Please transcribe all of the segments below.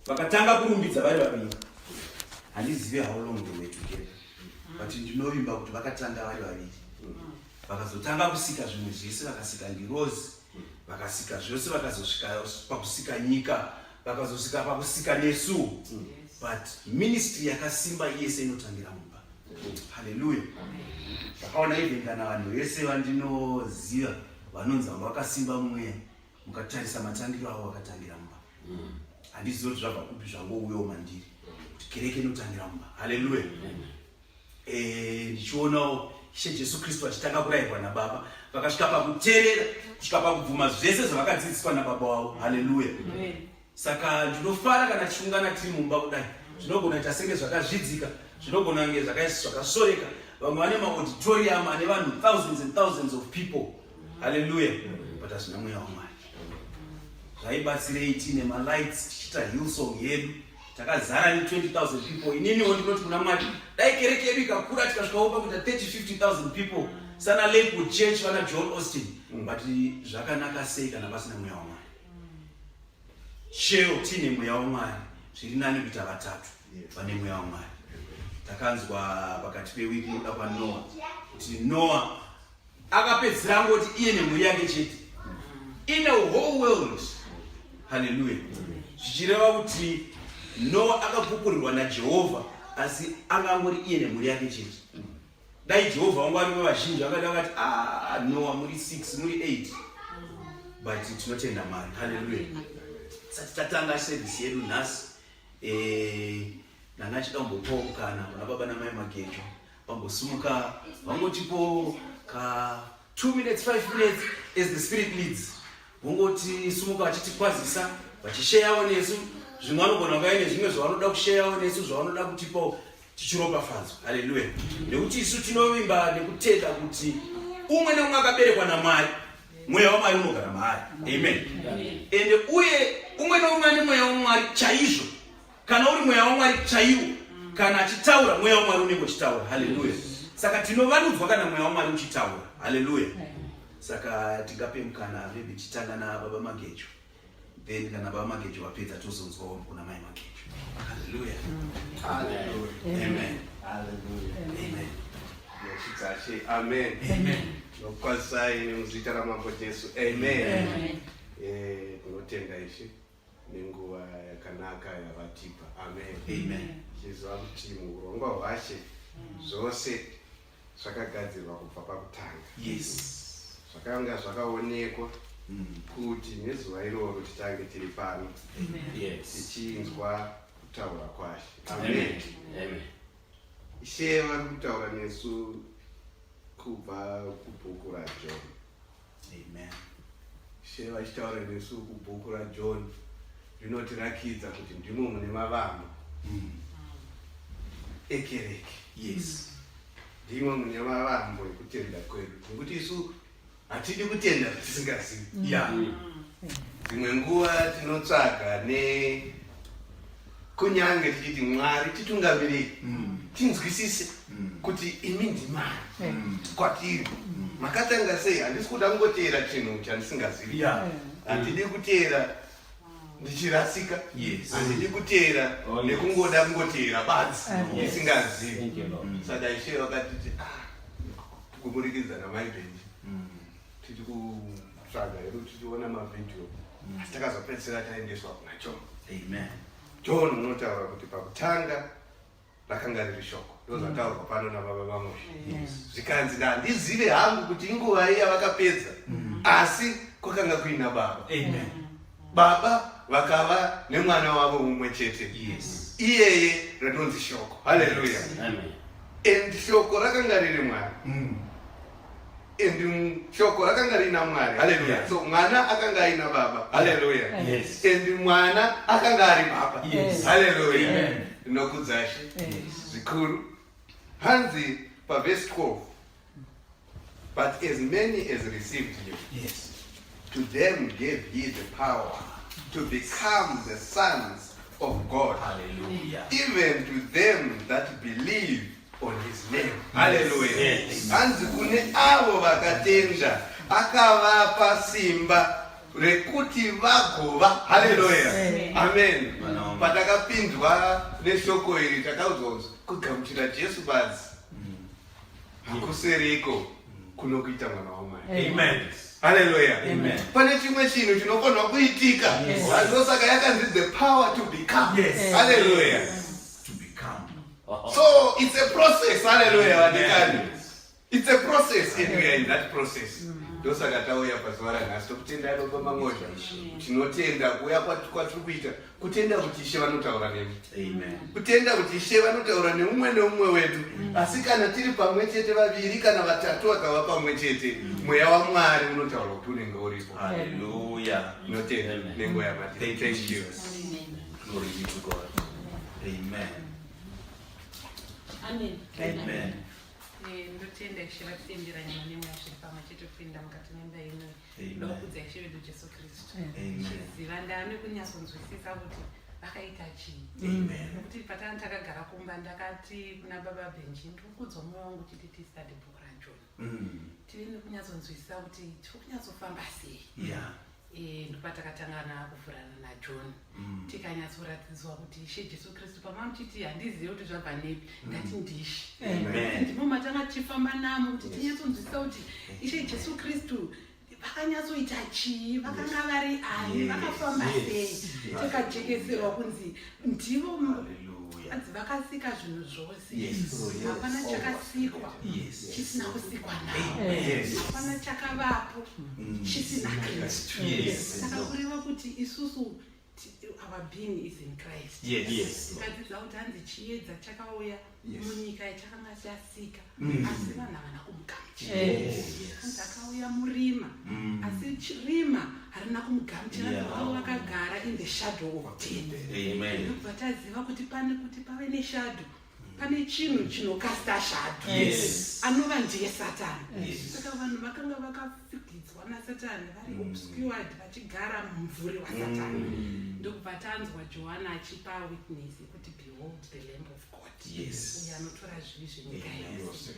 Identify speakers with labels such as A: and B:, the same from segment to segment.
A: Vakatanga kurumbidza vari vaviri. Handizive how long they were together, but ndinovimba kuti vakatanga vari vaviri. Vakazotanga kusika zvimwe zvese, vakasika ngirozi, vakasika zvose, vakazosvika pakusika nyika, vakazosvika pakusika nesu. But ministry yakasimba yese inotangira mumba. Haleluya. Ndakaona even kana vanhu vese vandinoziva vanonzi vanga vakasimba mumweya, mukatarisa matangiro avo, vakatangira mumba. Handizivi kuti zvabva kupi, zvangouyawo mandiri kuti kereke inotangira mumba. Haleluya. Ndichionawo Ishe Jesu Kristu achitanga kurayirwa nababa, vakasvika pakuteerera kusvika pakubvuma zvese zvavakadzidziswa nababa wavo. Haleluya. Saka ndinofara kana tichiungana tiri mumba kudai. Zvinogona kuita senge zvakazvidzika, zvinogona kunge zvakasoreka. Vamwe vane maauditorium ane vanhu, thousands and thousands of people. Haleluya. But hazvina mweya waMwari. Zvaibatsirei tiine malights, tichiita Hillsong yedu takazara ne20 000 people? Ininiwo ndinoti kuna Mwari, dai kereke yedu ikakura tikasvikawo pakuita 30 50 000 people sana Lakewood Church, vana John Austin. But zvakanaka sei kana pasina mweya waMwari? Chero tiine mweya waMwari, zviri nani kuita vatatu vane mweya waMwari. Takanzwa pakati pewiki nokuda kwaNoa kuti Noa akapedzisira angoti iye nemhuri yake chete in a whole world. Haleluya. Zvichireva kuti Noa akapupurirwa naJehovha, asi anga angori iye nemhuri yake chete. Dai Jehovha wangu ari vazhinji, vakada vakati, "Ah, Noa, muri 6, muri 8." But tinotenda Mwari. Haleluya. Sati tatanga service yedu nhasi, ndanga achida kumbopawo mukana kuna baba namai Magejo, vambosimuka vangotipo ka 2 minutes, 5 minutes, as the Spirit leads. Vongoti sumuka vachitikwazisa, vachisheyawo nesu. Zvimwe vanogona kunga ine zvimwe zvavanoda kusheyawo nesu, zvavanoda kutipawo tichiropafadzwa. Haleluya. Nekuti isu tinovimba nekutenda kuti umwe neumwe akaberekwa naMwari, mweya waMwari unogara maari. Amen. Ende uye umwe neumwe ane mweya waMwari chaizvo, kana uri mweya waMwari chaiwo, kana achitaura, mweya waMwari unenge uchitaura. Haleluya. Saka tinovanudzwa kana mweya waMwari uchitaura. Haleluya. Saka tingape mukana, maybe tichitanga nababa Magejo, then kana baba Magejo vapedza, tozonzwawo kuna mai Magejo. Haleluya. Amen. Amen.
B: Nechitsashe. Amen.
A: Amen.
B: Nokukwazisai muzita raMambo Jesu. Amen. Tinotenda Ishe nenguva yakanaka yavatipa. Amen.
A: Amen.
B: Tichiziva kuti muurongwa hwaShe zvose zvakagadzirwa kubva pakutanga. Zvakanga zvakaonekwa kuti nezuva iroro titange tiri pano tichinzwa kutaura kwaShe. Amen.
C: Amen.
B: Ishe vari kutaura nesu kubva kubhuku raJohn.
A: Amen.
B: Ishe vachitaura nesu kubhuku raJohn, rinotirakidza kuti ndimo mune mavambo ekereke. Ndimo mune mavambo ekutenda kwedu, nekuti isu hatidi kutenda zvatisingazivi. Dzimwe nguva tinotsvaga ne kunyange tichiti, "Mwari, titungamirei tinzwisise kuti imi ndimani kwatiri, makatanga sei. Handisi kuda kungoteera chinhu chandisingazivi. Handidi kuteera ndichirasika. Handidi kuteera nekungoda kungoteera badzi ndisingazivi."
C: Thank you, Lord.
B: Saka Ishe vakatiti, ah, kuburikidza namaiBenji, tiri kutsvaga hedu tichiona mavhidhiyo, asi takazopedzisira taendeswa kuna John.
A: Amen.
B: John unotaura kuti pakutanga rakanga riri shoko. Ndo zvataurwa pano nababa vaMoshe. Zvikanzi, "Handizive hangu kuti inguva iya vakapedza, asi kwakanga kuina Baba."
A: Amen.
B: Baba vakava nemwana wavo mumwe chete, iyeye rinonzi Shoko. Haleluya.
C: Amen.
B: And shoko rakanga riri Mwari, and shoko rakanga rina Mwari. Haleluya. So mwana akanga aina Baba. Haleluya. And mwana akanga ari Baba. Haleluya.
A: Amen.
B: Ndinokudzashe zvikuru. Hanzi pavhesi 12, "But as many as received him, to them gave he the power to become the sons of God,
A: Hallelujah.
B: even to them that believe on his name." Haleluya. Hanzi kune avo vakatenda akavapa simba rekuti vagova, haleluya, amen.
A: Vana vaMwari.
B: Patakapinzwa neshoko iri takaudzwa kuti kugamuchira Jesu badzi hakuseriko kunokuita mwana waMwari.
A: Amen.
B: Haleluya.
A: Amen.
B: Pane chimwe chinhu chinofanirwa kuitika. Ndosaka yakanzi the power to become. Haleluya.
A: To become.
B: So it's a process. Haleluya vadikani. It's a process and we are in that process. Ndosaka tauya pazuva ranhasi tokutendai Baba Mangozha. Tinotenda kuuya kwatiri kuita, kutenda kuti Ishe vanotaura nemi.
A: Amen.
B: Kutenda kuti Ishe vanotaura neumwe neumwe wedu. Asi kana tiri pamwe chete vaviri kana vatatu vakava pamwe chete, mweya waMwari unotaura kuti unenge uripo.
A: Hallelujah.
B: Tinotenda nenguva yamati.
A: Thank you,
B: Thank you.
A: Jesus. Glory be to God. Amen.
C: Amen.
A: Amen.
C: Ndotenda Ishe vatitendera nyama nemweya zviri pamwe chete kupinda mukati memba ino.
A: Amen.
C: Ndokudza Ishe vedu Jesu Kristu.
A: Amen.
C: Chiziva ndane kunyatsonzwisisa kuti vakaita chii.
A: Amen.
C: Nokuti patanga takagara kumba ndakati kuna baba Benji ndikukudzwa mwoyo wangu chiti tistudy bhuku raJohn. Tive nekunyatsonzwisisa kuti tiri kunyatsofamba sei. Ndopatakatangana kuvhurana naJohn. Tikanyatsoratidzwa kuti Ishe Jesu Kristu pamamuchiti handizivi kuti zvabva nepi, ndati ndishe.
A: Amen.
C: Ndimo matanga tichifamba namo kuti tinyatsonzwisisa kuti Ishe Jesu Kristu vakanyatsoita chii, vakanga vari ani, vakafamba sei. Tikajekeserwa kunzi ndivo
A: Hallelujah.
C: anzi vakasika zvinhu zvose. Hapana chakasikwa chisina kusikwa navo. Hapana chakavapo chisina Kristu. Saka kureva kuti isusu our being is in Christ. Tikadzidza kuti hanzi chiedza chakauya munyika yachakanga chasika, asi vanhu havana kumugamuchira. Hanzi akauya murima, asi rima harina kumugamuchira. Vavo vakagara in the shadow of death.
A: Amen.
C: Ndobva taziva kuti pane kuti pave neshadow, pane chinhu chinocasta shadow, anova ndiye Satani. Saka vanhu vakanga vakafigidzwa naSatani, vari obscured, vachigara mumvuri waSatani. Ndokubva tanzwa Johana achipa witness yekuti, "Behold the Lamb of God, uyo anotora zvivi zvenyika yose."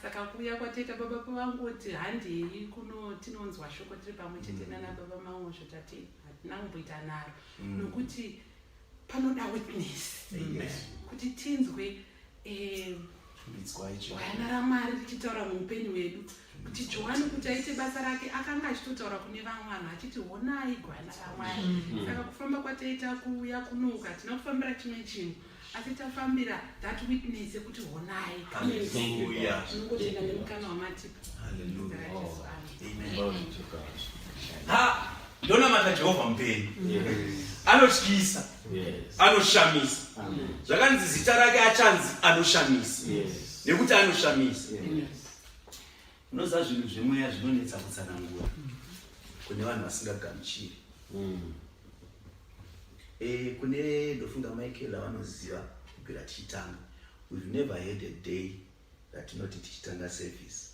C: Saka kuuya kwataita, baba pavangoti handei kuno tinonzwa shoko tiri pamwe chete nana baba Mangozho, tati hatina kumboita naro nokuti panoda witness
A: Amen.
C: kuti tinzwe
A: Rumbidzwai Jehovha.
C: gwayana raMwari richitaura muupenyu hwedu, kuti Johani kuti aite basa rake akanga achitotaura kune vamwe vanhu achiti, "Honai gwayana raMwari." Saka kufamba kwataita kuuya kunoku hatina kufambira chimwe chinhu, asi tafambira that witness yekuti honai.
A: Hallelujah.
C: Tinongotenda nemukana wamatipa.
A: Hallelujah.
C: Zita raJesu, amen.
A: Amen.
D: Glory to God.
A: Ha, ndonamata Jehovha mupenyu anotyisa, anoshamisa. Zvakanzi zita rake achanzi anoshamisa, nekuti anoshamisa. Unoziva, zvinhu zvemweya zvinonetsa kutsanangura kune vanhu vasingagamuchiri. Kune ndofunga Michael avanoziva kubvira tichitanga, we've never had a day ratinoti tichitanga service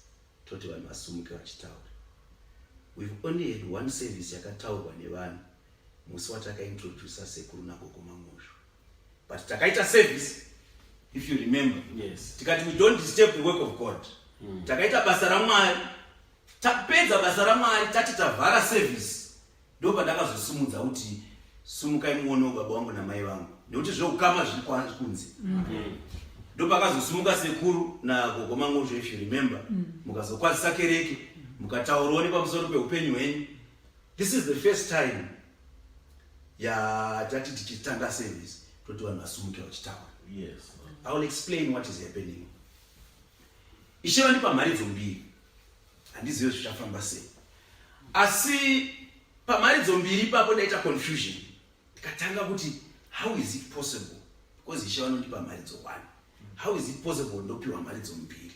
A: toti vanhu vasumuke vachitaura. We've only had one service yakataurwa nevanhu, musi watakaintroduca sekuru nagogo Mangozho, but takaita service, if you remember, tikati we don't disturb the work of God. Takaita basa raMwari, tapedza basa raMwari, tati tavhara service, ndo pandakazosumudza kuti sumukai muonewo baba vangu namai vangu, nekuti zveukama zviri kunze. Ndo pakazosumuka sekuru nagogo Mangozho, if you remember, mukazokwazisa kereke, mukataurawo nepamusoro peupenyu hwenyu. This is the first time yatati tichitanga service toti vanhu vasumuke vachitaura. I will explain what is happening. Ishe vandipa mharidzo mbiri, handizive zvichafamba sei, asi pamharidzo mbiri ipapo ndaita confusion, ndikatanga kuti, how is it possible? Because Ishe vanondipa mharidzo one, how is it possible ndopiwa mharidzo mbiri?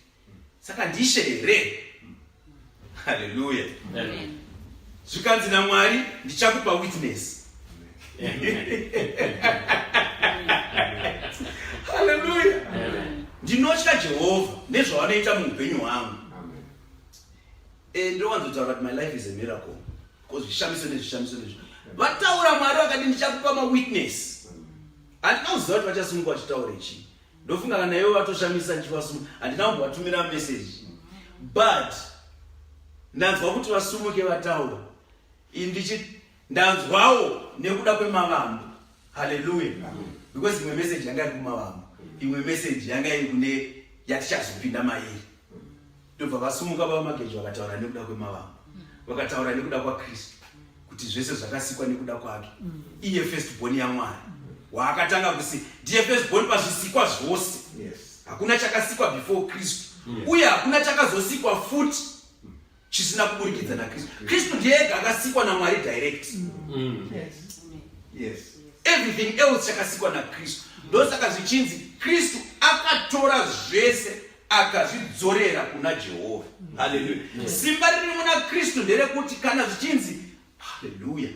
A: Saka ndishe here? Haleluya.
D: Amen.
A: Zvikanzi naMwari, ndichakupa witness. Haleluya. Ndinotya Jehovha nezvavanoita muupenyu hwangu. Ndinowanzotaura kuti my life is a miracle, because zvishamiso nezvishamiso nezvi vataura Mwari vakati ndichakupa mawitness. Handina kuziva kuti vachasimuka vachitaura ichii. Ndofunga kana ivo vatoshamisa ndichivasumuka, handina kumbovatumira message, but ndanzwa kuti vasumuke vataura. Ndichi ndanzwawo nekuda kwemavambo. Haleluya. Because imwe message yanga iri kumavambo, imwe message yanga iri kune yatichazopinda mairi. Ndobva vasumuka baba Magejo vakataura nekuda kwemavambo, vakataura nekuda kwaKristu kuti zvese zvakasikwa nekuda kwake. Iye first born yaMwari waakatanga kusi ndiye first born pazvisikwa zvose. Hakuna chakasikwa before Kristu, uye hakuna chakazosikwa futi chisina kuburikidza naKristu. Kristu ndiye ega akasikwa naMwari direct.
B: Yes.
A: Everything else chakasikwa naKristu. Ndosaka zvichinzi Kristu akatora zvese akazvidzorera kuna Jehovha. Haleluya. Simba riri muna Kristu nderekuti kana zvichinzi haleluya,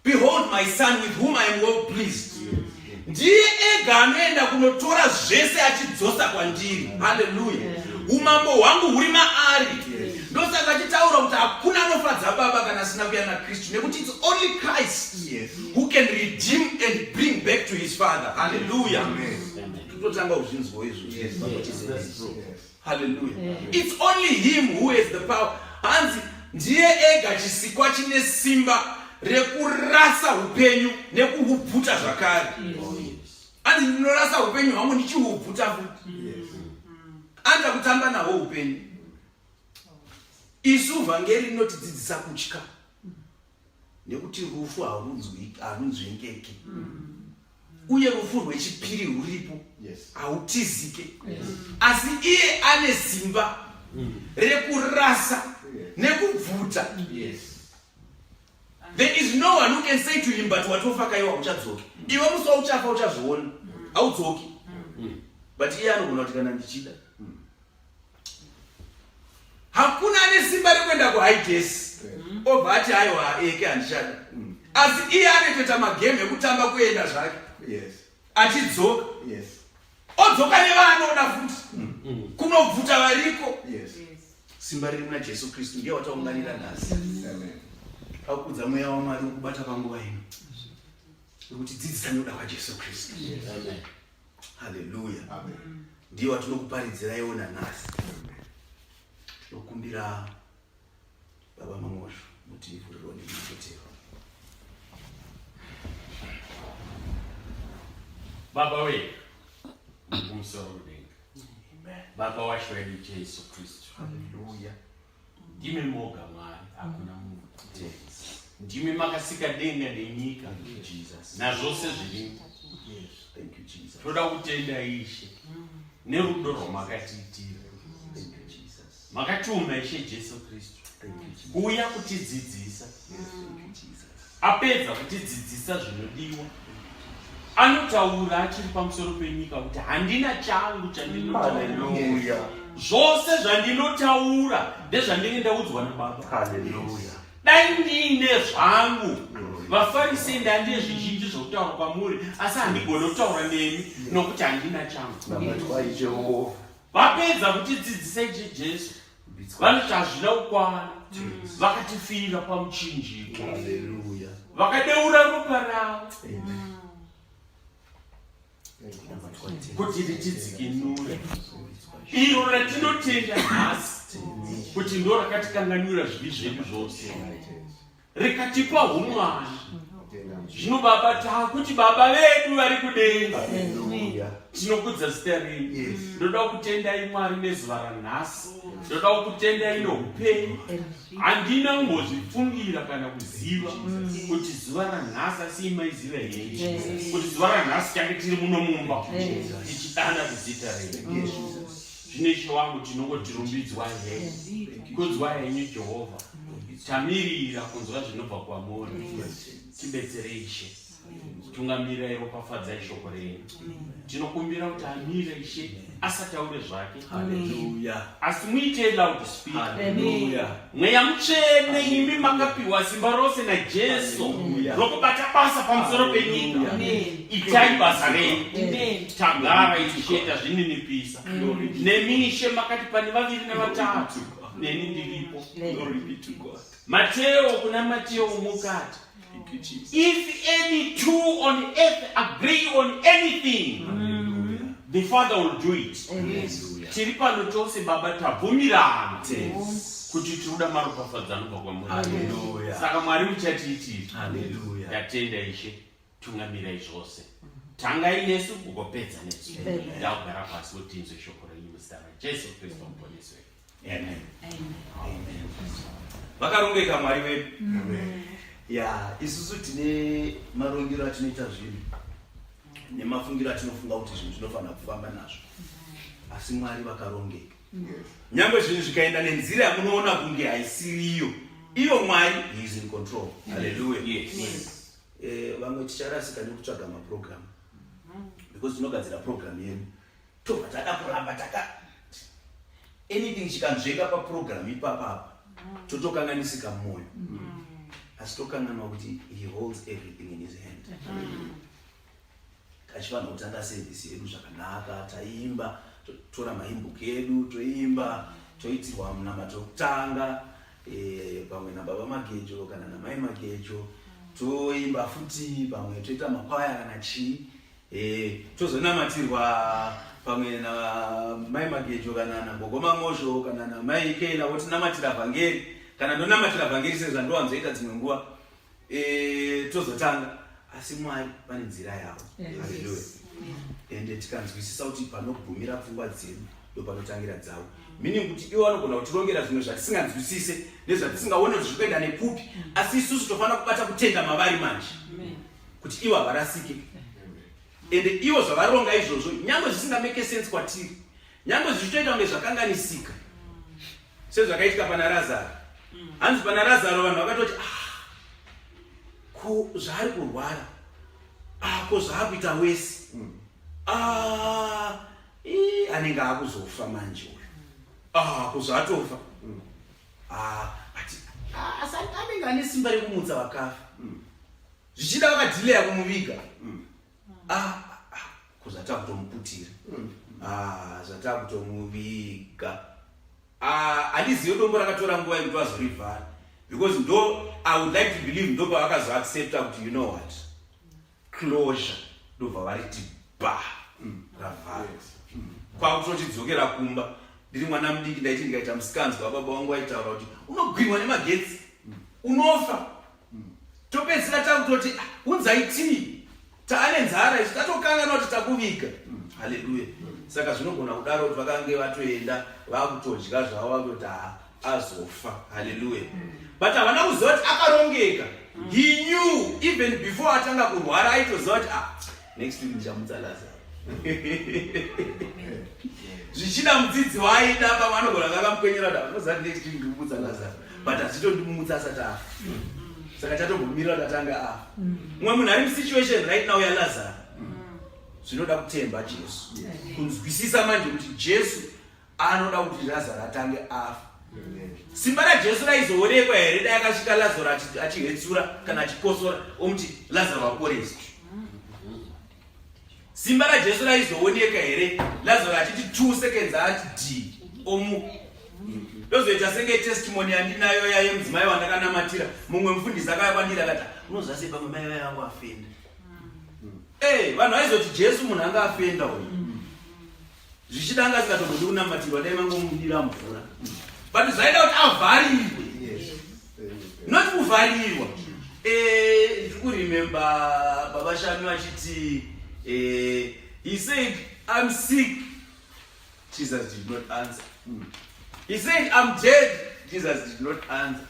A: behold my son with whom I am well pleased, ndiye ega anoenda kunotora zvese achidzosa kwandiri. Haleluya. Umambo hwangu huri maari. Ndosaka achitaura kuti hakuna anofadza Baba kana asina kuya naKristu, nekuti it's only Christ who can redeem and bring back to his Father. Haleluya. Tototanga kuzvinzwa izvo. Haleluya. It's only him who has the power. Hanzi ndiye ega chisikwa chine simba rekurasa upenyu nekuhubvuta zvakare. Hanzi ndinorasa upenyu hwangu ndichihubvuta futi. Anza kutamba nahwo upenyu. Isu vhangeri rinotidzidzisa kutya, nekuti rufu harunzwengeke, uye rufu rwechipiri rwuripo, hautizike. Asi iye ane simba rekurasa nekubvuta. There is no one who can say to him, but watofa kaiwa, uchadzoki. Iwe musi wauchafa uchazviona, haudzoki. But iye anogona kuti kana ndichida. Hakuna ane simba rekuenda kuHades obva ati aiwa, eke handichada. Asi iye anotoita magame ekutamba kuenda zvake achidzoka, odzoka nevaanoda futi kunobvuta variko. Simba riri muna Jesu Kristu ndiye wataunganira nhasi. Akudza mweya waMwari wokubata panguva ino uri kutidzidzisa nekuda kwaJesu Kristu. Haleluya. Ndiye watinokuparidzirai nanhasi. Tinokumbira baba Mangosho mutivhurirwo nemunyengetero.
D: Baba wedu kumusoro kudenga, Baba washe wedu Jesu Kristu,
A: Haleluya.
D: Ndimi moga Mwari, hakuna mumwe. Ndimi makasika denga nenyika
A: Jesus.
D: nazvose zvirimo.
A: Thank you, Jesus.
D: Toda kutenda, Ishe, nerudo rwamakatiitira.
A: Thank you, Jesus.
D: Makatuma Ishe Jesu Kristu
A: Thank you, Jesus.
D: kuuya kutidzidzisa.
A: Thank you, Jesus.
D: Apedza kutidzidzisa zvinodiwa, anotaura achiri pamusoro penyika kuti handina changu chandinotaura.
A: Haleluya.
D: Zvose zvandinotaura ndezvandinge ndaudzwa naBaba.
A: Haleluya.
D: Dai ndiine zvangu, vaFarisei, ndandine zvizhinji zvokutaura kwamuri, asi handigoni kutaura nemi nokuti handina changu.
A: Namatwai Jehovha.
D: Vapedza kutidzidzisa, Ishe Jesu, vanoti hazvina kukwana, vakatifira pamuchinjiko.
A: Haleluya.
D: Vakadeura ropa ravo
A: Amen. Namatwai.
D: Kuti ritidzikinure, iro ratinotenda nhasi kuti ndo rakatikanganwira zvivi zvedu zvose, rikatipa umwana. Zvino Baba, taakuti Baba vedu vari kudenga,
A: Haleluya.
D: Tinokudza zita renyu. Ndoda kutendai, Mwari, nezuva ranhasi. Ndoda kukutendai noupenyu. Handina kumbozvifungira kana kuziva kuti zuva ranhasi, asi imaiziva henyu kuti zuva ranhasi change tiri muno mumba tichidana kuzita renyu. Zvino Ishe wangu, tinongoti rumbidzwa henyu, kudzwa henyu, Jehovha. Tamirira kunzwa zvinobva kwamuri. Tibetserei, Ishe. Tungamirai, ropafadzai shoko renyu. Tinokumbira kuti amire, Ishe, asataure zvake,
A: Haleluya.
D: Asi muite loud speaker.
A: Haleluya.
D: Mweya Mutsvene, imi makapiwa simba rose naJesu
A: Hallelujah.
D: rokubata basa pamusoro penyika,
A: Hallelujah.
D: itai basa renyu. Tagara, Ishe, tazvininipisa. Nemi, Ishe, makati pane vaviri nevatatu, neni ndiripo.
A: Glory be to God.
D: Mateo, kuna Mateo mukati,
A: Thank you, Jesus.
D: "If any two on earth agree on anything,
A: Hallelujah.
D: the Father will do it."
A: Hallelujah.
D: Tiri pano tose, Baba, tabvumirana kuti tinoda maropafadzo anobva kwamuri.
A: Hallelujah.
D: Saka Mwari muchatiitira.
A: Hallelujah.
D: Ndatenda, Ishe. Tungamirai zvose. Tangai nesu ugopedza nesu. Ndakugara pasi kuti tinzwe shoko renyu muzita raJesu Kristu muponesi wedu.
A: Amen. Amen. Vakarongeka Mwari wedu. Amen. Ya, isusu tine marongero atinoita zvinhu nemafungiro atinofunga kuti zvinhu zvinofanira kufamba nazvo. Asi Mwari vakarongeka. Nyangwe zvinhu zvikaenda nenzira yamunoona kunge haisiriyo, iyo Mwari he is in control. Hallelujah.
D: Yes. Yes.
A: Eh, vamwe ticharasika nekutsvaga maprogram because tinogadzira program yedu tobva tada kuramba taka anything chikanzvenga paprogram ipapa apa totokanganisika mwoyo asi tokanganwa kuti he holds everything in his hand. Tachifanira kutanga service yedu zvakanaka, taimba, totora mahimbook edu toimba, toitirwa munamato wekutanga eh, pamwe nababa Magejo kana namai Magejo, toimba futi pamwe, toita makwaya kana chii, eh, tozonamatirwa pamwe namai Magejo kana nagogo Mangozho kana namai Keila, votinamatira vhangeri kana ndonamatira vhangeri sezvandowanzoita dzimwe nguva. E, tozotanga. Asi Mwari vane nzira yavo. Haleluya. Ende tikanzwisisa kuti panogumira pfungwa dzedu ndopanotangira dzavo, meaning kuti ivo vanogona kutirongera zvimwe zvatisinganzwisise nezvatisingaone kuti zviri kuenda nekupi, asi isusu tofanira kubata kutenda mavari manje kuti ivo havarasike, ende ivo zvavaronga izvozvo, nyange zvisingameke sense kwatiri, nyange zvichitoita kunge zvakanganisika, sezvakaitika pana Razaro. Hanzi pana Razaro vanhu vakatoti, ah, ko zvaari kurwara, ah, ko zvaakuita wese, ah, ii, anenge akuzofa manje uyu, ah, ko zvaatofa, ah, but ah, asi anenge ane simba rekumutsa vakafa. Zvichida vakadhileya kumuviga. Ah, ah, ko zvatakutomuputira, ah, zvatakutomuviga. Ah, handizivi dombo rakatora nguva yekuti vazorivhara, because ndo I would like to believe ndo pavakazoaccepta kuti, you know what, closure, ndobva variti ba ravhara, kwakutochidzokera kumba. Ndiri mwana mudiki, ndaiti ndikaita musikanzwa, baba vangu vaitaura kuti unogwinwa nemagetsi unofa. Topedzisira takutoti, "Ah, unzai tii, taane nzara isu," tatokanganwa kuti takuviga. Haleluya. Saka zvinogona kudaro kuti vakange vatoenda vakutodya zvavo, vakutoti, "Ah, azofa." Haleluya. But havana kuziva kuti akarongeka. He knew even before atanga kurwara, aitoziva kuti, ah, next week ndichamutsa Lazaro. Zvichida mudzidzi waaida pamwe anogona kunge akamukwenyera kuti, unoziva kuti next week ndikumutsa Lazaro, but hazvitondimutsa asati afa, saka chatombomira kuti atanga afa. Mumwe munhu ari musituation right now yaLazaro, zvinoda kutemba Jesu, kunzwisisa manje kuti Jesu anoda kuti Lazaro atange afa. Simba raJesu raizoonekwa here dai akasvika Lazaro achihetsura kana achikosora, omuti, "Lazaro, waporeswa"? Simba raJesu raizooneka here Lazaro achiti 2 seconds ati d omuka? Ndozoita senge testimony yandinayo yaye mudzimai wandakanamatira. Mumwe mufundisi akauya kwandiri akati, "Unoziva sei, pamwe mai vaya vangu afenda." Ee, vanhu vaizoti Jesu munhu anga afenda uyu. Zvichida anga asingatombodi kunamatirwa, dai vangomudira mvura, but zvaida kuti avharirwe, not kuvharirwa. Eh, ndiri kuremember baba Shami vachiti, he said, "I'm sick," Jesus did not answer. He said, "I'm dead," Jesus did not answer.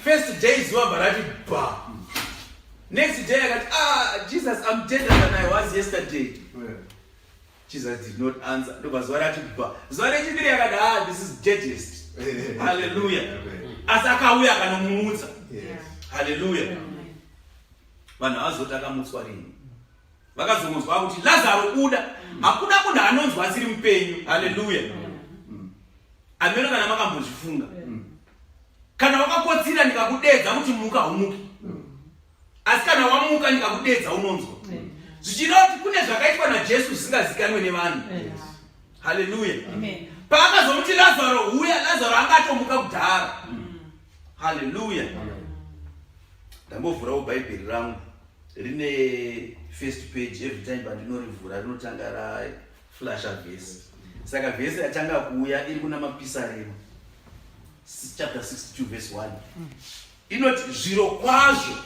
A: First day zuva bva rati ba. Next day akati, "Ah, Jesus, I'm deader than I was yesterday." Jesus did not answer. Ndobva zuva rati ba. Zuva rechipiri akati, "Ah, this is deadest." Haleluya. Asi akauya akanomumutsa. Haleluya. Vanhu havazoti akamutswa rini, vakazongonzwa kuti, "Lazaro, buda." Hakuna munhu anonzwa asiri mupenyu. Haleluya. Ameno kana makambozvifunga, kana wakakotsira ndikakudedza kuti muka, humuki, asi kana wamuka ndikakudedza unonzwa. Zvichireva kuti kune zvakaitwa naJesu zvisingazikanwe nevanhu. Haleluya. Paakazomuti, "Lazaro, huya," Lazaro anga atomuka kudhara. Haleluya. Ndambovhurawo Bhaibheri rangu rine first page. Every time pandinorivhura rinotanga raflasha vhesi, saka vhesi yatanga kuuya iri kuna Mapisarema chapter 62 verse 1, inoti, "Zviro kwazvo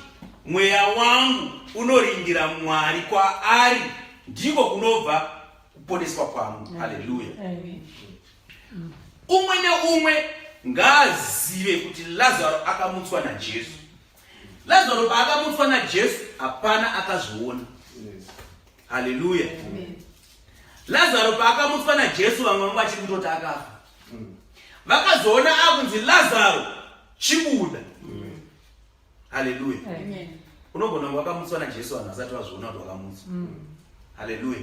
A: Mweya wangu unoringira Mwari, kwaari ndiko kunobva kuponeswa kwangu. Haleluya. Umwe neumwe ngaazive kuti Lazaro akamutswa naJesu. Lazaro paakamutswa naJesu hapana akazviona. Haleluya. Lazaro paakamutswa naJesu vamwe vanga vachiri kutoti akafa. Vakazoona akunzi Lazaro chibuda. Haleluya. Unogona kunge wakamutswa naJesu vanhu vasati vazviona kuti wakamutswa. Haleluya.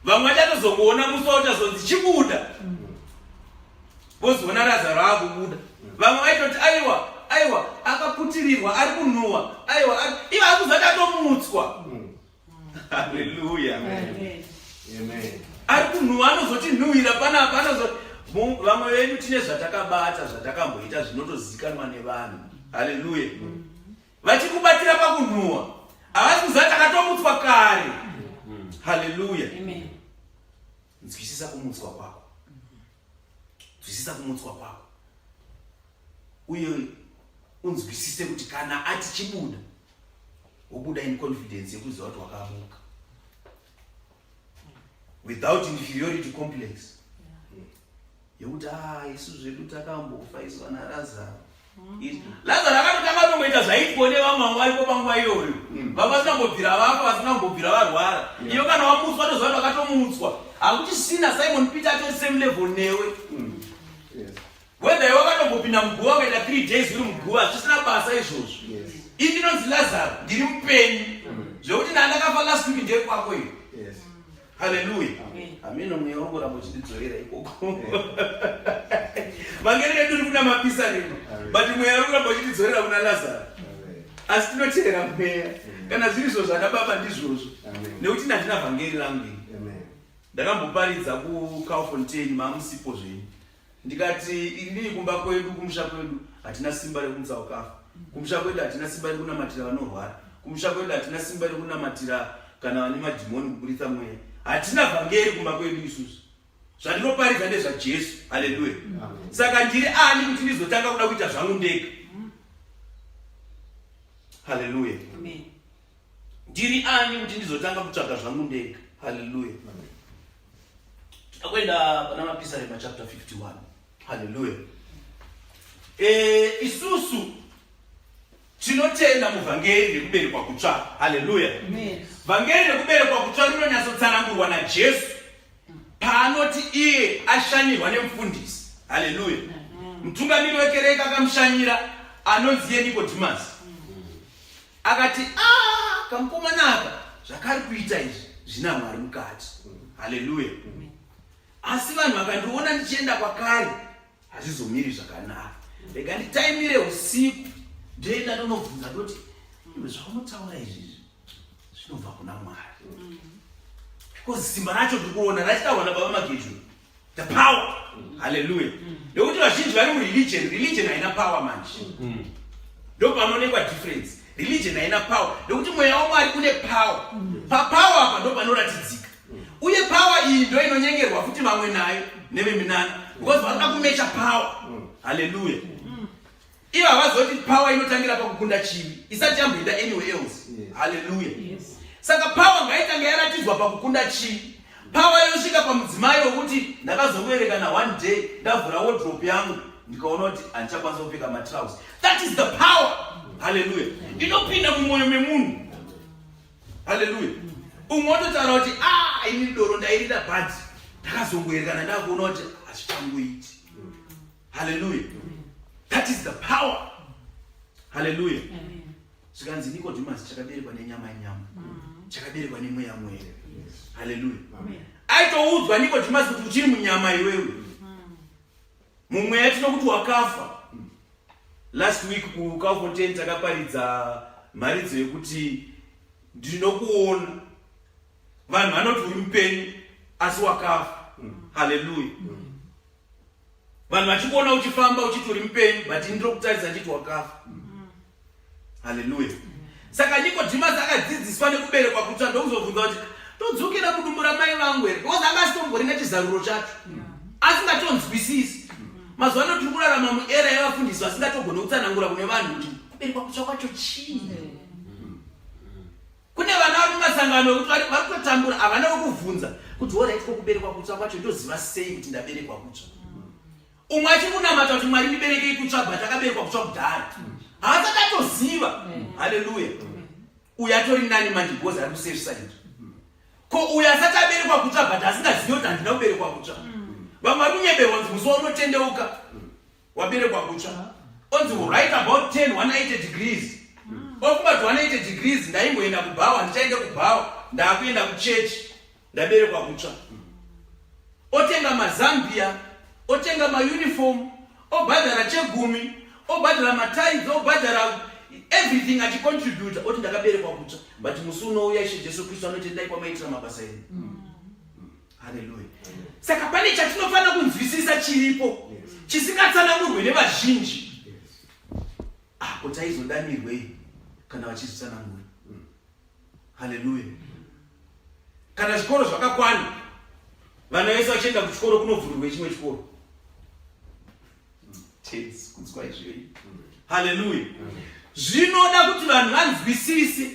A: Vamwe vachatozongoona musi wauchazonzi chibuda. Vozoona Lazaro akubuda. Vamwe vaitoti aiwa, aiwa, akaputirirwa, ari kunhuwa, aiwa, ivo ari kuzati atomutswa. Haleluya. Ari kunhuwa anozotinhuhwira panapa anozo vamwe vedu tine zvatakabata zvatakamboita zvinotozikanwa nevanhu. Haleluya. Vachikubatira pakunhuwa havasi kuziva takatomutswa kare. Haleluya. Nzwisisa kumutswa kwako. Nzwisisa kumutswa kwako. Uye unzwisise kuti kana ati chibuda wobuda in confidence yekuziva kuti wakamuka without inferiority complex yekuti ah, isu zvedu takambofa isu vana Lazaro. Lazaro akatotanga kutongoita zvaiitwa nevamwe vanga varipo panguva iyoyo. Vanga vasina kumbobvira vafa, vasina kumbobvira varwara. Iwe kana wamutswa toziva kuti wakatomutswa. Hakuchisina Simon Peter atori same level newe. Whether iwe wakatombopinda muguva ukaita 3 days uri muguva zvisina basa izvozvo. Ini ndinonzi Lazaro, ndiri mupenyu. Zvekuti ndandakafa last week ndekwako iyo. Haleluya. Ameno mweya wangu ramba uchindidzorera ikoko. Vangeri redu riri kuna mapisa rino. But mweya uri kuramba uchindidzorera kuna Lazaro. Asi tinoteera mweya. Kana zviri izvo zvana baba ndizvozvo. Nekuti ndandina vhangeri rangu ini. Ndakamboparidza kuCalfontein mamusipo zvenyu. Ndikati inini kumba kwedu kumusha kwedu hatina simba rekumutsa wakafa. Kumusha kwedu hatina simba rekunamatira vanorwara. Kumusha kwedu hatina simba rekunamatira kana vane madhimoni kuburitsa mweya. Hatina vhangeri kumba kwedu isusu. Zvandinoparidza ndezvaJesu. Haleluya. Saka ndiri ani kuti ndizotanga kuda kuita zvangu ndega? Haleluya. Ndiri ani kuti ndizotanga kutsvaga zvangu ndega? Haleluya. Takuenda pana Mapisarema chapter 51. Haleluya. Isusu tinotenda muvhangeri rekuberekwa kutsva. Haleluya. Vhangeri rekuberekwa kutsva rinonyatsotsanangurwa naJesu paanoti iye ashanyirwa nemufundisi. Haleluya. Mutungamiri wekereke akamushanyira anonzi iye Nicodemus. Akati, ah, kamukomana aka zvakari kuita izvi zvina Mwari mukati. Haleluya. Asi vanhu vakandiona ndichienda kwakare hazvizomiri zvakanaka. Rega nditaimire usiku ndoenda ndonobvunza ndoti iwe zvaunotaura izvi zvinobva kuna Mwari. Because simba racho ndiri kuona rachitaurwa nababa Magejo. The power. Hallelujah. Nekuti vazhinji vari mureligion, religion haina power manje. Ndopanoonekwa difference. Religion haina power. Nekuti mweya waMwari une power. Papower apa ndopanoratidzika. Uye power iyi ndo inonyengerwa futi vamwe nayo neveminana. Because vanoda kumecha power. Hallelujah. Ivo havazoti power inotangira pakukunda chivi isati yamboenda anywhere else. Hallelujah. Saka power ngaitange yaratidzwa pakukunda chivi. Power yosvika pamudzimai wekuti ndakazongoerekana one day ndavhura wardrobe yangu ndikaona kuti handichakwanisa kupfeka matrouse. That is the power. Hallelujah. Inopinda mumwoyo memunhu. Hallelujah. Umwe ototaura kuti ah, ini doro ndairida but ndakazongoerekana ndakuona kuti hazvichangoiti. Hallelujah. That is the power. Hallelujah. Zvikanzi Nicodemus chakaberekwa nenyama yenyama. Chakaberekwa nemweya mweya. Hallelujah. Aitoudzwa Nicodemus kuti uchiri munyama iwewe. Mumweya tinokuti wakafa. Last week kuCalfontein takaparidza mharidzo yekuti ndinokuona. Vanhu vanoti uri mupenyu asi wakafa. Hallelujah. Vanhu vachikuona uchifamba uchiti uri mupenyu but ini ndinokutarisa ndichiti wakafa. Haleluya. Saka Nicodemus akadzidziswa nekuberekwa kutsva ndokuzobvunza kuti todzokera kudumbu ramai vangu here? Because anga asitomborina chizaruro chacho. Asingatonzwisisi. Mazuva ano tiri kurarama muera yevafundisi vasingatogoni kutsanangura kune vanhu kuti kuberekwa kutsva kwacho chii. masangano ekuti vari kutotambura, havana wekuvhunza kuti horait, ko kuberekwa kutsva kwacho ndoziva sei kuti ndaberekwa kutsva? Umwe achiri kunamata kuti, "Mwari, ndiberekei kutsva," but akaberekwa kutsva kudhara, haasati atoziva. Haleluya. Uyu atori nani manje because ari kusafe side. Ko uyu asati aberekwa kutsva but asingazivi kuti handina kuberekwa kutsva? Vamwe vari kunyeberwa kunzi musi waunotendeuka waberekwa kutsva. Onzi right about 10 180 degrees. Ofunga kuti 180 degrees, ndaimboenda kubhawa, ndichaende kubhawa, ndaakuenda kuchechi, ndaberekwa kutsva. Otenga mazambia, otenga mauniform, obhadhara chegumi, obhadhara matithes, obhadhara everything, achicontributa, oti ndakaberekwa kutsva. But musi unouya Ishe Jesu Kristu anoti, "Endai kwamaitira mabasa enyu." Haleluya. Saka pane chatinofanira kunzwisisa chiripo chisingatsanangurwe nevazhinji. Ah, ko taizodanirwei kana vachizvitsanangura? Haleluya. Kana zvikoro zvakakwana, vana vese vachienda kuchikoro, kunovhurirwe chimwe chikoro? Kunzwa izvoi. Haleluya. Zvinoda kuti vanhu vanzwisise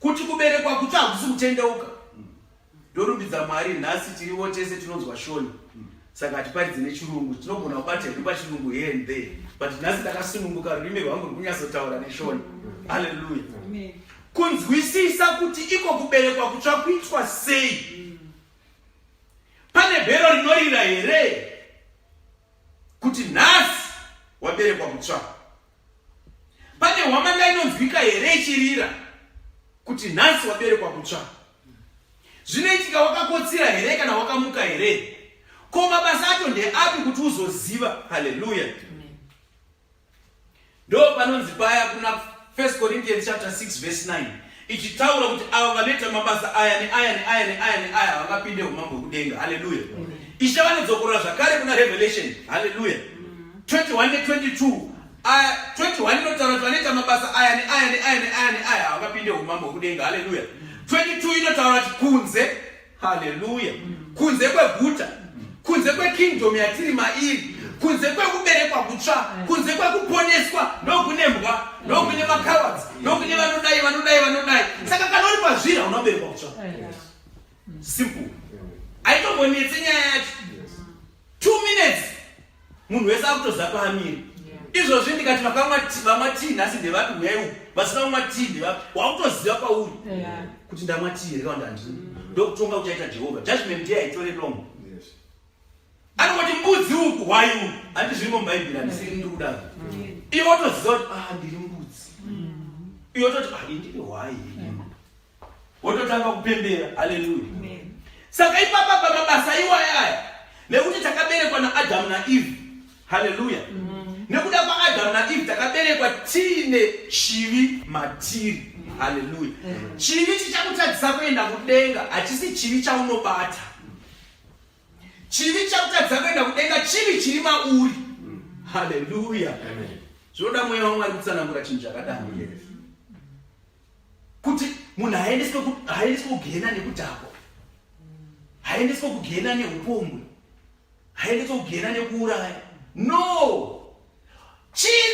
A: kuti kuberekwa kutsva hakusi kutendeuka. Ndorumbidza Mwari, nhasi tirivo tese tinonzwa Shona, saka hatiparidze nechirungu. Tinogona kubata hedu pachirungu here and there, but nhasi ndakasununguka, rurimi rwangu ruri kunyatsotaura neShona. Haleluya. Kunzwisisa kuti iko kuberekwa kutsva kuitwa sei? Pane bhero rinorira here kuti nhasi waberekwa kutsva? Pane hwamanda inonzwika here ichirira kuti nhasi waberekwa kutsva? Zvinoitika wakakotsira here kana wakamuka here? Ko mabasa acho ndeapi kuti uzoziva? Haleluya. Ndo panonzi paya kuna 1 Corinthians chapter 6 verse 9, ichitaura kuti ava vanoita mabasa aya neaya neaya neaya neaya havangapinde umambo hwekudenga. Haleluya. Ishe vanodzokorora zvakare kuna Revelation, haleluya, 21 ne22. 21 inotaura kuti vanoita mabasa aya neaya neaya neaya neaya havangapinde umambo hwekudenga. Haleluya. 22 inotaura kuti kunze, haleluya, kunze kweguta, kunze kwekingdom yatiri mairi, kunze kwekuberekwa kutsva, kunze kwekuponeswa, ndokune mbwa, ndokune macowards, ndokune vanodai, vanodai, vanodai. Saka kana uri pazviri, hauna kuberekwa kutsva. Simple, haitombonetse nyaya yacho. 2 minutes munhu wese akutoziva paamiri. Izvozvi ndikati vakamwa vamwa tii nhasi ndevapi, uyai uku. Vasina kumwa tii ndevapi? Wakutoziva pauri kuti ndamwa tii here kana handina. Ndokutonga kuchaita Jehovha. Judgment day haitore long. Anongoti mbudzi uku, hwai uku. Handi zvirimo muBhaibheri? Handisiri ndiri kudaro. Iwe wotoziva kuti, ah, ndiri mbudzi. Iwe wototi, ah, ndiri hwai. Wototanga kupembera. Haleluya. Saka ipapa pamabasa iwaya aya, nekuti takaberekwa naAdhamu naEve, haleluya, nekuda kwaAdhamu naEve takaberekwa tiine chivi matiri. Haleluya. Chivi chichakutadzisa kuenda kudenga hachisi chivi chaunobata. Chivi chakutadzisa kuenda kudenga chivi chiri mauri. Haleluya. Zvinoda Mweya waMwari kutsanangura chinhu chakadaro, kuti munhu haendeswe kugehena nekudhakwa, haendeswe kugehena neupombwe, haendeswe kugehena nekuuraya. No,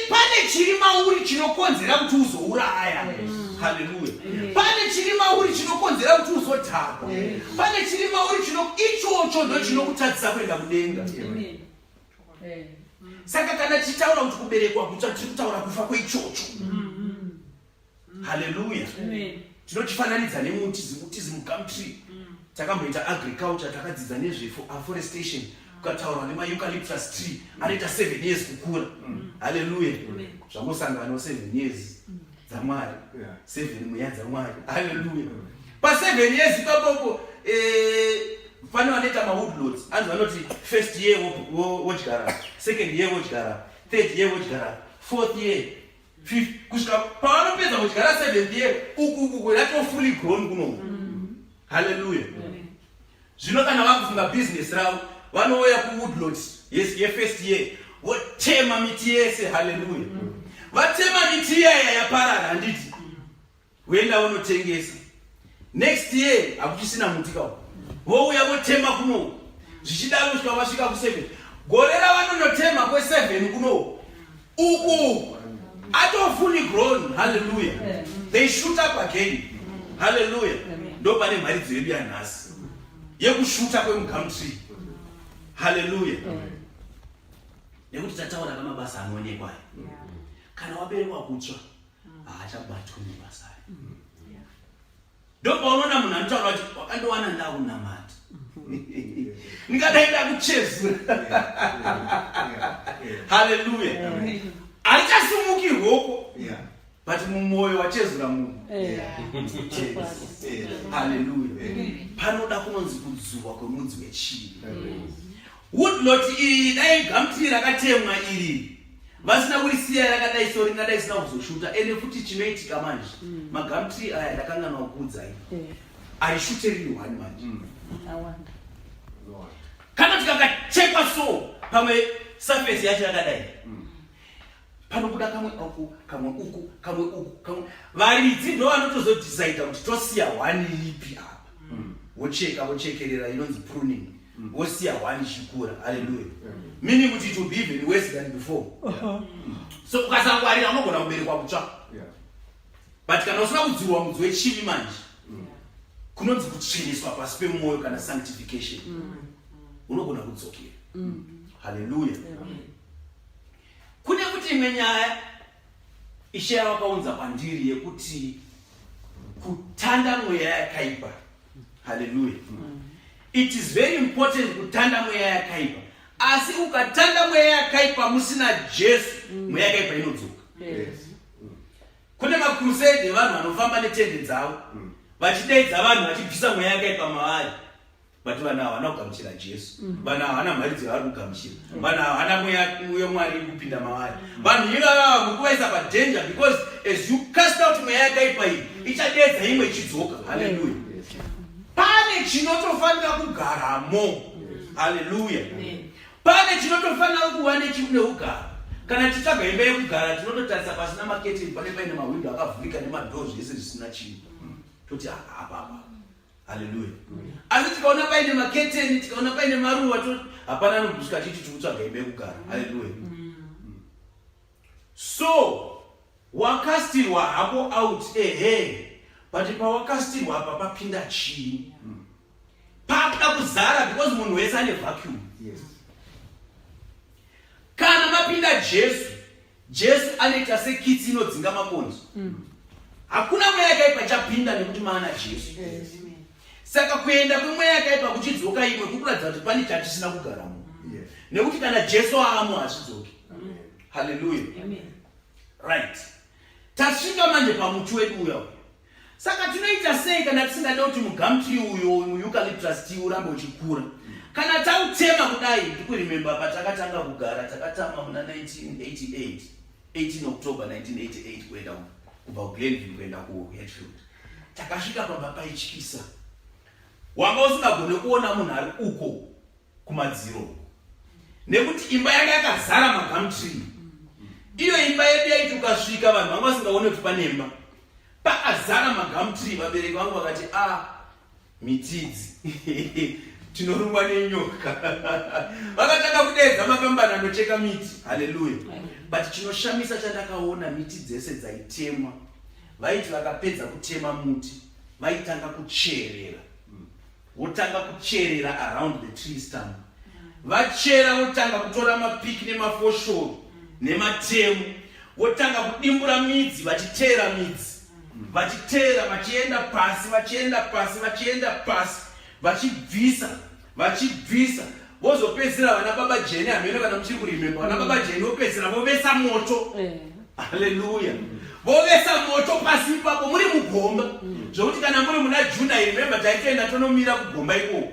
A: pane chiri mauri chinokonzera kuti uzouraya. Haleluya. Pane chiri mauri chinokonzera kuti uzodhakwa. Pane chiri mauri chino ichocho ndo chinokutadzisa kuenda kudenga. Saka kana tichitaura kuti kuberekwa kutsva, tiri kutaura kufa kweichocho. Haleluya. Tinochifananidza nemuti, zimuti, zimugum tree. Takamboita agriculture, takadzidza nezveafforestation, kukataurwa nemaeucalyptus tree anoita 7 years kukura. Haleluya. Zvangosanganawo 7 years dzaMwari, 7 mweya dzaMwari. Haleluya. Pa7 years ipapopo, pane vanoita mawoodlots, anzi vanoti first year wodyara, second year wodyara, third year wodyara, fourth year, fifth, kusvika pavanopedza kudyara seventh year, uku uku yato fully grown kunoku. Haleluya. Zvino kana vakufunga bhizinesi ravo, vanouya kuwoodlot, yes, yefirst year, votema miti yese. Haleluya. Vatema miti iyaya, yaparara, handiti? Voenda vonotengesa. Next year hakuchisina muti kawo, vouya votema kunoku, zvichidaro kusvika vasvika ku7. Gore ravanonotema kwe7 kunoku, uku ato fully grown. Haleluya. They shoot up again. Haleluya. Ndo pane mharidzo yedu yanhasi yekushuta kwemugumtree. Haleluya. Nekuti tataura kamabasa anoonekwa aya. Kana waberekwa kutsva haachabatwi nebasa aya. Ndopaunoona munhu anotaura kuti wakandiwana ndakunamata. Ndingadai ndakuchezura. Haleluya. Harichasimuki rwoko. But mumwoyo wachezura munhu. Haleluya. Panoda kunonzi kudzurwa kwemudzi wechivi. Woodlot iyi dai gumtree rakatemwa iri vasina kurisiya rakadai so ringadai risina kuzoshuta ende futi chinoitika manje mm. magumtree aya ndakanganwa kuudzai mm. arishute riri one manje mm. kana tikakachekwa so pamwe surface yacho yakadai mm. panobuda kamwe uku kamwe uku kamwe uku kamwe varidzi ndo vanotozodecida kuti tosiya one ipi apa mm. vocheka vochekerera inonzi pruning mm. vosiya one ichikura haleluya mm. meaning kuti it will be even worse than before yeah. uh -huh. so ukasangwarira unogona kuberekwa kutsva yeah. but kana usina kudzurwa mudzi wechivi manje mm. kunonzi kutsveneswa pasi pemwoyo kana sanctification mm. unogona kudzokera mm. haleluya mm. Kune kuti imwe nyaya Ishe yavakaunza kwandiri yekuti kutanda mweya yakaipa. Haleluya. It is very important kutanda mweya yakaipa. Asi ukatanda mweya yakaipa musina Jesu, mweya yakaipa inodzoka. Yes. Kune makrusade evanhu vanofamba netende dzavo vachideedza vanhu vachibvisa mweya yakaipa mavari. But vanhu ava havana kugamuchira Jesu. Mm. Vanhu ava havana mharidzo yavari kugamuchira. Mm. Vanhu ava havana mweya wemwari iri kupinda mavari. Mm. Vanhu ivava muri kuvaisa padanger because as you cast out mweya yakaipa iyi ichadeedza imwe ichidzoka. Haleluya. Pane chinotofanira kugaramo. Haleluya. Pane chinotofanira kuva neugaro. Kana tichitsvaga imba yekugara tinototarisa pasina maketeni pane paine mahwindo akavhurika nemadhoo zvese zvisina chinhu. Toti apa apa. Haleluya. Asi tikaona paine maketeni, tikaona paine maruva, hapana anobusika achiti tiri kutsvaga imba yekugara. Haleluya. So wakastirwa hako out ehe, but pawakastirwa apa papinda chii? Pakuda kuzara because munhu wese ane vacuum. Yes. Kana mapinda Jesu, Jesu anoita sekitsi inodzinga makonzo. Mm. Hakuna mweya yakaipa chapinda nekuti maana Jesu. Yes. Saka kuenda kwemweya yakaipa kuchidzoka imwe kukuratidza kuti pane chatisina kugaramo. Yes. Nekuti kana Jesu aamo hazvidzoki. Hallelujah. Right. Tasvika manje pamuti wedu uya. Saka tinoita sei kana tisingade kuti mugumtree uyo mueucalyptus tea urambe uchikura? Kana tautema kudai, ndikuremember patakatanga kugara, takatama muna 1988, 18 October 1988 kuenda kubva kuGlenview kuenda kuHatfield. Takasvika pamba paityisa. Wanga usingagone kuona munhu ari uko kumadziro nekuti imba yanga yakazara magumtree. Iyo imba yedu yaiti ukasvika vanhu vanga vasingaone kuti pane imba. Pakazara magumtree, vabereki vangu vakati a ah, miti idzi tinorumwa nenyoka. Vakatanga kudeedza makambani anocheka miti. Haleluya. But chinoshamisa chandakaona, miti dzese dzaitemwa, vaiti vakapedza kutema muti vaitanga kucherera, votanga kucherera around the tree stump, vachera votanga kutora mapiki nemafoshoro nematemo, votanga kudimbura midzi, vachiteera midzi, vachiteera, vachienda pasi, vachienda pasi, vachienda pasi, vachibvisa, vachibvisa, vozopedzisira vana baba Jeni, hameno kana muchiri kurimemba vana baba Jeni, vopedzisira vovesa moto. Haleluya. Vovesa moto pasi ipapo muri mugomba, zvokuti kana muri muna June, I remember taitoenda tonomira kugomba ikoko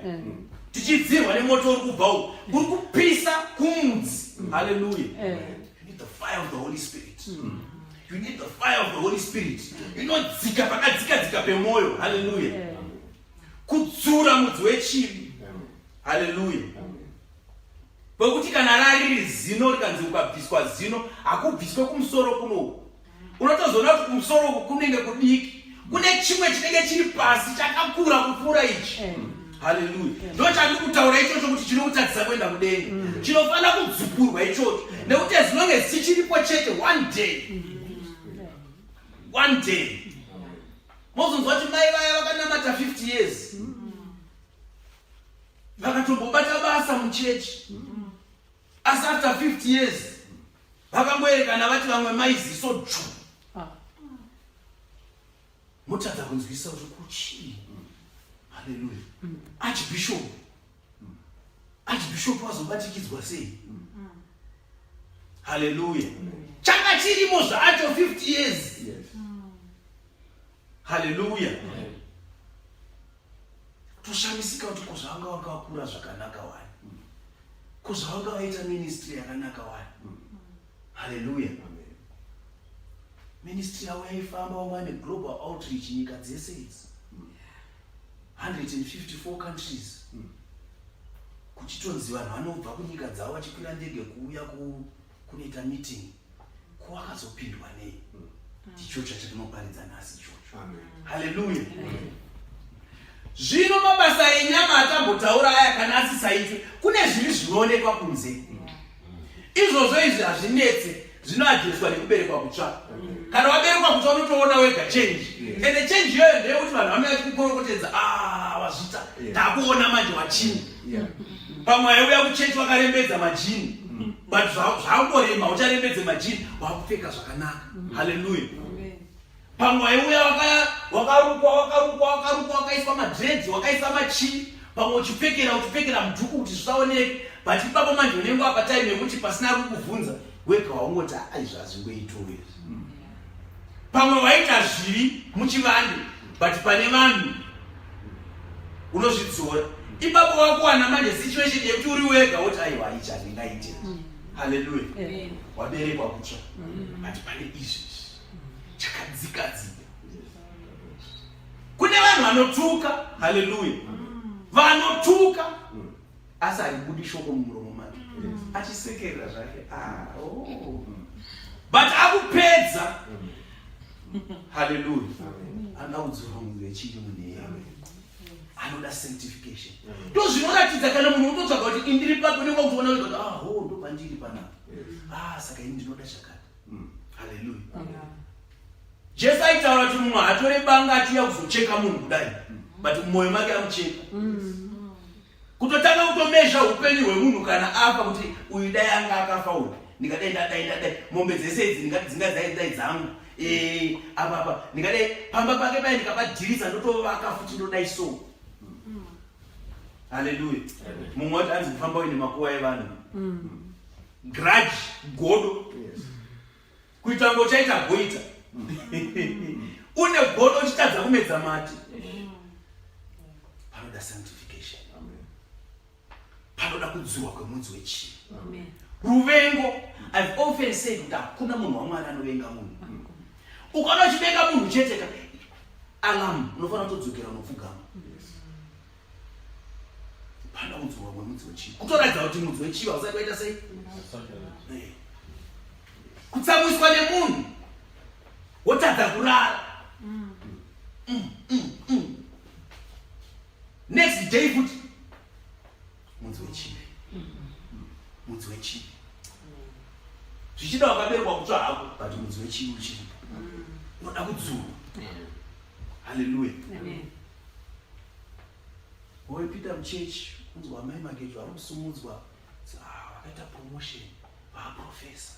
A: tichidzirwa nemoto uri kubva uku uri kupisa kumudzi. Haleluya. You need the fire of the Holy Spirit. You need the fire of the Holy Spirit inodzika pakadzika dzika pemwoyo. Haleluya. Kudzura mudzi wechivi. Haleluya. Pekuti kana rariri zino rikanzi ukabviswa zino, hakubviswe kumusoro kunoku, unotozoona kuti kumusoro uku kunenge kudiki, kune chimwe chinenge chiri pasi chakakura kupfuura ichi. Haleluya. Ndo chandiri kutaura ichocho, kuti chinokutadzisa kuenda kudenga chinofanira kudzupurwa ichocho, nekuti as long as chichiripo chete, one day, one day mozonzwa kuti mai vaya vakanamata 50. 50 years vakatombobata basa muchechi, asi after 50 years vakangoerekana vati vamwe maiziso dzvu. Motadza kunzwisa kuti kuchii. Haleluya. Archbishop wazobatikidzwa sei? Haleluya. Changa chirimo zvacho 50 years. Haleluya. Toshamisika kuti ko zvavanga vakakura zvakanaka wani, ko zvavanga vaita ministry yakanaka wani. Haleluya. Ministry yavo yaifamba, vamwe vane global outreach nyika dzese idzi, 154 countries, kuchitonzi vanhu vanobva kunyika dzavo vachikwira ndege kuuya kunoita meeting. Kuwakazopindwa nei? Ndicho chatinoparidza nhasi ichocho. Haleluya. Zvino mabasa enyama atambotaura aya, kana asisaitwe, kune zvivi zvinoonekwa kunze. Izvozvo izvi hazvinetse, zvinoaddresswa nekuberekwa kutsva. Kana waberekwa kutsva, unotoona wega change. Ende change iyoyo ndeyekuti vanhu vanouya vachikukorokotedza, "Ah, wazvita, takuona manje wachini." Pamwe aiuya kuchechi wakarembedza majini, but zvangorema, ucharembedze majini, wakupfeka zvakanaka. Haleluya. Pamwe waiuya wakarukwa, wakarukwa, wakarukwa, wakaiswa madreads, wakaisa machii, pamwe uchipfekera mudhuku kuti zvisaoneke, but ipapo manje unenge wapa time yekuti pasina ari kukubvunza, wega waungoti, "Aizvo hazvingoitowo izvi." Pamwe waita zvivi muchivande, but pane vanhu unozvidzora. Ipapo wakuwana manje situation yekuti uri wega, woti, "Aiwa, ichi handingaite." Haleluya. Waberekwa kutsva, but pane izvi chakadzika dzika. Kune vanhu vanotuka, haleluya, vanotuka, asi haribudi shoko mumuromo make, achisekerera zvake. Ah, oh. But akupedza. Haleluya. Anoda kudzorwa munhu wechiri munhu, anoda sanctification. Ndo zvinoratidza kana munhu utotsvaga kuti indiri papi. Unenge wakutoona wega kuti, "Ah, ho, ndo pandiri panapa. Ah, saka ini ndinoda chakati." Haleluya. Jesu aitaura kuti mumwe hatore banga achiuya kuzocheka munhu kudai, but mumwoyo make amucheka. Kutotanga kutomezha upenyu hwemunhu kana afa, kuti uyu dai anga akafa uyu, ndingadai ndadai, ndadai mombe dzese idzi dzingadai dai dzangu. Apa apa ndingadai pamba pake pai ndikapadhirisa, ndotovaka futi, ndodai. So haleluya. Mumwe wati anzi kufamba uine makuva evanhu, grudge, godo, kuita ngo uchaita goita une godo, uchitadza kumedza mate. Panoda sanctification, panoda kudzurwa kwemudzi wechivi, ruvengo. I've often said kuti hakuna munhu waMwari anovenga munhu. Ukaona uchivenga munhu cheteka, alarm, unofanira kutodzokera unopfugama. Panoda kudzurwa kwemudzi wechivi, kutoratidza kuti mudzi wechivi hausati waita sei. Kutsamwiswa nemunhu, wotadza kurara. Next day futi, mudzi wechivi, mudzi wechivi. Zvichida wakaberekwa kutsva hako, but mudzi wechivi uchiripo, unoda kudzurwa. Haleluya. Waipinda muchechi, kunzwa amai Magejo ari kusumudzwa, ah, vakaita promotion, vaprofessor,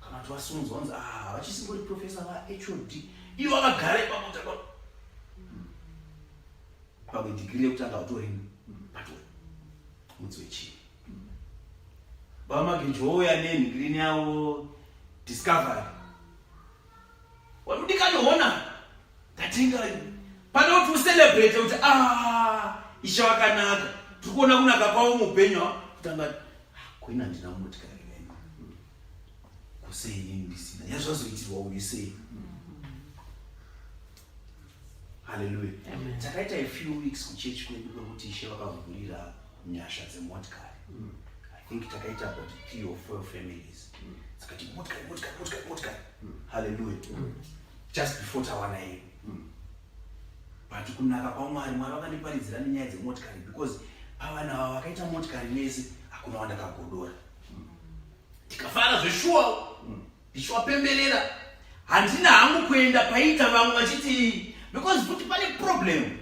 A: kana kuti vasumudzwa, vanzi, "Ah, vachisingori professor, vaHOD." Ivo vakagara ipapo, taka pamwe dhigiri yekutanga utorina, but mudzi wechivi. Baba Magejo ouya nenhigirini yavo, Discovery, wadikaniona ndatenga. Pane kuti ucelebrate kuti, "Ah, Ishe wakanaka, tiri kuona kunaka kwavo muupenyu," kutanga, "Kuina handina motikari venu, kusei inini ndisina yazvazoitirwa uyu sei?" Haleluya. Takaita a few weeks kuchechi kwedu kwekuti Ishe vakavhurira nyasha dzemotikari. I think takaita about three or four families dzikati motikari, motikari, motikari, motikari. Haleluya. Just before tawana iyo. But kunaka kwaMwari, Mwari vakandiparidzira nenyaya dzemotikari, because pavanhu ava vakaita motikari vese hakuna wandakagodora. Tikafara zveshuwa, ndichiwapemberera. Handina hangu kuenda paita vamwe vachiti, because futi pane problem.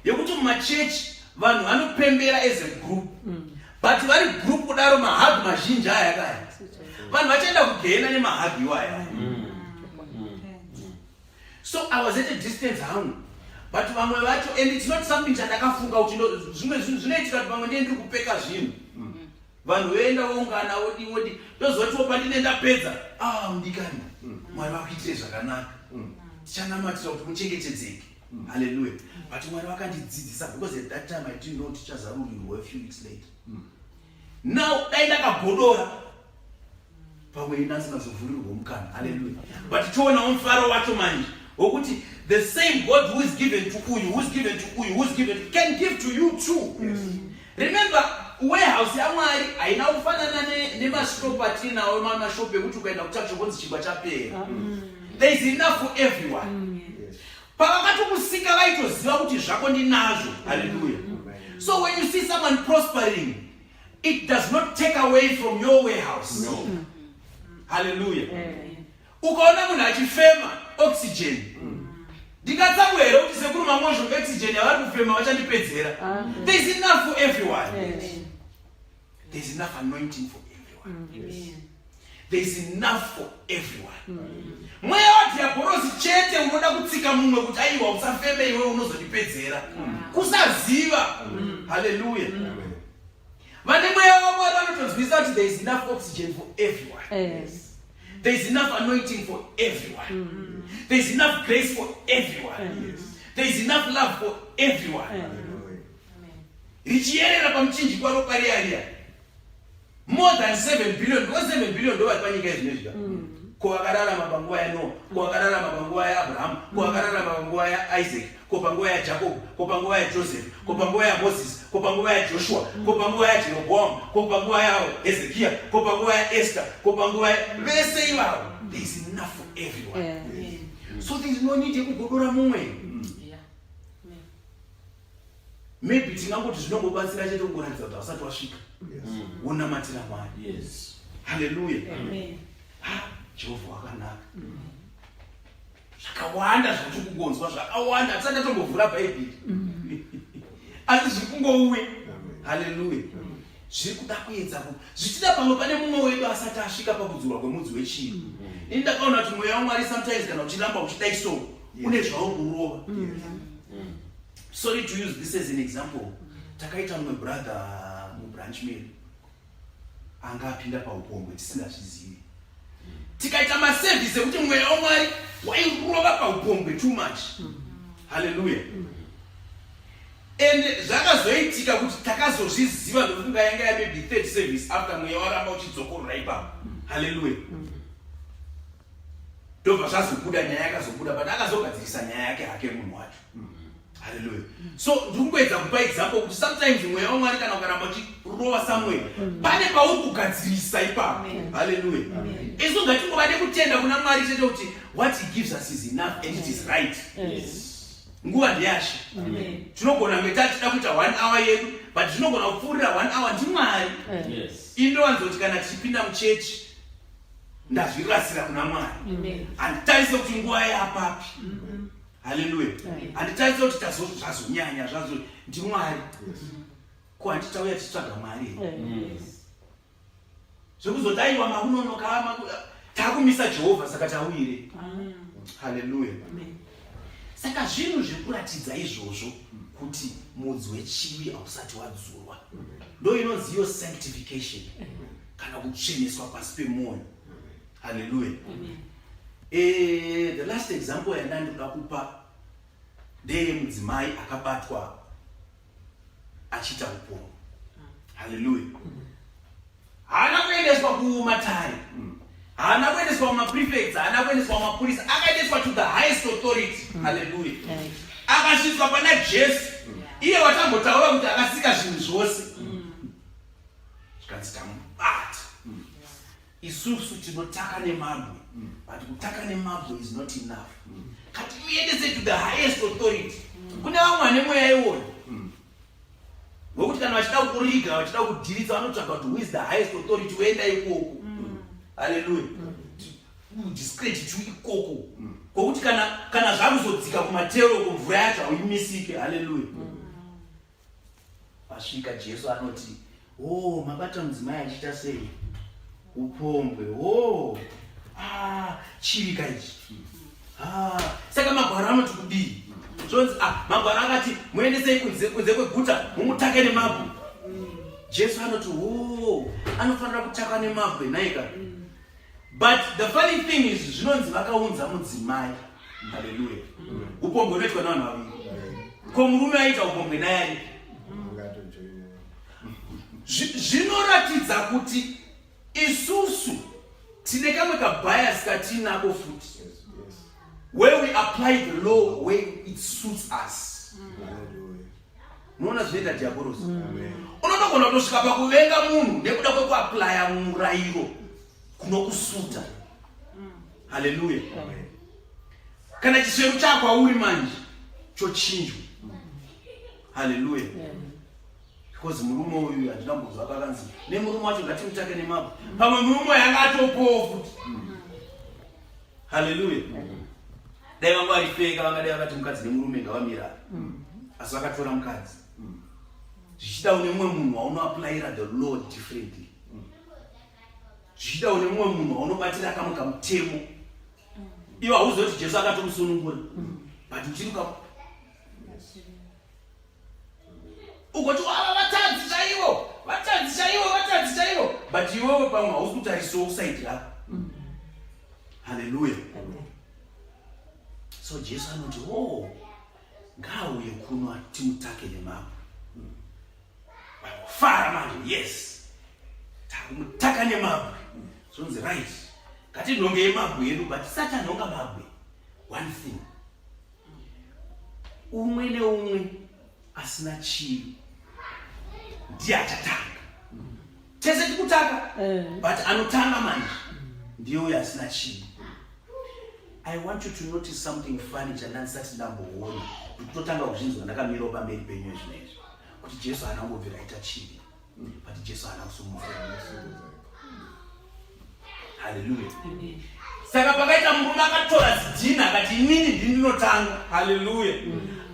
A: yekuti mumachechi vanhu vanopembera as a group, but vari group kudaro, mahug mazhinji aya kaya, vanhu vachaenda kugehena nemahug iwaya. So I was at a distance hangu, but vamwe vacho, and it's not something chandakafunga kuti zvimwe zvinhu zvinoitika, kuti pamwe ndiye ndiri kupeka zvinhu, vanhu voenda voungana, wodi wodi, ndozotiwo pandine ndapedza, "Ah, mudikani, Mwari vakuitire zvakanaka, tichanamatira kuti muchengetedzeke." Haleluya. But Mwari vakandidzidzisa, because at that time I didn't know tichazarurirwa a few weeks later. Now dai ndakagodora, pamwe ina asingazovhurirwa mukana. Haleluya. But toonawo mufaro wacho manje wokuti the same God who is given to uyu, who is given to uyu, who is given to, can give to you too. Remember, warehouse yaMwari haina kufanana nemashopu atinawo, mashopu ekuti ukaenda kutuckshop kunzi chingwa chapera. There is enough for everyone. Pavakatokusika vaitoziva kuti zvako ndinazvo. Haleluya. So when you see someone prospering, it does not take away from your warehouse.
D: No.
A: Haleluya. Ukaona munhu achifema oxygen, ndingatsamwa here kuti sekuru Mamozho oxygen yavari kufema vachandipedzera? There is enough for everyone. There is enough anointing for everyone. There is enough for everyone. Mweya wadhiabhorosi chete unoda kutsika mumwe kuti, "Aiwa, usafeme iwe, unozondipedzera." Kusaziva. Haleluya. Vane mweya waMwari vanotonzwisa kuti there is enough oxygen for everyone. There is enough anointing for everyone. There is enough grace for everyone. There is enough love for everyone. Richiyerera pamuchinjikwa ropa riya riya, more than 7 billion, because 7 billion ndo vari panyika izvinezvi. Ko vakararama panguva yaNoa, ko vakararama panguva yaAbrahamu, ko vakararama panguva yaIsaac, ko panguva yaJacob, ko panguva yaJoseph, ko panguva yaMoses, ko panguva yaJoshua, ko panguva yaJeroboam, ko panguva yaHezekiya, ko panguva yaEsther, ko panguva vese ivavo, there is enough for everyone. So there is no need yekugodora mumwe. Maybe tingangoti zvinongobatsira chete kungoratidza kuti hausati wasvika, wonamatira Mwari. Haleluya. Ha, Jehovha wakanaka. Zvakawanda zvati kungonzwa, zvakawanda, hatisati tatombovhura Bhaibheri, asi zviri kungouya. Haleluya. Zviri kuda kuedza zvichida pamwe pane mumwe wedu asati asvika pakudzurwa kwemudzi wechivi. Ini ndakaona kuti mweya waMwari sometimes kana uchiramba uchidai so, une zvauri kurova. Sorry to use this as an example. Takaita mumwe brother mubranch medu anga apinda paupombwe tisingazvizivi. Tikaita maservice ekuti mweya waMwari wairova paupombwe too much. Haleluya. And zvakazoitika kuti takazozviziva, ndofunga yanga yamaybe third service after mweya waramba uchidzokorora ipapo. Haleluya. Ndobva zvazobuda, nyaya yakazobuda, but akazogadzirisa nyaya yake hake munhu wacho. Haleluya. So ndiri kungoedza kupa example kuti sometimes mweya waMwari kana ukaramba uchirova somewhere, pane pauri kugadzirisa ipapo. Haleluya. Isu ngatingova nekutenda kuna Mwari chete kuti what he gives us is enough and it is right. Nguva ndeyashe. Tinogona kunge tatida kuita one hour yedu, but zvinogona kupfuurira one hour, ndiMwari. Indowanzoti kana tichipinda muchechi, ndazvirasira kuna Mwari, handitarise kuti nguva yapapi. Haleluya. Handitarise kuti zvazonyanya zvazo, ndiMwari. Ko handitauya tichitsvaga Mwari here? Zvekuzoti, "Aiwa, makunonoka," takumisa Jehovha, saka tauyire. Haleluya. Saka zvinhu zvekuratidza izvozvo kuti mudzi wechivi hausati wadzurwa, ndo inonzi iyo sanctification kana kutsveneswa pasi pemwoyo. Haleluya. The last example yandandoda kupa ndeyemudzimai akabatwa achiita upombwe. Haleluya. Haana kuendeswa kumatare, haana kuendeswa kumaprefects, haana kuendeswa kumapurisa, akaendeswa to the highest authority. Haleluya. Akasvitswa pana Jesu, iye watambotaura kuti akasika zvinhu zvose. Zvikanzi, "Tamubata. Isusu tinotaka nemabwe, but kutaka nemabwe is not enough. Katimuendese to the highest authority." Kune vamwe vane mweya iwoyo wekuti kana vachida kuriga, vachida kudhiritsa, vanotsvaga kuti who is the highest authority, woenda ikoko. Haleluya. Discredit ikoko. Kwokuti kana kana zvakuzodzika kumatero uko mvura yacho hauimisike. Haleluya. Pasvika Jesu anoti, "Oh, mabata mudzimai achiita sei? Upombwe. Oh, ah, chivi kaichi. Ah, saka magwaro anoti kudii? Zvonzi, ah, magwaro akati muendesei kunze kunze kweguta mumutake nemabwe. Jesu anoti, "Oh, anofanira kutakwa nemabwe nhaika." But the funny thing is zvinonzi vakaunza mudzimai. Hallelujah. Upombwe unoitwa nevanhu vaviri. Ko murume aita upombwe naye aripi? Zvinoratidza kuti isusu tine kamwe kabias katiinako futi where we apply the law where it suits us. Unoona zvinoita diaborosi. Unotogona kutosvika pakuvenga munhu nekuda kwekuaplya murayiro kunokusuta. Haleluya. Kana chisveru chakwauri manje chochinjwa. Haleluya. Because murume uyu handina kumbonzwa pakanzi nemurume wacho ngatimutake nemabwe. Pamwe murume uyu anga atopowo futi. Haleluya. Dai vanga vari feka vangadai vakati mukadzi nemurume ngavamirane. Asi vakatora mukadzi. Zvichida une mumwe munhu waunoapplyira the law differently. Zvichida une mumwe munhu waunobatira kamwe kamutemo. Iwe hauzivi kuti Jesu akatomusunungura. But uchiri ka ugoti ava vatadzi chaivo vatadzi chaivo vatadzi chaivo but iwewe pamwe hausi kutarisawo kusaidi rako. Haleluya. So Jesu anoti, oh, ngaauye kuno timutake nemabwe. Vangofara manje, yes, takumutaka nemabwe. Zvonzi right, ngatinhongei mabwe edu, but tisati anhonga mabwe, one thing, umwe neumwe asina chivi ndiye achatanga. Tese tikutaka, but anotanga manje ndiye uyo asina chivi. I want you to notice something funny chandandisati ndamboona, ndikutotanga kuzvinzwa ndakamirawo pamberi penyu ezvino izvi, kuti Jesu haana kumbobvira aita chivi, but Jesu haana kusumudzira. Haleluya. Saka pakaita murume akatora zidhina akati inini ndini ndinotanga. Haleluya.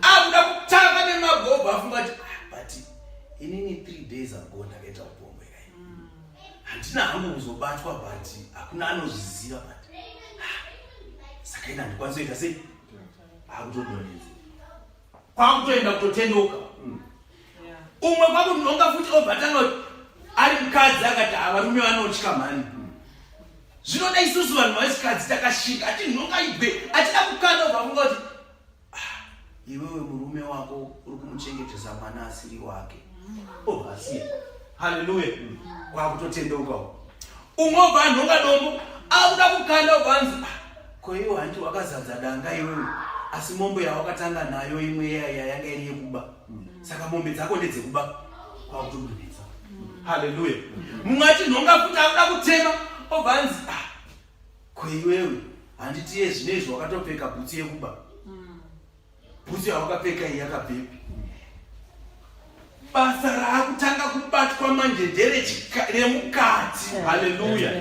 A: Akuda kutanga nemagobho afunga kuti ah, but inini 3 days ago ndakaita upombwe kai. Handina hangu kuzobatwa but hakuna anozviziva but ah, saka ini handikwanisi kuita sei? Akutodonhedza. Kwakutoenda kutotendeuka. Umwe kwakunhonga futi obva tanga kuti ari mukadzi akati ah, varume vanotya mhani. Zvinoda isusu vanhu vasikadzi takashinga atinhonga ibwe achida kukanda obva afunga kuti ah, iwewe murume wako uri kumuchengetesa mwana asiri wake. Obva asiya. Haleluya. Kwakutotendeuka. Umwe obva anhonga dombo akuda kukanda obva anzi ah, ko iwe hanti wakazadza danga iwewe asi mombe yawakatanga nayo imwe yaya yanga iri yekuba. Saka mombe dzako ndedzekuba. Kwakutodonhedza. Haleluya. Mumwe achinhonga futi akuda kutema obva anzi ah, ko iwewe handiti iye zvino izvi wakatopfeka bhutsu yekuba. Bhutsu yawakapfeka iyi yakabvepi? Basa raakutanga kubatwa manje nderemukati. Haleluya.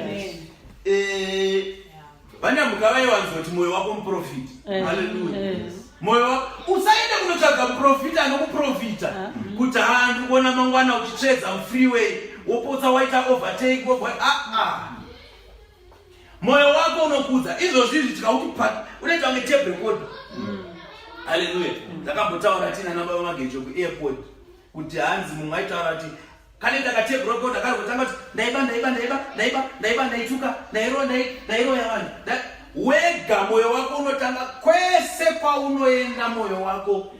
A: Vanyamuka vaiwanzoti mwoyo wako muprofita. Haleluya. Mwoyo wako usaende kunotsvaga muprofita anokuprofita kuti haa ndikuona mangwana uchitsvedza mufreeway wopotsa waita overtake wobva ah. Mwoyo wako unokudza izvozvi izvi tikauti pa unoita kunge tape recorder. Haleluya. Ndakambotaura tina nababa Magejo kuairport kuti hanzi mumwe aitaura kuti kanoita ka tape recorder kari kutanga kuti ndaiba ndaiba ndaiba ndaiba ndaiba ndaituka ndairoya ndairoya vanhu. Wega mwoyo wako unotanga kwese kwaunoenda mwoyo wako.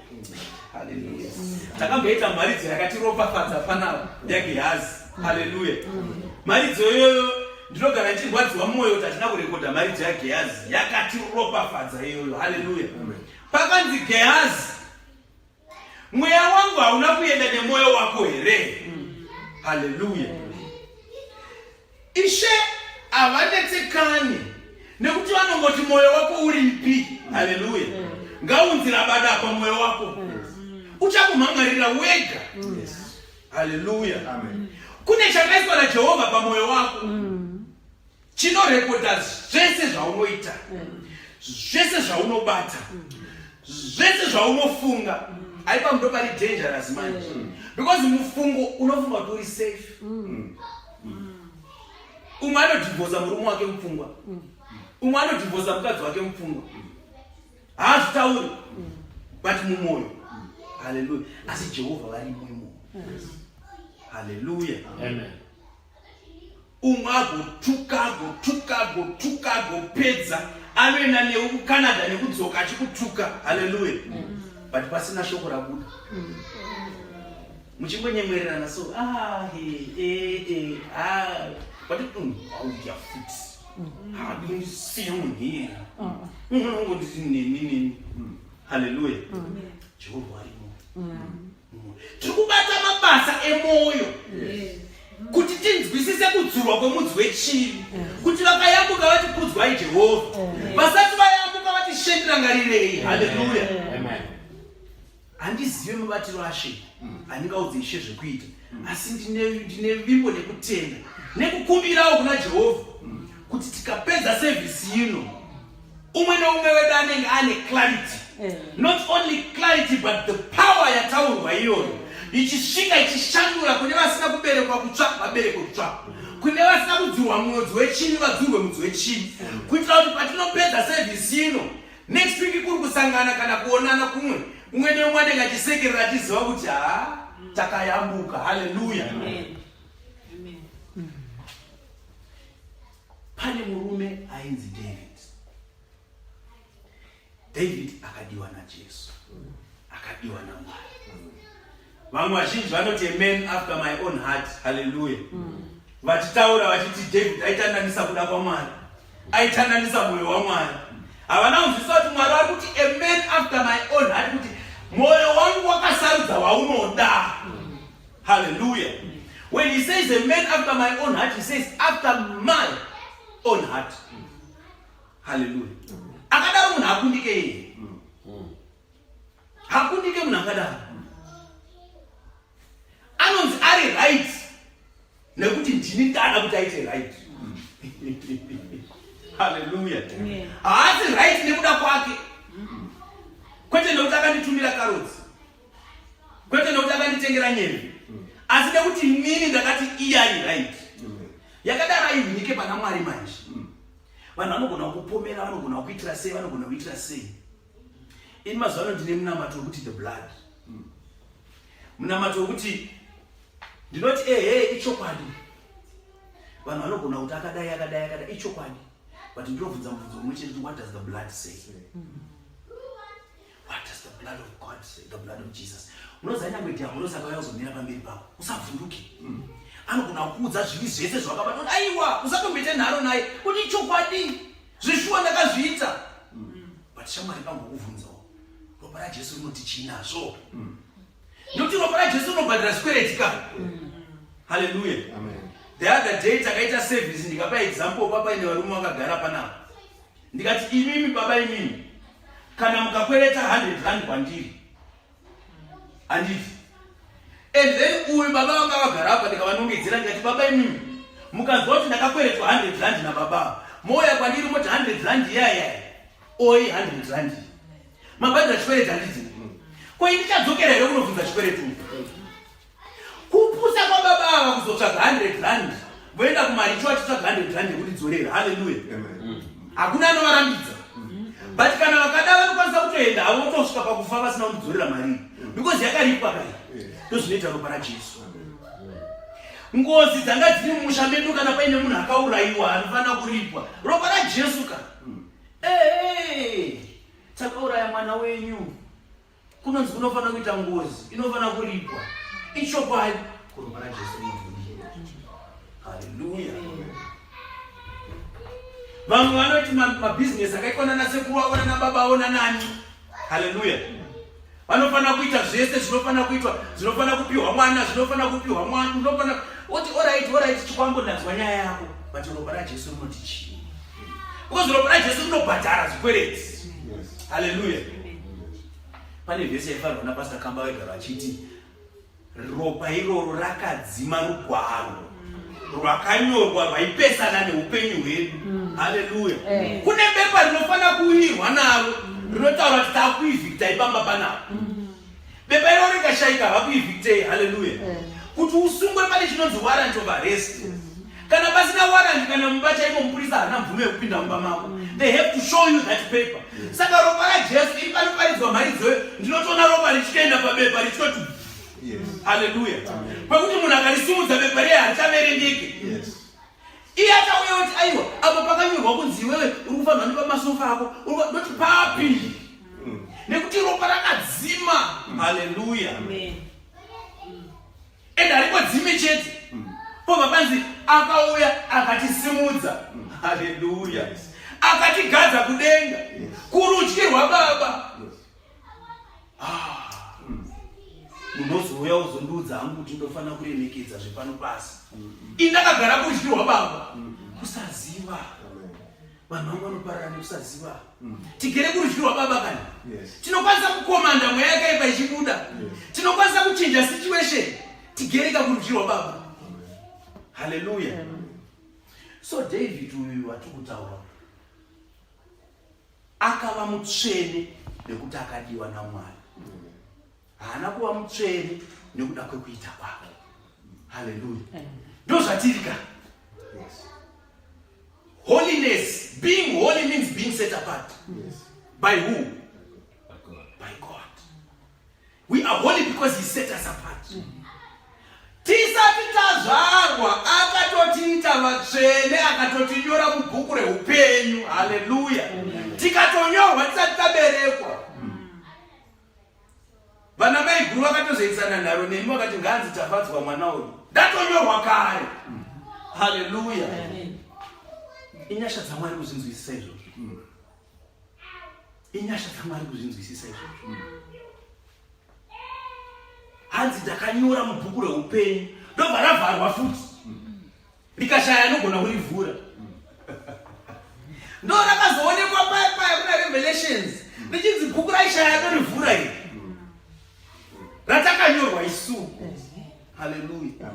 A: Haleluya. Takamboita mharidzo yakatiropafadza panapa yaGehazi. Haleluya. Mharidzo iyoyo ndinogara ndichirwadziwa mwoyo kuti hatina kurekodha mharidzo yaGehazi. Yakatiropafadza iyoyo. Haleluya. Pakanzi Gehazi, mweya wangu hauna kuenda nemwoyo wako here? Haleluya. Ishe havanetsekani nekuti vanongoti mwoyo wako uripi. Haleluya. Ngaunzira bada apa mwoyo wako. Uchakumhangarira wega. Haleluya. Kune chakaiswa naJehovha pamwoyo wako chinorekodha zvese zvaunoita. Zvese zvaunobata, zvese zvaunofunga, aipa ndo pari dangerous manje, because mufungo unofunga kuti uri safe. Umwe anodhivhosa murume wake mupfungwa, umwe anodhivhosa mukadzi wake mupfungwa, haazvitauri, but mumwoyo. Haleluya! Asi Jehovha varimo imomo. Haleluya! Umwe agotuka, agotuka, agotuka, agopedza, anoenda newe kuCanada nekudzoka achikutuka. Haleluya! But pasina shoko rabuda, muchingonyemwererana so, ah, he, eh, eh, ah. But auya futi, haadindisiya munhu iyena, unongonditi neni neni. Haleluya! Jehovha arimo. Tiri kubata mabasa emwoyo kuti tinzwisise kudzurwa kwemudzi wechivi, kuti vakayambuka vati kudzwai Jehovha, vasati vayambuka vati shendirangarirei. Haleluya! Handizive mabatiro ashe, handingaudze ishe zvekuita, asi ndine vimbo nekutenda nekukumbirawo kuna Jehovha kuti tikapedza sevhisi ino, umwe neumwe wedu anenge ane clarity, not only clarity but the power yataurwa iyoyo ichisvika ichishandura kune vasina kuberekwa kutsva vaberekwe kutsva, kune vasina kudzurwa mudzi wechivi vadzurwe mudzi wechivi, kuitira kuti patinopedza sevhisi ino next week, kuri kusangana kana kuonana kumwe, umwe neumwe anenge achisekerera achiziva kuti ha, takayambuka. Haleluya! Pane murume ainzi David. David akadiwa naJesu, akadiwa naMwari. Vamwe vazhinji vanoti a man after my own heart. Haleluya! Vachitaura vachiti David aitandanisa kuda kwaMwari, aitandanisa mwoyo waMwari. Havana kunzwisisa kuti Mwari vari kuti a man after my own heart, kuti mwoyo wangu wakasarudza waunoda. Haleluya! When he says a man after my own heart, he says after my own heart. Haleluya! Akadaro munhu hakundike iye, hakundike munhu akadaro. Anonzi ari right nekuti ndini ndada kuti aite right. Haleluya! Haasi right nekuda kwake, kwete nekuti akanditumira karotsi, kwete nekuti akanditengera nyembe, asi nekuti nini ndakati iye ari right. Yakadaro aihwinike pana Mwari. Manje vanhu vanogona kupomera, vanogona kuitira sei, vanogona kuitira sei. Ini mazuva ano ndine munamato wekuti the blood, munamato wekuti ndinoti ehe, ichokwadi, vanhu vanogona kuti akadai, akadai, akadai, ichokwadi, but ndinobvunza mubvunzo mumwe chete kuti what does the blood say? What does the blood of God say? The blood of Jesus. Unoziva, nyangwe dhiabhorosi akauya kuzomira pamberi pako, usavhunduke. Anogona kukuudza zvivi zvese zvawakabata kuti aiwa, usatomboite nharo naye kuti ichokwadi, zvishuwa ndakazviita. But shamwari, pambokubvunzawo, ropa raJesu rinoti chinazvo? Nokuti ropa raJesu rinobhadhira zvikwereti ka. Haleluya! The other day takaita service, ndikapa example papa ine varume vakagara panapa, ndikati, imimi baba, imimi kana mukakwereta 100 rand kwandiri, handiti? And then uyu baba vanga vagara apa, ndikavanongedzera, ndikati, baba imimi mukanzwa kuti ndakakweretwa 100 rand nababa, mouya kwandiri moti 100 rand iyayaya, oi 100 rand, mabhadhira chikwereti, handiti? Ko indichadzokera here kunobvunza chikwereti uku? Kupusa kwababa ava kuzotsvaga 100 rand, voenda kumaricho vachitsvaga 100 rand yekutidzorera. Haleluya! Hakuna anovarambidza, but kana vakada vanokwanisa kutoenda havo, votosvika pakufa vasina kundidzorera mari, because yakaripwa kai. Ndozvinoita ropa raJesu. Ngozi dzanga dziri mumusha medu, kana paine munhu akaurayiwa anofanira kuripwa, ropa raJesu ka. Ee, takauraya mwana wenyu, kunonzi kunofanira kuita ngozi, inofanira kuripwa, ichokwadi, kuropa raJesu rinobvumira. Haleluya! Vamwe vanoti mabhizinesi akaitwa nanasekuru avo, nanababa avo, nanani. Haleluya! Vanofanira kuita zvese zvinofanira kuitwa, zvinofanira kupiwa mwana, zvinofanira kupiwa mwana, unofanira oti alright, alright, chikwambo, ndanzwa nyaya yako, but ropa raJesu rinoti chii? Because ropa raJesu rinobhadhara zvikwereti. Haleluya! Pane vhesi yaifanirwa napastor Kamba, vaigara vachiti ropa iroro rakadzima rugwaro. rwakanyorwa rwaipesana neupenyu hwedu. Haleluya. Kune bepa rinofanira kuuyirwa naro rinotaura kuti takuivhiktai pamba panapa. Bepa iro rikashaika havakuivhiktei. Haleluya. Kuti usungwe pane chinonzi warrant of arrest. Kana pasina warrant, kana mumba chaimo mupurisa haana mvumo yekupinda mumba mako. They have to show you that paper. Saka ropa raJesu iri panoparidzwa mharidzo, ndinotoona ropa richitoenda pabepa richitoti haleluya, pekuti munhu akarisimudza bepa riye harichaverengeke. Iye achauya kuti, "Aiwa, apa pakanyorwa kunzi iwewe uri kufanirwa nepamasofa ako." Ndoti, "Papi?" Nekuti ropa rakadzima. Haleluya. Ende haringodzime chete, pobva panzi akauya akatisimudza. Haleluya. Akatigadza kudenga kurudyi rwaBaba. Ah. Munozouya uzondiudza hangu kuti ndofanira kuremekedza zvepano pasi, ini ndakagara kurudyi rwaBaba? Kusaziva. Vanhu vangu vanoparara nekusaziva. Tigere kurudyi rwaBaba kani tinokwanisa kukomanda mweya yakaipa ichibuda, tinokwanisa kuchinja situation tigereka kurudyi rwaBaba. Haleluya. So David uyu watiri kutaura akava mutsvene nekuti akadiwa naMwari. Haana kuva mutsvene nekuda kwekuita kwake. Haleluya. Ndo zvatiri ka. Holiness, being holy means being set apart. By who?
D: By God.
A: By God. We are holy because he set us apart. Tisati tazvarwa akatotiita vatsvene, akatotinyora mubhuku reupenyu. Haleluya. Tikatonyorwa tisati taberekwa. Vana maiguru vakatozoisana nharo nemi, vakati, "Nganzi Tafadzwa mwana uyu." Ndatonyorwa kare. Haleluya. Inyasha dzaMwari kuzvinzwisisa izvozvo. Inyasha dzaMwari kuzvinzwisisa izvozvo. Hanzi ndakanyora mubhuku reupenyu, ndobva ravharwa futi, rikashaya anogona kurivhura. Ndo rakazoonekwa paya paya kuna Revelations richinzi bhuku raishaya anorivhura iri ratakanyorwa isu. Haleluya.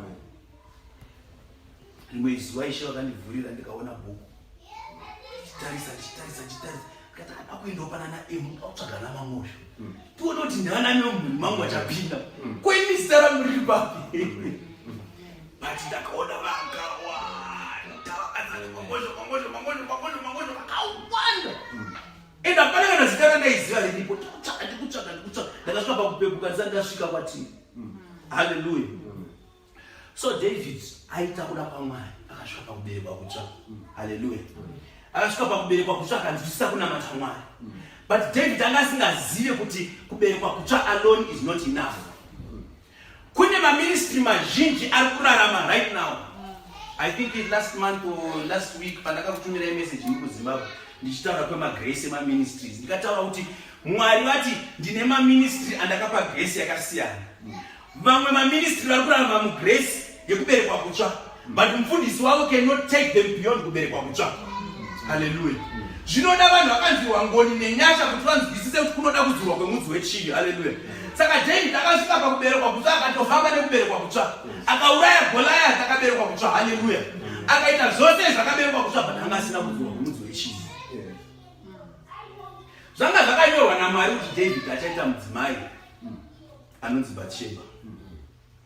A: Rimwe zuva Ishe vakandivhurira, ndikaona bhuku, ndichitarisa, ndichitarisa, ndichitarisa, ndikati, "Ada kuendawo panana emu akutsvaga namamosho, tione kuti ndivanani vemunhu mangu vachapinda. Koini zita rangu riri papi?" But ndakaona vakawanda vakazara, Mangosho, Mangosho, Mangosho, Mangosho, Mangosho, vakawanda, ende hapana kana zita randaiziva riripo. Ndikutsvaga, ndikutsvaga, ndikutsvaga, ndakasvika pakupepuka ndisati ndasvika kwatiri. Haleluya. So David aita kuda kwaMwari, akasvika pakuberekwa kutsva. Haleluya. Akasvika pakuberekwa kutsva, akanzwisisa kunamata Mwari. But David anga asingazive kuti kuberekwa kutsva alone is not enough. Kune maministry mazhinji ari kurarama right now. I think it last month or last week pandakakutumirai message iri kuZimbabwe ndichitaura kwemagrace emaministries, ndikataura kuti Mwari vati, "Ndine maministry andakapa grace yakasiyana." Vamwe maministry vari kurarama mugrace yekuberekwa kutsva, but mufundisi wavo cannot take them beyond kuberekwa kutsva. Haleluya. Zvinoda vanhu vakanzwirwa ngoni nenyasha kuti vanzwisise kuti kunoda kudzurwa kwemudzi wechivi. Haleluya. Saka David akasvika pakuberekwa kutsva, akatofamba nekuberekwa kutsva, akauraya Goliath akaberekwa kutsva. Haleluya. Akaita zvose zvakaberekwa kutsva, but anga asina kudzurwa kwemudzi wechivi. Zvanga zvakanyorwa naMwari kuti David achaita mudzimai anonzi Batsheba,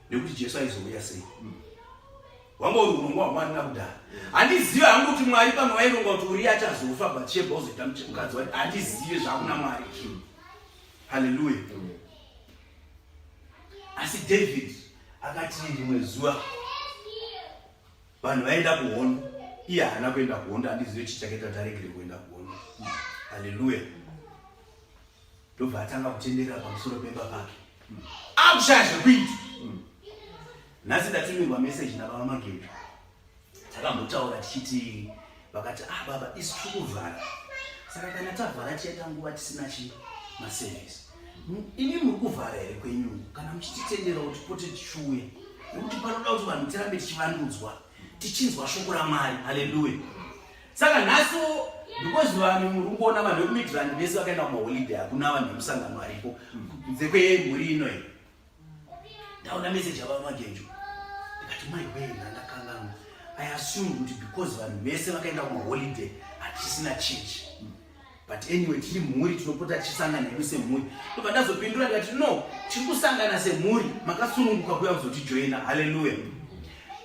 A: nekuti Jesu aizouya sei? Wanga uri urongwa hwaMwari nakudhara. Handizive hangu kuti Mwari pamwe vaironga kuti Uriya achazofa, Batsheba ozoita mukadzi wake. Handizive, zvakuna Mwari. Haleluya. Asi David akati rimwe zuva vanhu vaenda kuhondo, iye haana kuenda kuhondo. Handizive chii chakaita kuti aregere kuenda kuhondo. Haleluya. Ndobva atanga kutenderera pamusoro pemba pake, akushaya zvekuita. Nhasi ndatumirwa meseji nababa Magejo. Takambotaura tichiti, vakati, "Ah baba, isu tiri kuvhara, saka kana tavhara tichaita nguva tisina chi maservice. Imi muri kuvhara here kwenyu? Kana muchititendera kuti pote tichiuya, nekuti panoda kuti vanhu tirambe tichivandudzwa, tichinzwa shoko raMwari." Haleluya. Saka nhasi, because vanhu muri kungoona vanhu vekuMidrand vese vakaenda kumaholiday, hakuna vanhu vemusangano varipo kunze kwemhuri ino iyi. Ndaona meseji yababa Magenjo, ndikati, "Mai wee, ndandakanganwa." I assume kuti because vanhu vese vakaenda kumaholiday hatichisina chechi. But anyway, tiri mhuri, tinopota tichisangana hedu semhuri. Ndobva ndazopindura ndikati no, tiri kusangana semhuri, makasununguka kuuya kuzotijoina. Haleluya.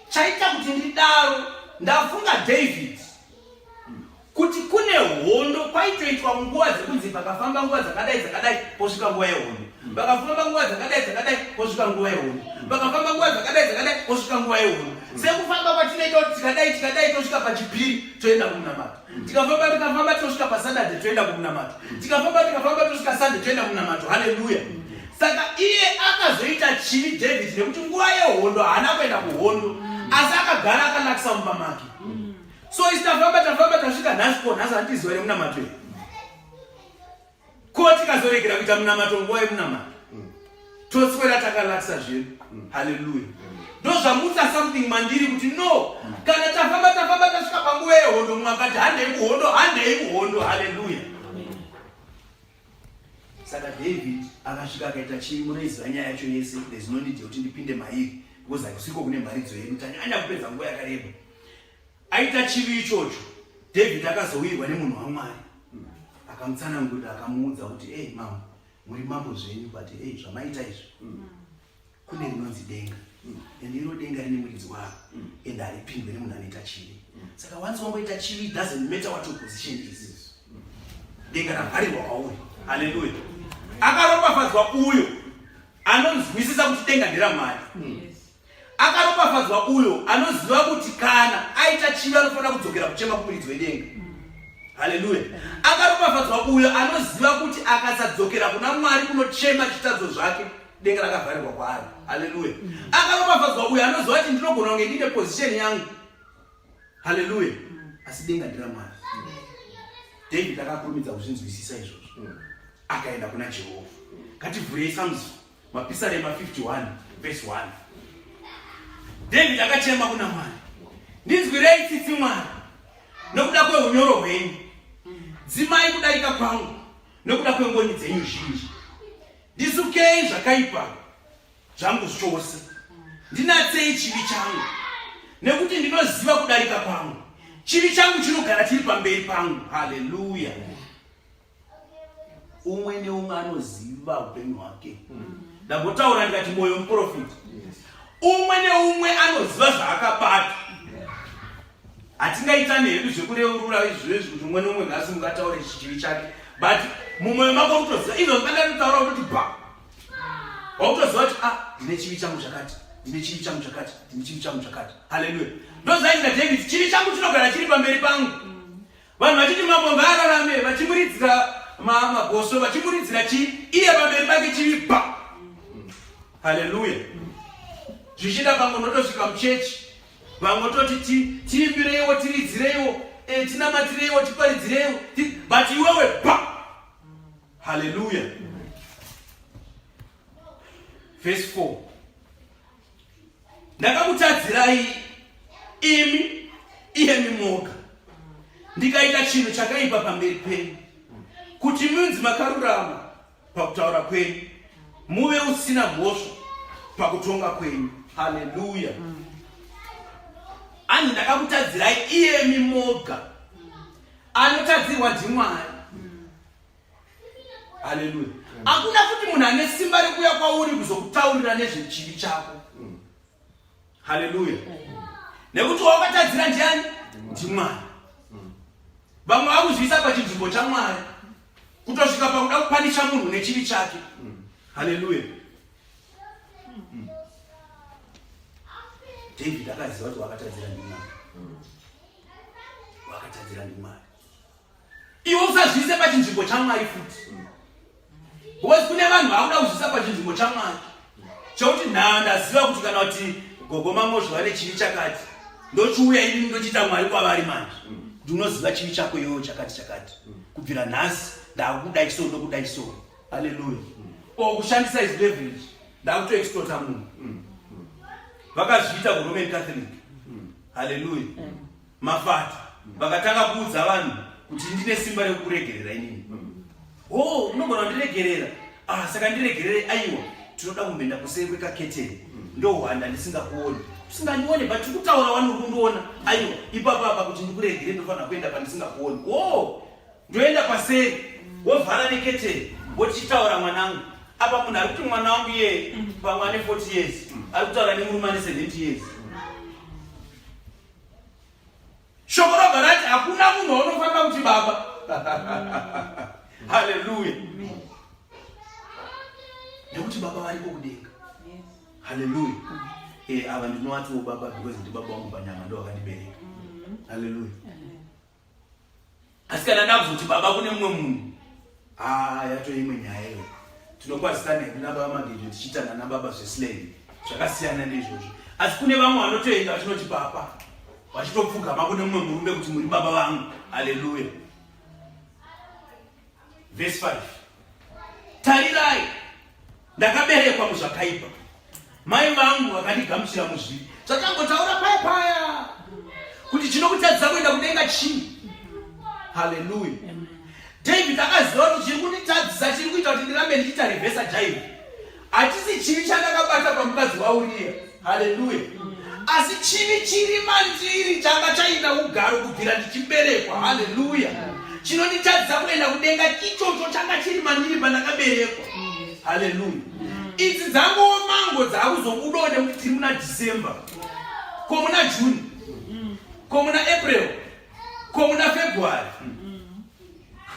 A: Chaita kuti ndidaro, ndafunga David kuti kune hondo kwaitoitwa nguva dzekunzi pakafamba nguva dzakadai dzakadai posvika nguva yehondo, pakafamba nguva dzakadai dzakadai posvika nguva yehondo, pakafamba nguva dzakadai dzakadai posvika nguva yehondo. Sekufamba kwatinoita kuti tikadai tikadai tosvika pachipiri toenda kumunamato, tikafamba tikafamba tosvika pasaturday toenda kumunamato, tikafamba tikafamba tosvika sunday toenda kumunamato. Haleluya. Saka iye akazoita chivi David nekuti nguva yehondo haana kuenda kuhondo, asi akagara akanakisa mumba make. So isi tafamba tafamba tasvika nhasi, ko nhasi handiziva remunamato here? Ko tikazoregera kuita munamato nguva yemunamato, toswera takalakisa zvedu. Haleluya. Ndozvamutsa something mandiri kuti no, kana tafamba tafamba tasvika panguva yehondo, mumwe akati handei kuhondo, handei kuhondo. Haleluya. Saka David akasvika akaita chii? Munoiziva nyaya yacho yese, there's no need yekuti ndipinde mairi because hakusiko kune mharidzo yedu, tanyanya kupedza nguva yakareba. Aita chivi ichocho, David akazowirwa nemunhu waMwari akamutsanangurira, akamuudza kuti ei mambo, muri mambo zvenyu, but ei zvamaita izvi, kune rinonzi denga, and iro denga rine muridzi waro, and haripindwe nemunhu anoita chivi. Saka once wangoita chivi, doesn't matter what your position is, denga ravharirwa kwauri. Haleluya. Akaropafadzwa uyo anonzwisisa kuti denga nderamwari. Akaropafadzwa uyo anoziva kuti kana aita chivi anofanira kudzokera kuchema kumuridzi wedenga. Haleluya. Akaropafadzwa uyo anoziva kuti akasadzokera kuna Mwari kunochema chitadzo zvake, denga rakavharirwa kwaari. Haleluya. Akaropafadzwa uyo anoziva kuti ndinogona kunge ndine position yangu, haleluya, asi denga nderamwari. David akakurumidza kuzvinzwisisa izvozvo, akaenda kuna Jehovha. Ngativhurei Psalms, Mapisarema 51 verse 1. David akachema kuna Mwari, ndinzwirei tsitsi Mwari nokuda kweunyoro hwenyu, dzimai kudarika kwangu nokuda kwengoni dzenyu zhinji. Ndisukei zvakaipa zvangu zvose, ndinatsei chivi changu, nekuti ndinoziva kudarika kwangu, chivi changu chinogara chiri pamberi pangu. Haleluya. Umwe neumwe anoziva upenyu hwake. Ndambotaura ndikati mwoyo muprofita. Umwe neumwe anoziva zvaakabata. Hatingaitani hedu zvekureurura izvezvi kuti umwe neumwe nhasi mungataure chichivi chake, but mumwoyo mako kutoziva izvo zvandatotaura kutoti ba wakutoziva kuti ah, ndine chivi changu chakati, ndine chivi changu chakati, ndine chivi changu chakati. Haleluya. Ndozvainza David, chivi changu chinogara chiri pamberi pangu. Vanhu vachiti mambo ngaararame, vachimuridzira magoso, vachimuridzira chii, iye pamberi pake chivi ba. Haleluya. Zvichida pamwe unotosvika muchechi, vamwe toti tiimbireiwo, tiridzireiwo, tinamatireiwo, tiparidzireiwo, but iwewe ba. Haleluya. Verse 4. Ndakakutadzirai imi, iyemi moga, ndikaita chinhu chakaipa pamberi penyu, kuti munzi makarurama pakutaura kwenyu, muve usina mhosva pakutonga kwenyu. Haleluya. Anzi ndakakutadzirai iyemi moga. Anotadzirwa ndiMwari. Haleluya. Hakuna futi munhu ane simba rekuuya kwauri kuzokutaurira nezvechivi chako. Haleluya. Nekuti wakatadzira ndiani? NdiMwari. Vamwe vakuzviisa pachinzvimbo chaMwari kutosvika pakuda kupanisha munhu nechivi chake. Haleluya. David akaziva kuti wakatadzira ndiMwari. Wakatadzira ndiMwari. Iwe usazviise pachinzvimbo chaMwari futi, because kune vanhu vakuda kuzviisa pachinzvimbo chaMwari chekuti nhaa ndaziva kuti kana kuti gogo Mamozvo vane chivi chakati, ndochiuya ini ndochiita Mwari kwavari. Manje ndinoziva chivi chako iwewe chakati chakati, kubvira nhasi ndakudai so, ndokudai so. Haleluya. Or kushandisa his leverage, ndakutoextorta munhu. Vakazviita kuRoman Catholic. Haleluya. Mafata vakatanga kuudza vanhu kuti ndine simba rekukuregerera inini. Oh, unogona kundiregerera? Ah, saka ndiregerere. Aiwa, tinoda kumboenda kuseri kwekaketeni, ndohwanda ndisingakuoni. Usingandione, but tiri kutaura wani, uri kundiona. Aiwa, ipapa apa kuti ndikuregere, ndofanira kuenda pandisingakuoni. O, ndoenda paseri, wovhara neketeni, wochitaura, "Mwanangu." Apa munhu ari kuti "mwana wangu" iye pamwe ane 40 years, ari kutaura nemurume ane 70 years. Shoko robva rati hakuna munhu waunofanira kuti baba. Haleluya! Nekuti baba variko kudenga. Haleluya! Ava ndinovatiwo baba because ndibaba vangu panyama, ndo vakandibereka. Haleluya! Asi kana ndakuzoti baba kune mumwe munhu, ah, yato imwe nyaya iyo. Tinokwazisana hedu nababa Magejo, tichiitana nababa zveslave, zvakasiyana neizvozvo. Asi kune vamwe vanotoenda vachinoti papa, vachitopfugama kune mumwe murume kuti muri baba vangu. Haleluya! Vhesi 5: "Tarirai, ndakaberekwa muzvakaipa, mai vangu vakandigamuchira muzvivi." Zvatangotaura paya paya kuti chinokutadzisa kuenda kudenga chii? Haleluya! David akaziva kuti chiri kunditadzisa, chiri kuita kuti ndirambe ndichiita reverse jive, hatisi chivi chandakabata pamukadzi waUriya. Haleluya! Asi chivi chiri mandiri changa chaina ugaro kubvira ndichiberekwa. Haleluya! Chinonditadzisa kuenda kudenga ichocho changa chiri mandiri pandakaberekwa. Haleluya! Idzi dzangowo mango dzaakuzobudawo nekuti tiri muna December, ko muna June, ko muna April, ko muna February.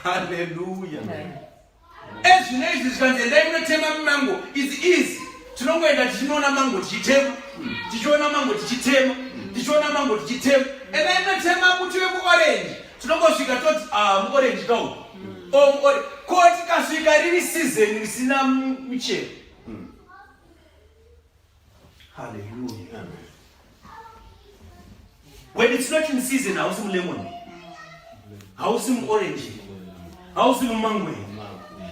A: Haleluya! Ezvino izvi zvikanzi endai munotema mimango idzi, izi tinongoenda tichinoona mango tichitema, tichiona mango tichitema, tichiona mango tichitema. Endai munotema muti wekuorenji, tinongosvika toti, "Ah, muorenji kau o muorenji." Ko tikasvika riri season risina michero? Haleluya! When it's not in season, hausi mulemon, hausi muorange, hausi mumango.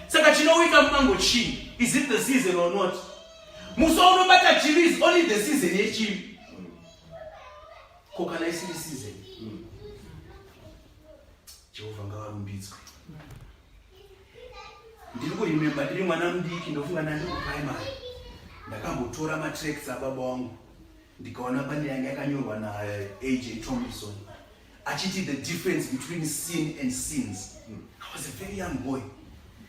A: Saka chinowika mumango chii? Is it the season or not? Musi waunobata chivi is only the season yechivi. Ko kana isiri season? Jehovha ngavarumbidzwe. Ndiri kuremember ndiri mwana mudiki, ndofunga ndandiri kuprimary, ndakambotora matracts ababa wangu, ndikaona pane yanga yakanyorwa naAJ Tomlinson achiti the difference between sin and sins. I was a very young boy,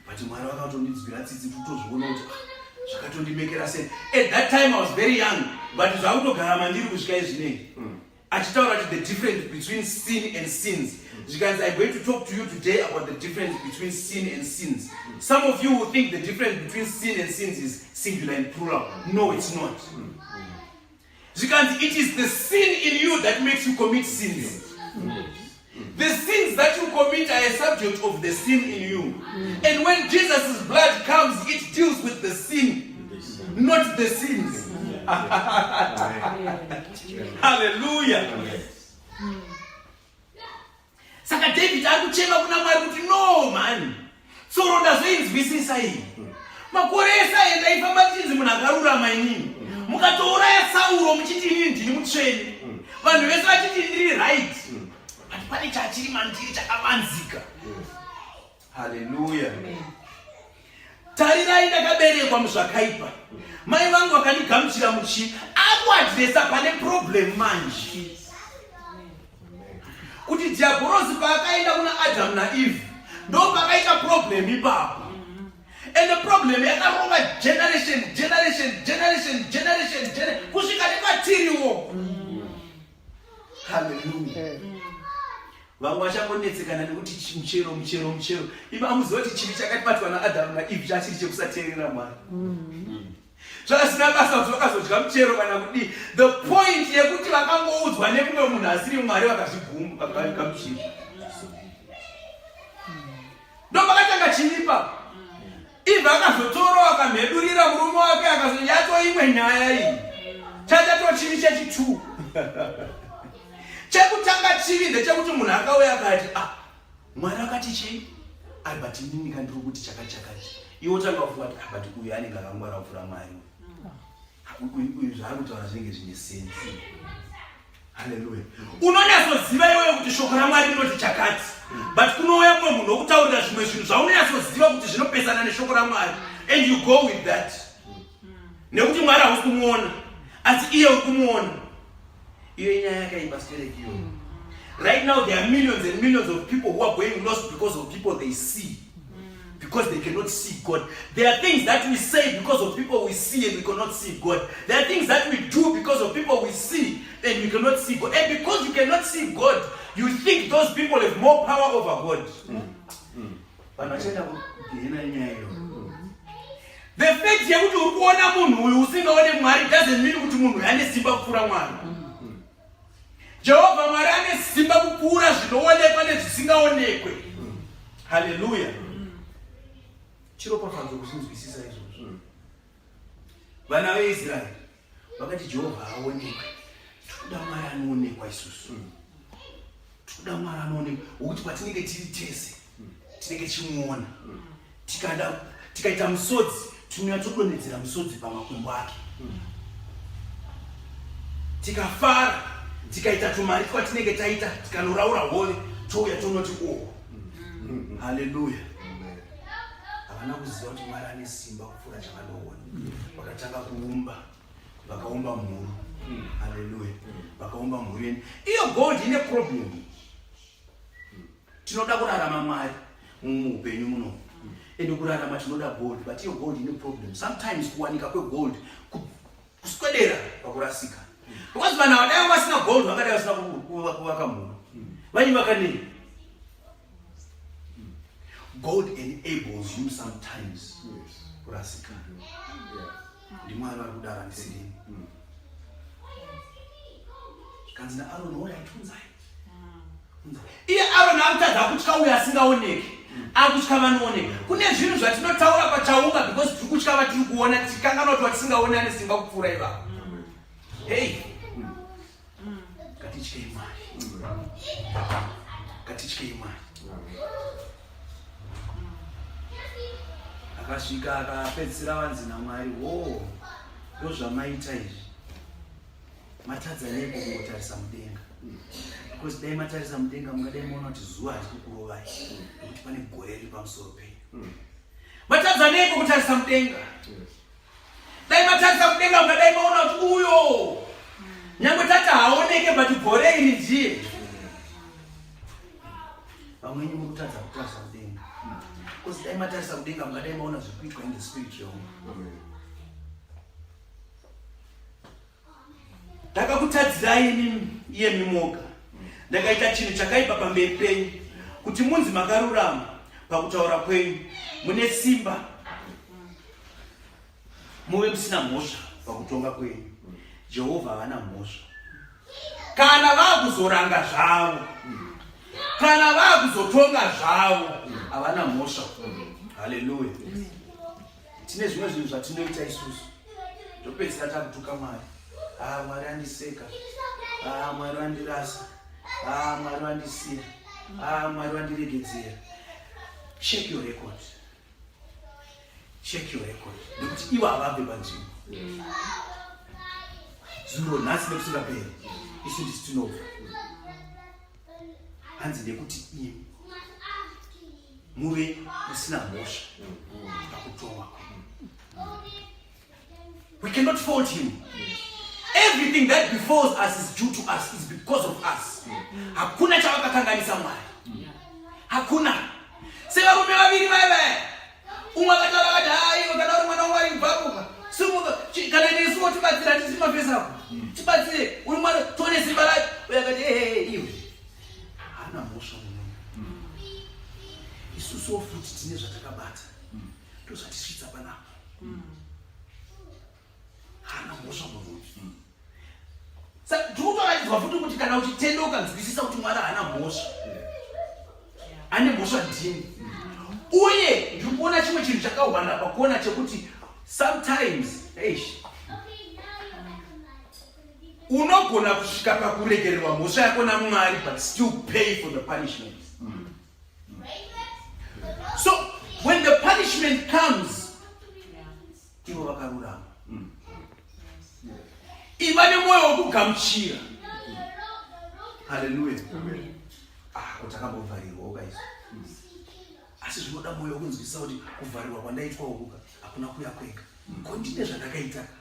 A: but Mwari vakatondinzwira tsitsi kutozviona kuti, ah, zvakatondimekera sen. At that time I was very young, but zvakutogara mandiri kusvika izvinei. Achitaura kuti the difference between sin and sins, zvikanzi, "I'm going to talk to you today about the difference between sin and sins. Some of you will think the difference between sin and sins is singular and plural. No, it's not." Zvikanzi, "It is the sin in you that makes you commit sins. The sins that you commit are a subject of the sin in you. And when Jesus' blood comes, it deals with the sin, not the sins." Hallelujah. Saka David ari kuchema kuna Mwari kuti, "No man, tsoro ndazoinzwisisa iyi. Makore ese aye ndaifamba ndichinzi munhu akarurama inini. Mukatouraya Sauro muchiti inini ndini mutsvene, vanhu vese vachiti ndiri right, but pane chachiri mandiri chakavanzika." Haleluya! "Tarirai, ndakaberekwa muzvakaipa, mai vangu vakandigamuchira muchivi." Akuaddressa pane problem manje, kuti dhiabhorosi paakaenda kuna Adamu naEve, ndo pakaita problem ipapo. And problem yakarova generation, generation, generation, generation, kusvika nepatiriwo. Haleluya! Vamwe vachangonetsekana nekuti muchero, muchero, muchero. Ivo amuziva kuti chivi chakatibatwa naAdhamu naEve chachiri chekusateerera Mwari. Zvakasina basa kuti vakazodya muchero kana kudii. The point yekuti vakangoudzwa nemumwe munhu asiri Mwari, vakazvigumba, vakagamuchira, ndo pakatanga chivi ipapo. Ivha akazotorawo, akamhedurira murume wake, akazo imwe nyaya iyi. Chachato chivi chechi2. Chekutanga chivi ndechekuti munhu akauya akati, "Ah, Mwari akati chii? Ai, but inini kandiri kuti chakati chakati." Iwe utanga kufunga kuti, "Ah, but uyu anenge akangwara kupfuura Mwari uyu. Zvaari kutaura zvinenge zvine sense." Haleluya! Unonyatsoziva iwewe kuti shoko raMwari rinoti chakati, but kunouya mumwe munhu wokutaurira zvimwe zvinhu zvaunonyatsoziva kuti zvinopesana neshoko raMwari, and you go with that nekuti Mwari hausi kumuona, asi iye uri kumuona. Iyo inyaya yakaipa stereki iyoyo. Right now there are millions and millions of people who are going lost because of people they see. Because they cannot see God. There are things that we say because of people we see and we cannot see God. There are things that we do because of people we see and we cannot see God. And because you cannot see God, you think those people have more power over God. Vanhu vachaenda kugehena nenyaya iyoyo. The fact yekuti uri kuona munhu uyu usingaone Mwari doesn't mean kuti munhu uyu ane simba kupfuura Mwari. Jehovha Mwari ane simba kupfuura zvinoonekwa nezvisingaonekwe. Haleluya. Chiropafadzo kuzvinzwisisa izvozvo. Vana veIsraeri vakati Jehovha haaonekwe. Tikuda Mwari anoonekwa isusu. Tikuda Mwari anoonekwa wokuti patinenge tiri tese tinenge tichimuona. Tikada tikaita musodzi tinouya todonhedzera musodzi pamakumbo ake. Tikafara tikaita tumari twatinenge taita tikanoraura hove touya tonoti oh. Haleluya. Havana kuziva kuti Mwari ane simba kupfuura chavanoona. Vakatanga kuumba, vakaumba mhuru. Haleluya. Vakaumba mhuru yeni. Iyo gold ine problem. Tinoda kurarama Mwari muupenyu muno. Ende kurarama tinoda gold, but iyo gold ine problem. Sometimes kuwanika kwegold kuswedera pakurasika. Because vanhu ava dai vasina gold vangadai vasina kuvaka mhuru. Vaivaka nei? God enables you sometimes kurasika. NdiMwari vari kudaro, handisirini. Zvikanzi naAroni, horai tunzai. Iye Aroni akutadza kutya uyo asingaoneki, akutya vanooneka. Kune zvinhu zvatinotaura pachaunga because tiri kutya vatiri kuona, tichikanganwa kuti watisingaoni ane simba kupfuura ivavo. Hey, ngatityei Mwari, ngatityei Mwari. Akasvika akapedzisira vanzi naMwari, wo ndozvamaita izvi. Matadza neiko kungotarisa mudenga? Because dai matarisa mudenga mungadai maona kuti zuva harisi kukurovai nekuti pane gore riri pamusoro penyu. Matadza neiko kutarisa mudenga? Dai matarisa mudenga mungadai maona kuti uyo nyangwe tati haaoneke but gore iri ndiye. Vamwe wenyu muri kutadza kutarisa mudenga. Because dai matarisa mudenga mungadai maona zviri kuitwa in the spirit realm. Ndakakutadzirai imi iyemi moga, ndakaita chinhu chakaipa pamberi penyu, kuti munzi makarurama pakutaura kwenyu, mune simba, muve musina mhosva pakutonga kwenyu. Jehovha havana mhosva. Kana vakuzoranga zvavo, kana vakuzotonga zvavo, havana mhosva. Haleluya. Tine zvimwe zvinhu zvatinoita isusu topedzisira takutuka Mwari. Ah, Mwari andiseka. Ah, Mwari vandirasa. Ah, Mwari vandisiya. Ah, Mwari vandiregedzera. Check your record. Check your record. Nekuti ivo havabve panzvimbo. Zuro nhasi nekusingaperi. Isu ndisu tinobva. Hanzi nekuti imi muve musina mhosva pakutonga kwenyu. We cannot fault him. Everything that befalls us is due to us, is because of us. Hakuna chavakakanganisa Mwari. Hakuna. Sevarume vaviri vaya vaya. Umwe akataura akati, "Haa iwe kana uri mwana waMwari bvaruka. Simuka, kana nesuwo tibatsire hatisi mafesi ako. Tibatsire, uri Mwari, tione simba racho." Uye akati, "Hey, hey, iwe. Haana mhosva munhu. Isusuwo futi tine zvatakabata. Ndozvatisvitsa panapa. Haana mhosva munhu uyu. Saka tiri kutoratidzwa futi kuti kana uchitenda ukanzwisisa kuti Mwari haana mhosva. Ane mhosva ndini. Uye ndiri kuona chimwe chinhu chakahwanda pakuona chekuti sometimes, eish, unogona kusvika pakuregererwa mhosva yako naMwari but still pay for the punishment. So when the punishment comes, ivo vakarurama. Iva nemwoyo wekugamuchira. Haleluya. Ah, ko takambovharirwawo ka isu. Asi zvinoda mwoyo wekunzwisisa kuti kuvharirwa kwandaitwa ukuka hakuna kuya kwega. Ko ndine zvandakaita ka?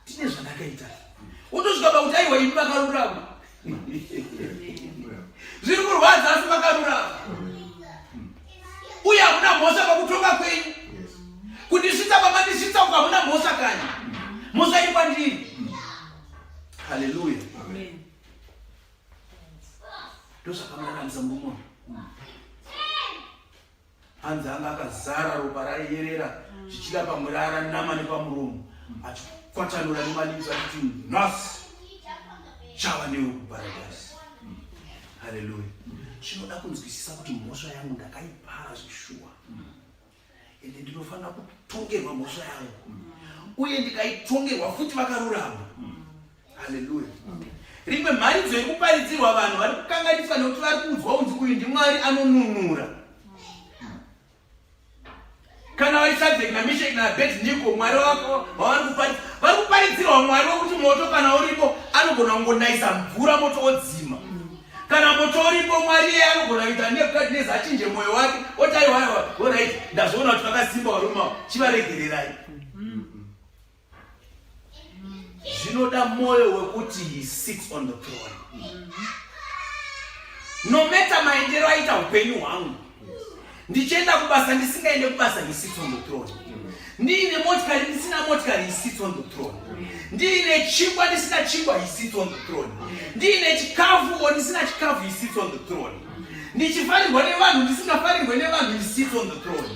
A: Ndine zvandakaita. Wotosvika pakuti aiwa imi makarurama. Zviri kurwadza asi makarurama. Uye hamuna mhosva pakutonga kwenyu. Kundisvitsa pamandisvitsa uko hamuna mhosva kani. Mhosva iri kwandiri. Haleluya. Ndozvakamuraramisa murume uyu. Hanzi anga akazara ropa raiyerera zvichida pamwe raranama nepamuromo achikwatanura nemalips achiti nhasi chava newe kuparadhaisi. Haleluya. Chinoda kunzwisisa kuti mhosva yangu ndakaipara zveshuwa. Ende ndinofanira kutongerwa mhosva yangu. Uye ndikaitongerwa futi vakarurama. Haleluya. Rimwe mharidzo iri kuparidzirwa vanhu vari kukanganiswa nekuti vari kuudzwa kunzi uyu ndiMwari anonunura. Kana vari Shadrach naMeshach naAbednego, Mwari wako wavari kuparidza, vari kuparidzirwa Mwari wekuti moto kana uripo anogona kungonaisa mvura moto wodzima. Kana moto uripo Mwari iye anogona kuita Nebukadnezar achinje mwoyo wake oti aiwa aiwa, alright, ndazviona kuti vakasimba varume ava, chivaregererai. Zvinoda moyo wekuti he sits on the throne. No matter maendero aita upenyu hwangu, ndichienda kubasa ndisingaende kubasa, he sits on the throne. Ndiine motikari ndisina motikari, he sits on the throne. Ndiine chingwa ndisina chingwa, he sits on the throne. Ndiine chikafu or ndisina chikafu, he sits on the throne. Ndichifarirwa nevanhu ndisingafarirwe nevanhu, he sits on the throne.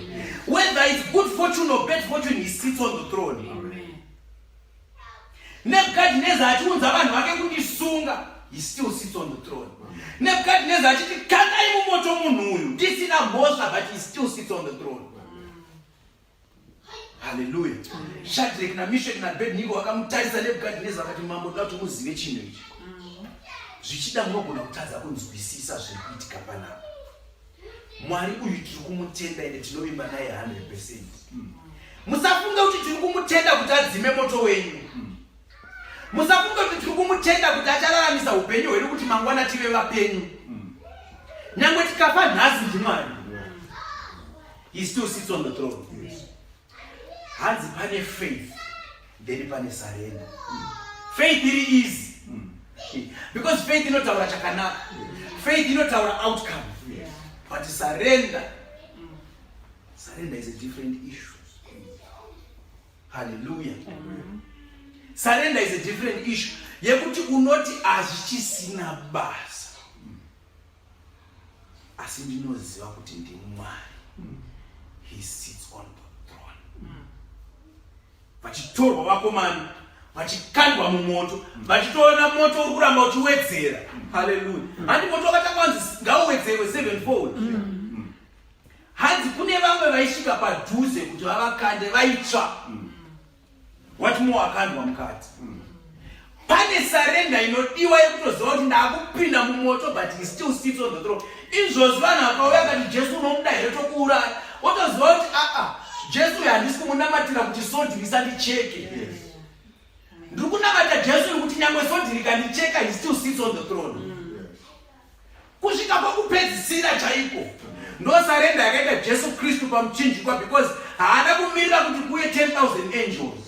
A: Whether it's good fortune or bad fortune, he sits on the throne. Nebuchadnezzar achiunza vanhu vake kundisunga, he still sits on the throne. Nebuchadnezzar achiti kandai mumoto munhu uyu ndisina mhosva, but he still sits on the throne. Haleluya. Shadrach naMeshach naAbednego vakamutarisa Nebuchadnezzar vakati, mambo, ndoda kuti muzive chinhu ichi. Zvichida munogona kutadza kunzwisisa zviri kuitika panapa. Mwari uyu tiri kumutenda ende tinovimba naye 100%. Musafunge kuti tiri kumutenda kuti adzime moto wenyu. Musafunge kuti tiri kumutenda kuti achararamisa upenyu hwedu kuti mangwana tive vapenyu. Nyangwe tikafa nhasi ndiMwari. He still sits on the throne. Hanzi pane faith, then pane surrender. Faith iri easy. Because faith inotaura chakanaka. Faith inotaura outcome. But surrender, surrender is a different issue. Hallelujah. Surrender is a different issue. Yekuti unoti hazvichisina basa. Asi ndinoziva kuti ndiMwari. He sits on the throne. Vachitorwa vakomana, vachikandwa mumoto, vachitoona moto uri kuramba uchiwedzera. Hallelujah. Handi moto wakatanga wanzi ngauwedzerwe sevenfold. Hanzi kune vamwe vaisvika padhuze kuti vavakande vaitsva. What more akandwa mukati. Pane surrender inodiwa yekutoziva kuti ndakupinda mumoto, but he still sits on the throne. Izvozvi vanhu vakauya akati Jesu unomuda here tokuuraya, wotoziva kuti aa Jesu uyu handisi kumunamatira kuti sodhi risandicheke. Ndiri kunamata Jesu uyu kuti nyangwe sodhi rikandicheka, he still sits on the throne. Kusvika kwekupedzisira chaiko. Ndo surrender yakaita Jesu Kristu pamuchinjikwa, because haana kumirira kuti kuuye 10,000 angels.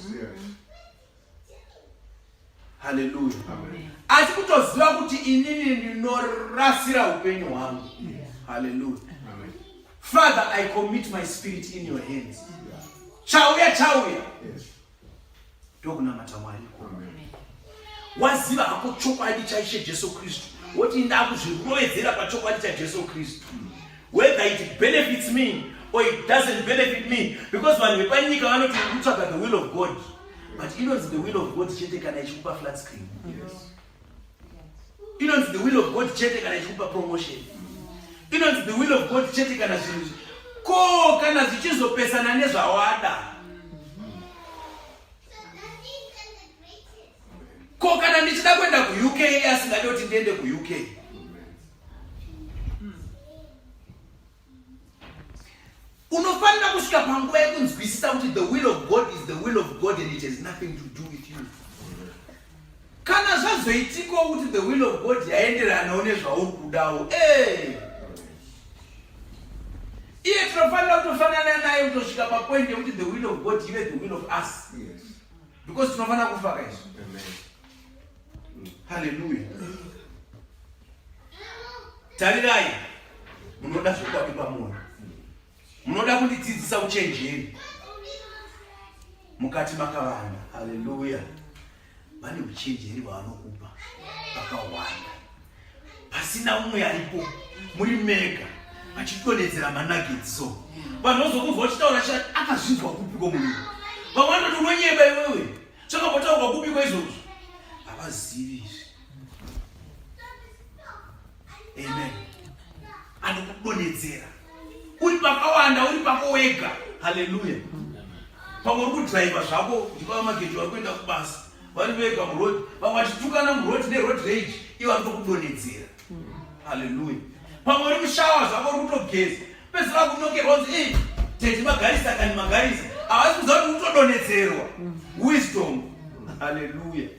A: Haleluya. Asi kutoziva kuti inini ndinorasira upenyu hwangu. Haleluya. Father, I commit my spirit in your hands. Chauya chauya. Ndokunamata Mwari ikoko. Waziva hako chokwadi chaIshe Jesu Kristu, woti ndakuzvirovedzera pachokwadi chaJesu Kristu, whether it benefits me or it doesn't benefit me, because vanhu vepanyika vanoti uri kutsvaga the will of God, but inonzi the will of God chete kana ichikupa flat screen. Inonzi the will of God chete kana ichikupa promotion. Inonzi the will of God chete kana zvinhu ko kana zvichizopesana nezvawada. Ko kana ndichida kuenda kuUK asingadi kuti ndiende kuUK. Unofanira kusvika panguva yekunzwisisa kuti the will of God is the will of God and it has nothing to do with you. Kana zvazoitikawo kuti the will of God yaenderanawo nezvauri kudawo, hey! Iye tinofanira kutofanana naye kutosvika papoint yekuti the will of God ive the will of us. Because tinofanira kufa kaizvo. Haleluya. Tarirai, munoda zvokwadi pamwoyo, munoda kundidzidzisa uchenjeri mukati makavanda. Haleluya. Vane uchenjeri hwavanokupa pakawanda, pasina umwe aripo, muri mega, vachidonhedzera manuggets. So vanhu vozokunzwa uchitaura chati akazvinzwa kupiko munhu, vamwe vanoti unonyeba iwewe, chakambotaurwa kupiko izvozvo, havazivi izvi. Amen. Anokudonhedzera uri pakawanda, uri pako wega. Haleluya. Pamwe uri kudhiraivha zvako, ndivava magejo vari kuenda kubasa vari vega muroad, vamwe vachitukana muroad neroad rage, ivo vari kutokudonhedzera. Haleluya. Pamwe uri mushawa zvako, uri kutogeza, pedzisira kunokerwa kunzi, "Ei, tete magarisa kani, magarisa." Havasi kuziva kuti kutodonhedzerwa wisdom. Haleluya.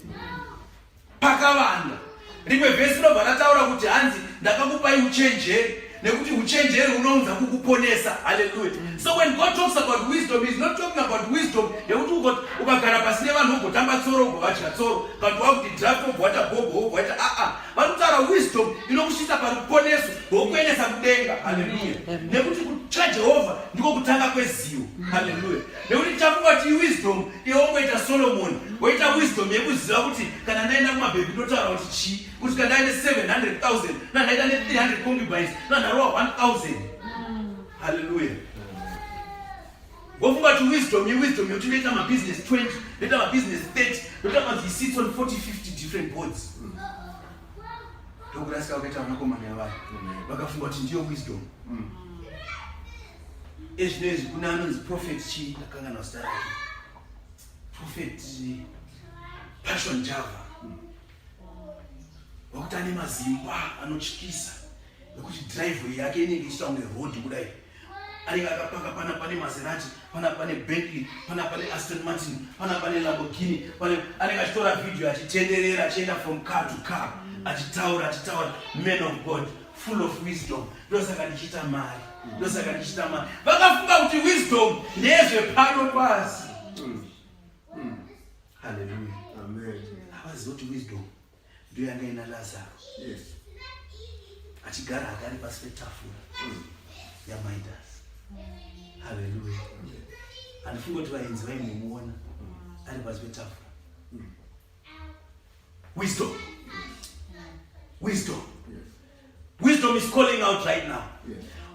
A: Pakavanda. Rimwe vhesi rinobva rataura kuti hanzi, "Ndakakupai uchenjeri nekuti uchenjeri hunounza kukuponesa." Haleluya. So when God talks about wisdom, He's not talking about wisdom yekuti ukagara pasi nevanhu ugotamba tsoro, ugovadya tsoro, kana kuti wakuti draft, wobva waita gogo, wobva waita aa. Vari kutaura wisdom inokusvitsa paruponeso rwokuendesa kudenga. Haleluya. Nekuti kutya Jehovha ndiko kutanga kwezivo. Haleluya. Nekuti tichafunga kuti iwisdom iwe wongoita Solomon, woita wisdom yekuziva kuti kana ndaenda kumabhebhi ndotaura kuti chii, kuti kana ndaine 700 000, na ndaita ne300 concubines, na ndarova 1000. Haleluya. Wofunga kuti wisdom iwisdom yekuti ndoita mabusiness 20, ndoita mabusiness 30, ndoita he sits on 40 50 different boards. Ndokurasika vakaita vanakomana yavanhu, vakafunga kuti ndiyo wisdom. Ezvino izvi kune anonzi Prophet chii, ndakanganwa zita rake, Prophet Passion Java, wakuti ane mazimba anotyisa nekuti driveway yake inenge ichiita kunge road kudai. Anenge akapaka pana pane Maserati, pana pane Bentley, pana pane Aston Martin, pana pane Lamborghini, pane. Anenge achitora vhidhiyo achitenderera, achienda from car to car, achitaura, achitaura, "Man of God, full of wisdom, ndosaka ndichiita mari, ndosaka ndichiita mari." Vakafunga kuti wisdom ndezvepano pasi. Haleluya.
B: Amen.
A: Havazivi kuti wisdom ndiyo yanga ina Lazaro achigara hake ari pasi petafura yaMidas. Haleluya. Handifungi kuti vaenzi vaimbomuona ari pasi petafura. Wisdom, wisdom. Wisdom is calling out right now.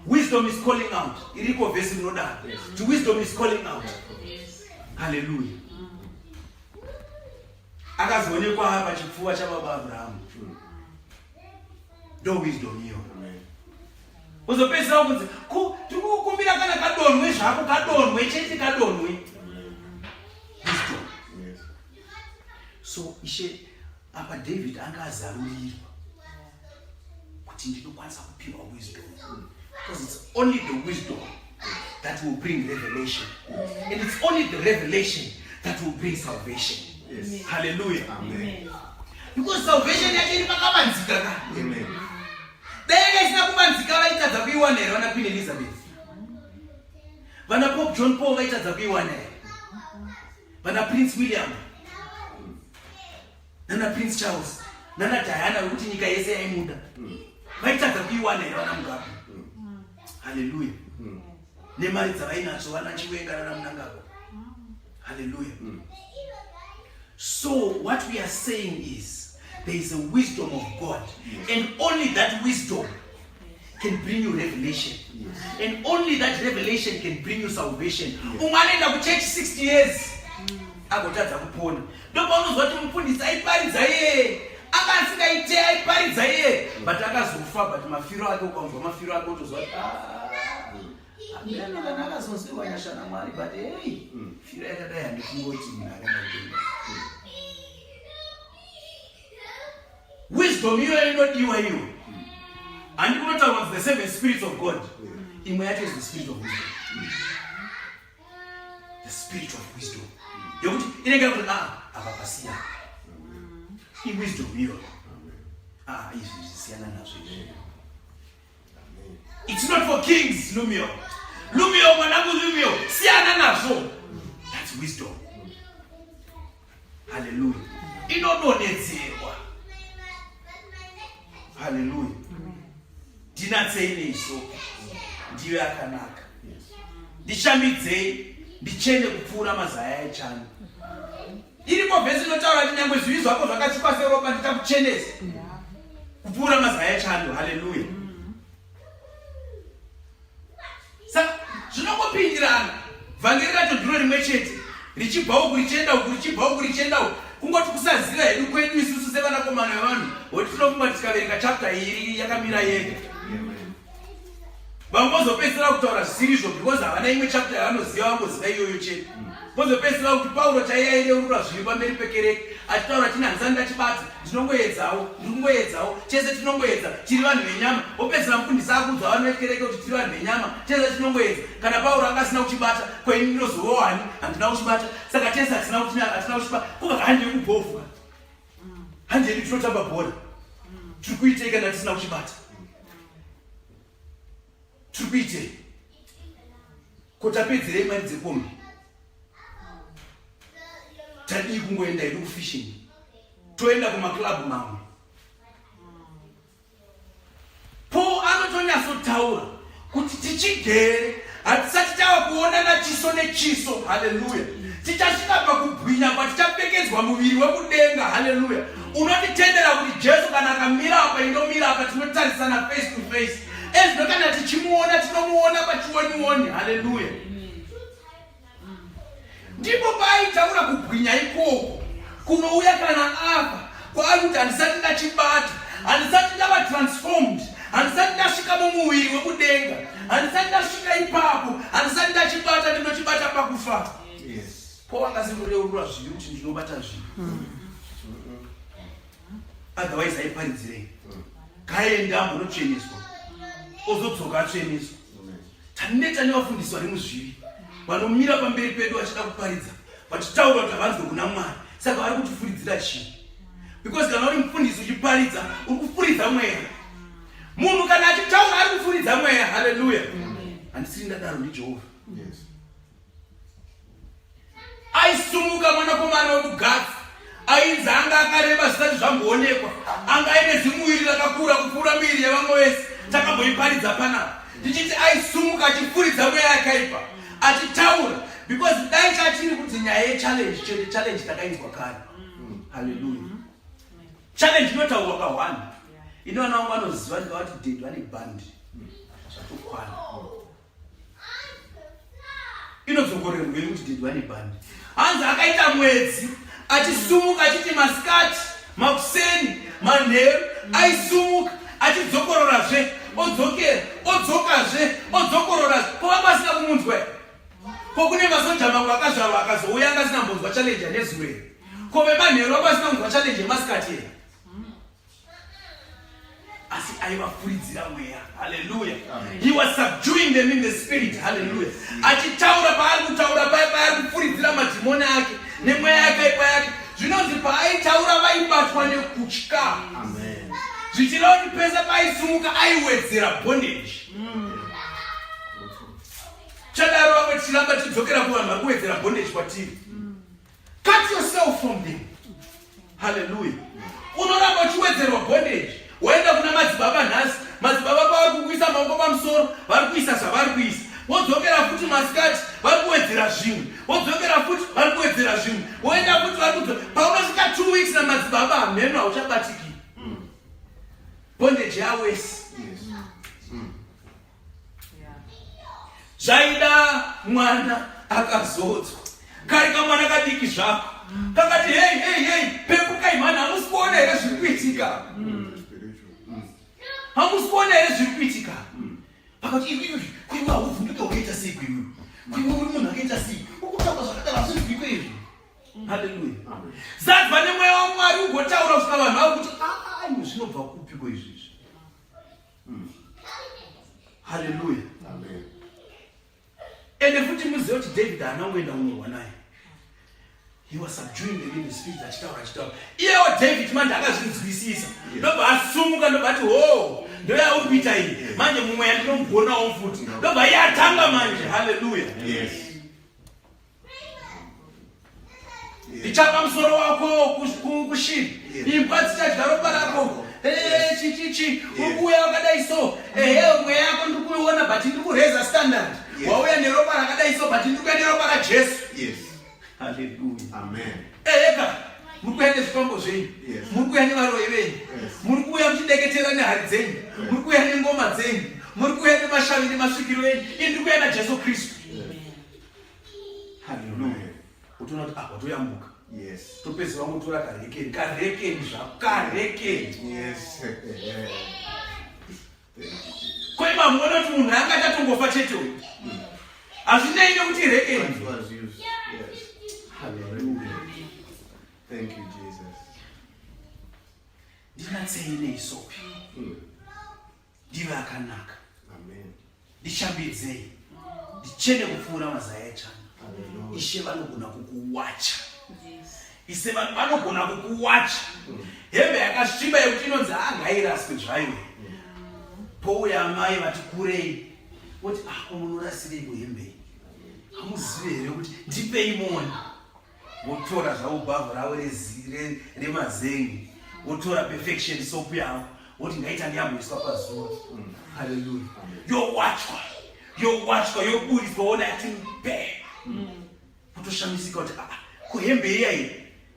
A: Wisdom is calling out. Iriko vhesi rinodaro kuti wisdom is calling out. Haleluya. Akazoonekwa pachipfuva chababa Abrahamu. Ndo wisdom iyo.
B: Amen.
A: Uzopedzisira kunzi, "Ku tiri kukumbira kana kadonhwe zvako, kadonhwe chete, kadonhwe." Wisdom. So ishe apa David anga azarurirwa kuti ndinokwanisa kupiwa wisdom, because it's only the wisdom that will bring revelation, and it's only the revelation that will bring salvation. Hallelujah.
B: Amen.
A: Because salvation yacho iri pakavanzika ka.
B: Amen.
A: Dai yanga isina kuvanzika, vaitadza kuiwana here vana Queen Elizabeth, vana Pope John Paul? Vaitadza kuiwana here vana Prince William nana Prince Charles nana Diana, vekuti nyika yese yaimuda? Vaitadza kuiwana here vana Mugabe? Haleluya. Nemari dzavainadzo vana Chiwenga nana Mnangagwa? Haleluya. So what we are saying is there is a wisdom of God, and only that wisdom can bring you revelation, and only that revelation can bring you salvation. Umwe anoenda kuchurch 60 years agotadza kupona. Ndopaunozwa kuti mufundisi aiparidza iye, anga asingaite, aiparidza iye, but akazofa. But mafiro ake, ukanzwa mafiro ake, utozwa kuti, "Ah, hameno kana akazonzwirwa nyasha naMwari, but hey, firo yakadai handifungoti munhu akaenda kudenga." Wisdom iyoyo inodiwa iyo. Handi kunotaurwa kuti the seven spirits of God, imwe yacho is the spirit of wisdom. The spirit of wisdom yekuti inenge yakuti, "Ah, apa pasiyana." Iwisdom iyoyo. Ah, izvi zvisiyana nazvo izvi. It's not for kings. Lumio, Lumio, mwanangu Lumio, siyana nazvo. That's wisdom. Haleluya. Inodonhedzerwa. Haleluya. Ndinatsei neisopi, ndive akanaka. Ndishambidzei, ndichene kupfuura mazaya echando. Iripo vhesi inotaura kuti nyangwe zvivi zvako zvakatsvuka seropa ndichakuchenesa kupfuura mazaya echando. Haleluya. Saka zvinongopindirana. Vhangeri racho ndiro rimwe chete richibva uku richienda uku richibva uku richienda uku kungoti kusaziva hedu kwedu isusu sevanakomana vevanhu woti tinofunga kuti tikaverenga chapter iri yakamira yega vamwe vozopedzisira kutaura zvisiri izvo because havana imwe chapter yavanoziva vangoziva iyoyo chete vozopedzisira kuti pauro chaiye aireurura zvivi pamberi pekereke achitaura chini handisani ndachibata ndinongoedzawo ndiri kungoedzawo chese tinongoedza tiri vanhu venyama wopedzisira mufundisi akuudza vanhu vekereke kuti tiri vanhu venyama chese tinongoedza kana pauro anga asina kuchibata ko ini ndinozovowani handina kuchibata saka tese hatina kuchibata kubva handei kubhovhuka handei tinotamba bhora tiri kuitei kana tisina kuchibata tiri kuitei ko tapedzerei mari dzekombi tadii kungoenda hedu kufishing toenda kumaclub mamwe Paul anotonyatsotaura kuti tichigere hatisati tava kuonana chiso nechiso haleluya tichasvika pakubwinya kwatichapfekedzwa muviri wekudenga haleluya unotitendera kuti jesu kana akamira apa indomira apa tinotarisana face to face ezvino kana tichimuona tinomuona pachionioni haleluya Ndipo paaitaura kubwinya ikoko kunouya kana afa kwaari kuti handisati ndachibata, handisati ndava transformed, handisati ndasvika mumuviri wekudenga, handisati ndasvika ipapo, handisati ndachibata, ndinochibata pakufa. Yes. Ko vanga sekureurura zvivi kuti ndinobata zvivi. Mm. Otherwise aiparidzirei? Mm. Kaenda ambonotsveneswa. Ozodzoka atsveneswa. Taneta nevafundisi vari muzvivi vanomira pamberi pedu vachida kuparidza vachitaura kuti havanzwe kuna Mwari. Saka vari kutifuridzira chii? Because kana uri mufundisi uchiparidza uri kufuridza mweya. Munhu kana achitaura ari kufuridza mweya. Haleluya. Handisiri ndadaro, ndiJehovha. Yes. Aisumuka mwanakomana wekuGathi ainzi anga akareba zvisati zvamboonekwa, anga aine zimuviri rakakura kupfuura miviri yevamwe vese. Takamboiparidza panapa tichiti aisumuka achifuridza mweya yakaipa achitaura, because dai chachiri kuti nyaya yechallenge chete, challenge takainzwa kare. Haleluya. Challenge inotaurwa kahwani. Ini vana vangu vanoziva ndikavati dead vane bhandi zvatokwana. Inodzokorerwei kuti dedi vane bhandi? Hanzi akaita mwedzi achisumuka achiti masikati, makuseni, manheru aisumuka achidzokororazve, odzokera, odzokazve, odzokororazve. Ko vanga vasina kumunzwa here? Ko kune masoja mamwe akazvarwa akazouya anga asina kumbonzwa challenge yanezuva here? Ko vemanheru vanga vasina kunzwa challenge yemasikati here? Asi aivafuridzira mweya. Haleluya. He was subduing them in the spirit. Haleluya. Achitaura paari kutaura paya paari kufuridzira madhimoni ake nemweya yakaipa yake, zvinonzi paaitaura vaibatwa nekutya. Zvichireva kuti pese paaisumuka aiwedzera bondage. Chadaro vamwe tichiramba tichidzokera kuvanhu vari kuwedzera bondage kwatiri. Cut yourself from them. Hallelujah. Unoramba uchiwedzerwa bondage. Waenda kuna madzibaba nhasi, madzibaba pavari kukuisa maoko pamusoro, vari kuisa zvavari kuisa. Wodzokera futi masikati, vari kuwedzera zvimwe. Wodzokera futi, vari kuwedzera zvimwe. Woenda futi, vari kudzokera. Paunosvika 2 weeks namadzibaba, hameno hauchabatiki. Bondage yawesi. Yes. Zvaida mwana akazodzwa kari kamwana kadiki zvako kakati hei hei hei pepukai mhani hamusi kuona here zviri kuitika hamusi kuona here zviri kuitika akati iwe kuiwe hauvhunduke wakaita sei kuiwe kuiwe uri munhu akaita sei uri kutaura zvakadaro hazvinzwikwe izvi haleluya zadzwa nemweya wamwari ugotaura kusvika vanhu vavo kuti ayo zvinobva kupiko izvi izvi Haleluya. Amen. Ende futi muzive kuti David haana kungoenda kunorwa naye. He was subduing them in the spirit achitaura achitaura. Iyewo David manje akazvinzwisisa. Ndobva asumuka ndobva ati ho ndoyauri kuita iyi. Manje mumwe yandinomugonawo futi. Ndobva iye atanga manje. Haleluya. Yes. Ndichapa musoro wako kushiri, imbwa dzichadya ropa rako. Eh, chichichi uri kuuya wakadai so ehe mweya yako ndiri kuiona but ndiri kureza standard wauya neropa rakadai so but ndiri kuuya neropa rajesu.
B: Haleluya. Amen.
A: Ega muri kuuya nezvikwambo zvenyu, muri kuuya nevaroyi venyu, muri kuuya muchideketera nehari dzenyu, muri kuuya nengoma dzenyu, muri kuuya nemashavi nemasvikiro enyu. Ini ndiri kuuya naJesu Kristu. Haleluya. Utoona kuti ah, watoyambuka. Topedzisa vangotora karekeni, karekeni zvako, karekeni. Koima muona kuti munhu anga achatongofa chete uyu. Hazvinei nekuti rekeni. Haleluya.
B: Thank you, Jesus.
A: Ndinatsei neisopi. Ndive akanaka.
B: Amen.
A: Ndishambidzei. Ndichene kupfuura mazai echana. Ishe vanogona kukuwacha. Ise vanogona kukuwacha. Hembe yakasviba yekuti inonzi hangairaswe zvayo. Pouya amai vati kurei. Voti ah, ko munorasirei kuhembe? Hamuzivi here kuti ndipei muone. Votora zvavo bhavhu ravo remazengi, votora perfection soap yavo, voti ngaitange yamboiswa pazuva. Haleluya. Yowachwa, yowachwa, yoburitswa, wona yati mpe. Kutoshamisika kuti ah, ko hembe iya iyi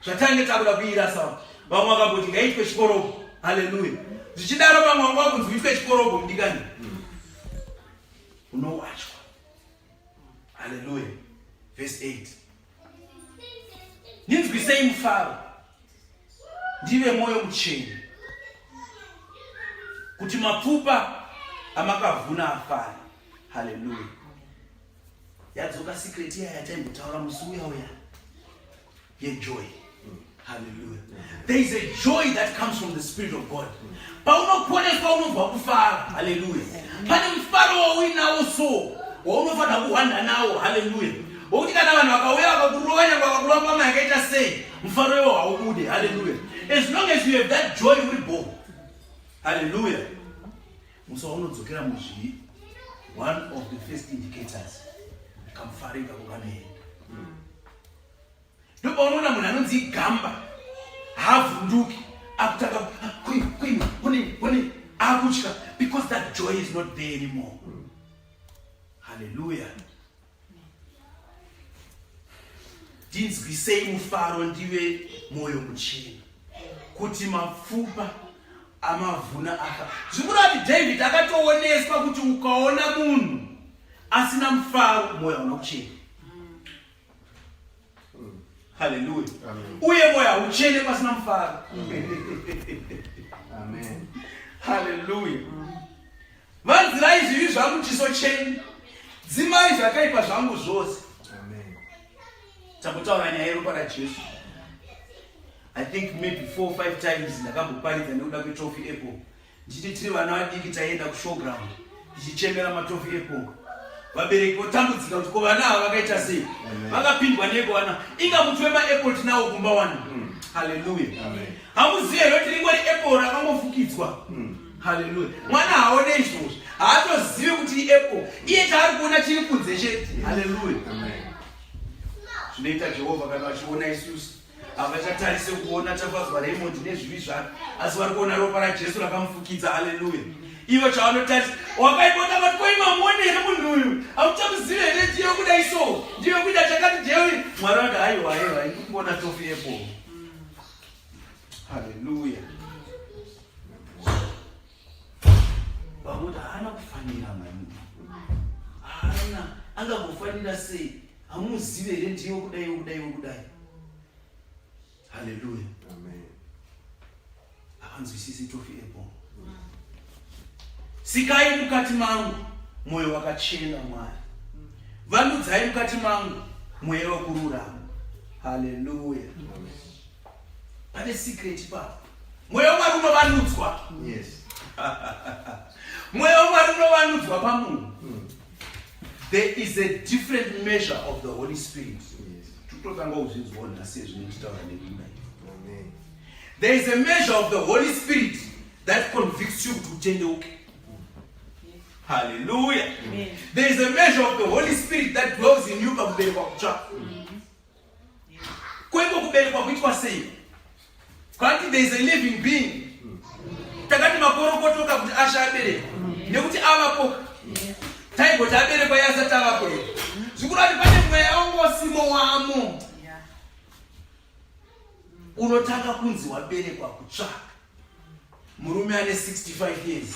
A: zvatange takuda kuirasa. Vamwe vakamboti ngaitwe chikorobho. Haleluya. Zvichidaro vamwe vanga vakunzi uitwe chikorobho mudikani. Unowachwa. Haleluya. Verse 8. Ndinzwisei mufaro, ndive mwoyo muchena, kuti mapfupa amakavhuna afare. Haleluya. Yadzoka secret iya yataimbotaura musi uya uya yejoy. Haleluya. There is a joy that comes from the Spirit of God. Paunoponeswa unonzwa kufara. Haleluya. Pane mufaro wauinawo so waunofanira kuhwanda nawo. Haleluya. Wokuti kana vanhu vakauya vakakurova nyangwe vakakurova mbama yakaita sei, mufaro iwo haubude. Haleluya. As long as you have that joy uri bo. Haleluya. Musi waunodzokera muzvivi, one of the first indicators, kamufaro ikako kanoenda. Ndopaunoona munhu anonzi igamba haavhunduki, akutanga kuima kuima kune kune akutya because that joy is not there anymore. Haleluya. Ndinzwisei mufaro ndive mwoyo muchena kuti mapfupa amavhuna afa. Zvikureva kuti David akatooneswa kuti ukaona munhu asina mufaro mwoyo hauna kuchena. Haleluya. Uye mwoyo hauchene pasina mufaro.
B: Amen.
A: Haleluya. Vanzirai zvivi zvangu chiso chenyu, dzimai zvakaipa zvangu zvose.
B: Amen.
A: Tambotaura nyaya yeropa raJesu. I think maybe 4 5 times ndakamboparidza nekuda kwetoffee apple. Ndichiti tiri vana vadiki taienda kushowground tichichemera matoffee apple. Vabereki votambudzika kuti ko vana ava vakaita sei? Vakapindwa neko vana. Inga muti wemaapple tinawo kumba wani. Haleluya. Hamuzivi here kuti ringori apple rakangofukidzwa? Haleluya. Mwana haaone izvozvo. Haatozivi kuti iapple. Iye chaari kuona chiri kunze chete. Haleluya. Zvinoita Jehovha kana vachiona isusu. Havachatarise kuona Tafadzwa Raymond nezvivi zvake, asi vari kuona ropa raJesu rakamufukidza. Haleluya. Ivo chavanotarisa wakaibona vati ko imamuone here munhu uyu? Hamuchamuzivi here? Ndiye kudai so, ndiye kuita chakati, ndiye Mwari vati haiwa haiwa, ndiri kuona toffee apple. Haleluya. Vamwe haana kufanira mani, haana angambofanira sei? Hamuzivi here ndiye wekudai wekudai wekudai? Haleluya.
B: Amen.
A: Havanzwisisi toffee apple. Sikai mukati mangu mwoyo wakachena Mwari, vandudzai mukati mangu mweya wekururama. Haleluya. Pane secret ipapo. Mweya waMwari unovandudzwa. Mweya waMwari unovandudzwa pamunhu. There is a different measure of the Holy Spirit. Tototanga kuzvinzwawo nhasi ezvinotitaura neimba.
B: Amen.
A: There is a measure of the Holy Spirit that convicts you kuti utendeuke. Hallelujah.
C: Amen.
A: There is a measure of the Holy Spirit that dwells in you pakuberekwa kutsva. Ko iko kuberekwa kuitwa sei? Kwanti there is a living being. Takati makorokotoka kuti asha aberekwa nekuti avapo. Taigoti aberekwa iye asati avapo here? Zvikureva kuti pane mweya wangosimo wamo unotanga kunzi waberekwa kutsva. Murume ane 65 years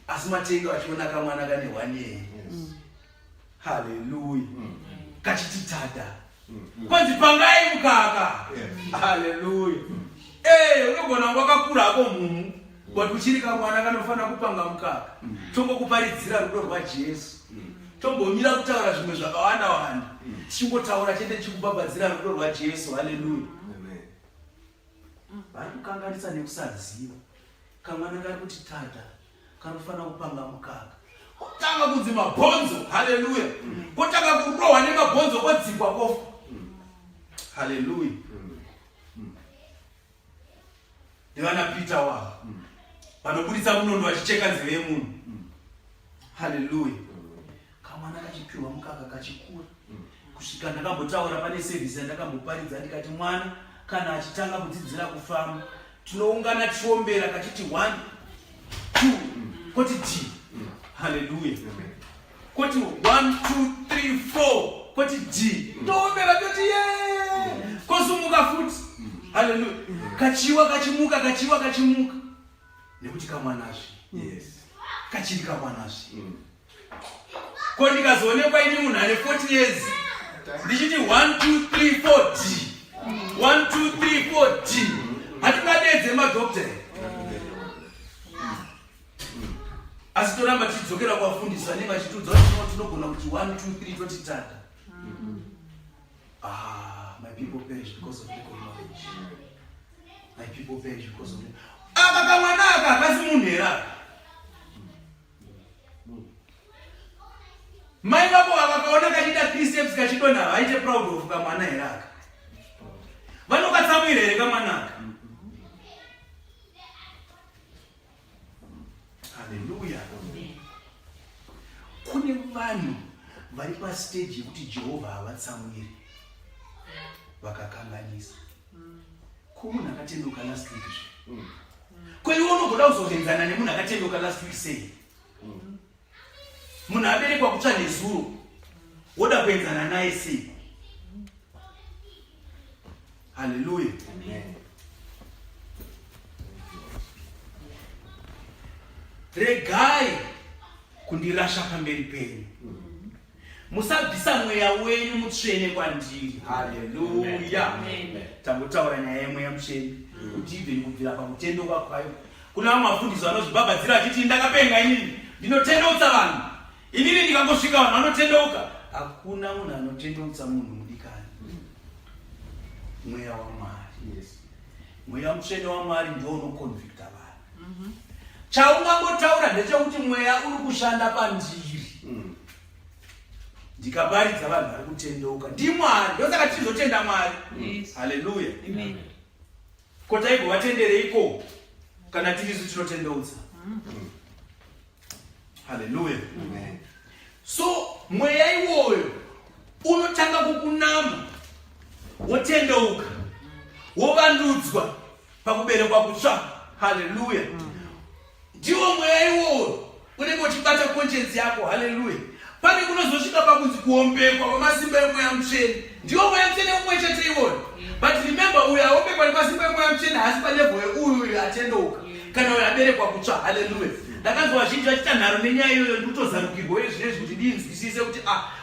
A: asi matenga vachiona kamwana kane 1 year. Haleluya. Kachiti tada. Kwanzi pangai mukaka. Haleluya. Eh, unogona kunge wakakura hako mhumu but uchiri kamwana kanofanira kupanga mukaka. Tongokuparidzira rudo rwaJesu. Tombomira kutaura zvimwe zvakawanda wanda. Tichingotaura chete tichikubhabhadzira rudo rwaJesu. Haleluya. Vari kukanganisa nekusaziva. Kamwana kari kuti tata kanofanira kupanga mukaka. Kotanga kunzi mabhonzo. Haleluya. Kotanga kurohwa nemabhonzo kodzikwa kofa. Haleluya. Ndivana Peter wavo. Vanoburitsa munondo vachicheka nzeve yemunhu. Haleluya. Kamwana kachipiwa mukaka kachikura kusvika ndakambotaura pane service yandakamboparidza ndikati mwana kana achitanga kudzidzira kufamba tinoungana tichiombera kachiti 1 2 koti d. Haleluya. Koti 1 2 3 4 koti d. Toombera toti ye. Kosumuka futi. Haleluya. Kachiwa kachimuka kachiwa kachimuka. Nekuti kamwanazve.
B: Yes.
A: Kachiri kamwanazve. Ko ndikazoonekwa ini munhu ane 40 years ndichiti 1 2 3 4 d 1 2 3 4 d hatingadeedze madhokta here? Asi toramba tichidzokera kuvafundisi vanenge vachitiudza kuti tinogona kuti 1 2 3 toti tata. Ah, my people perish because of lack of knowledge. My people perish because of aka kamwana aka hakasi munhu here aka? Mai vako vakakaona kachiita 3 steps kachidonha vaite proud of kamwana here aka? Vanokatsamwira here kamwana aka? Haleluya. Kune vanhu vari pastage yekuti Jehovha havatsamwiri vakakanganisa. Ko munhu akatendeuka last week zve? Ko iwe unogoda kuzoenzana nemunhu akatendeuka last week sei? Munhu aberekwa kutsva nezuro woda kuenzana naye sei? Haleluya. Regai kundirasha pamberi penyu. Musabvisa mweya wenyu mutsvene kwandiri. Haleluya. Tambotaura nyaya yemweya mutsvene kuti even kubvira pakutendoka kwayo. Kuna vamwe vafundisi vanozvibhabhadzira vachiti ndakapenga inini ndinotendeutsa vanhu. Inini ndikangosvika vanhu vanotendeuka. Hakuna munhu anotendeutsa munhu mudikani. Mweya waMwari.
B: Yes.
A: Mweya mutsvene waMwari ndiwo unoconvicta vanhu. Chaungangotaura ndechekuti mweya uri kushanda pandiri. Ndikaparidza vanhu vari kutendeuka. NdiMwari. Ndosaka tichizotenda Mwari.
C: Yes.
A: Haleluya.
C: Amen.
A: Ko taigovatendereiko kana tirisu tinotendeutsa? Haleluya.
B: Amen.
A: So mweya iwoyo unotanga kukunama, wotendeuka, wovandudzwa pakuberekwa kutsva. Haleluya. Ndiwo mweya iwoyo unenge uchibata conscience yako. Haleluya. Pane kunozosvika pakunzi kuombekwa kwemasimba emweya mutsvene. Ndiwo mweya mutsvene umwe chete iwoyo. But remember, uyo aombekwa nemasimba emweya mutsvene haasi palevel yeuyu uyu atendeuka kana uyo aberekwa kutsva. Haleluya. Ndakanzwa vazhinji vachiita nharo nenyaya iyoyo, ndikutozarukirwa uye zvinezvi kuti ndinzwisise kuti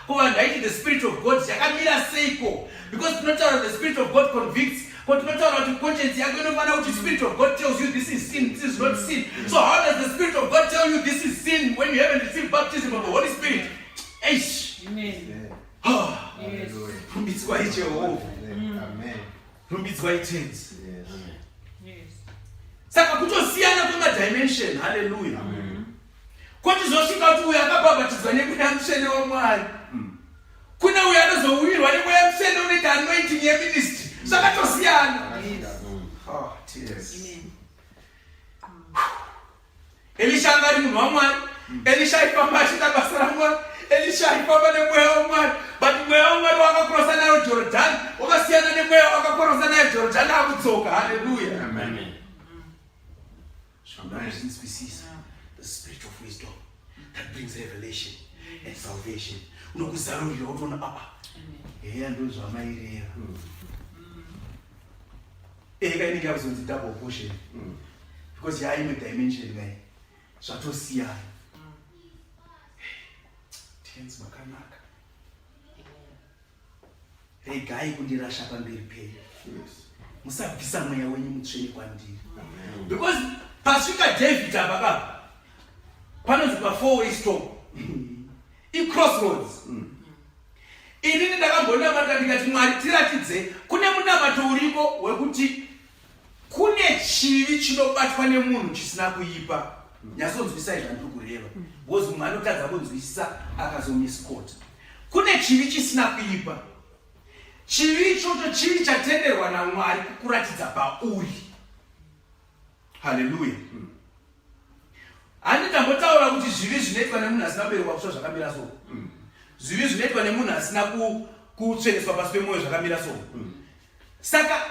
A: ko vanhu vaiti the spirit of God yakamira seiko? Because tinotaura the spirit of God convicts, ko tinotaura kuti conscience yako inofanira kuti spirit of God tells you this is sin, this is not sin. So how does the spirit of God tell you this is sin when you haven't received baptism of the Holy Spirit? Eish.
C: Amen.
A: Ah.
C: Yes.
A: Rumbidzwai Jehovha.
B: Amen.
A: Rumbidzwai Tenzi.
B: Yes.
C: Yes.
A: Saka kutosiyana kwemadimension. Haleluya. Kotizosvika kuti uyu akabhabhatidzwa nemweya mutsvene waMwari, kune uyu anozouyirwa nemweya mutsvene unoita anointing yeministry. Zvakatosiyana. Oh, tears.
C: Amen.
A: Elisha anga ari munhu waMwari. Elisha aifamba achiita basa raMwari. Elisha aifamba nemweya waMwari. But mweya waMwari waakakrosa nayo Jorodhani wakasiyana nemweya waakakrosa nayo Jorodhani akudzoka. Haleluya.
D: Amen.
A: Zvinzwisisa the spirit of wisdom that brings revelation and salvation. Unokuzarurira wotoona apa. Eya ndozvamaireva. Eka inenge yakuzonzi double portion. Because yaimwe dimension kai. Zvatosiyana. Tenzi makanaka. Regai kundirasha pamberi penyu. Musabvisa mweya wenyu mutsvene kwandiri. Because pasvika David apa kapa panonzi pa four way stop. I-crossroads. Inini ndakambonamata ndikati Mwari tiratidze kune munamato uriko wekuti kune chivi chinobatwa nemunhu chisina kuipa. Nyatsonzwisai zvandiri kureva because mumwe anotadza kunzwisisa akazomisquota. Kune chivi chisina kuipa. Chivi ichocho chivi chatenderwa naMwari kukuratidza pauri. Haleluya. Handi tambotaura kuti zvivi zvinoitwa nemunhu asina kuberekwa kutsva zvakamira so. Zvivi zvinoitwa nemunhu asina kutsveneswa pasi pemwoyo zvakamira so. Saka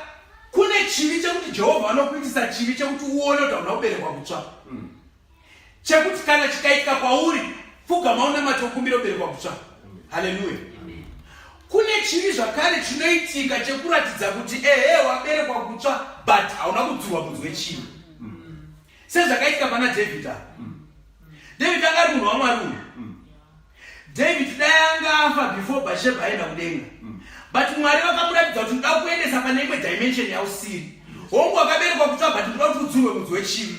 A: kune chivi chekuti Jehovha anokuitisa chivi chekuti uone kuti hauna kuberekwa kutsva. Chekuti kana chikaitika kwauri, pfugama unamate ukumbire kuberekwa kutsva. Haleluya. Kune chivi zvakare chinoitika chekuratidza kuti ehe waberekwa kutsva but hauna kudzurwa mudzi wechivi. Sezvakaitika pana David apa. David anga ari munhu waMwari uyu. David dai anga afa before Bathsheba aenda kudenga. But Mwari vakamuratidza kuti ndoda kuendesa pane imwe dimension yausiri. Hongu wakaberekwa kutsva but ndoda kuti udzurwe mudzi wechivi.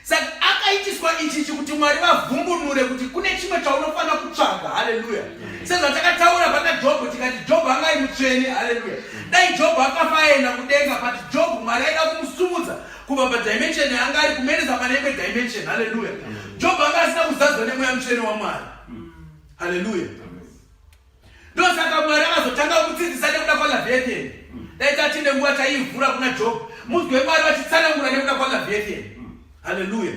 A: Saka akaitiswa ichi ichi kuti Mwari vavhumbunure kuti kune chimwe chaunofanira kutsvaga. Haleluya. Sezvatakataura pana Jobho tikati Jobho anga ari mutsvene. Haleluya. Dai Jobho akafa aenda kudenga but Jobho Mwari aida kumusumudza kubva padimension yaanga ari kumuendesa pane imwe dimension. Haleluya. Jobho anga asina kuzadzwa nemweya mutsvene waMwari. Haleluya. Ndosaka Mwari akazotanga kudzidzisa nekuda kwaLeviathan. Dai tatine nguva taivhura kuna Job. Munzwe Mwari vachitsanangura nekuda kwaLeviathan. Haleluya.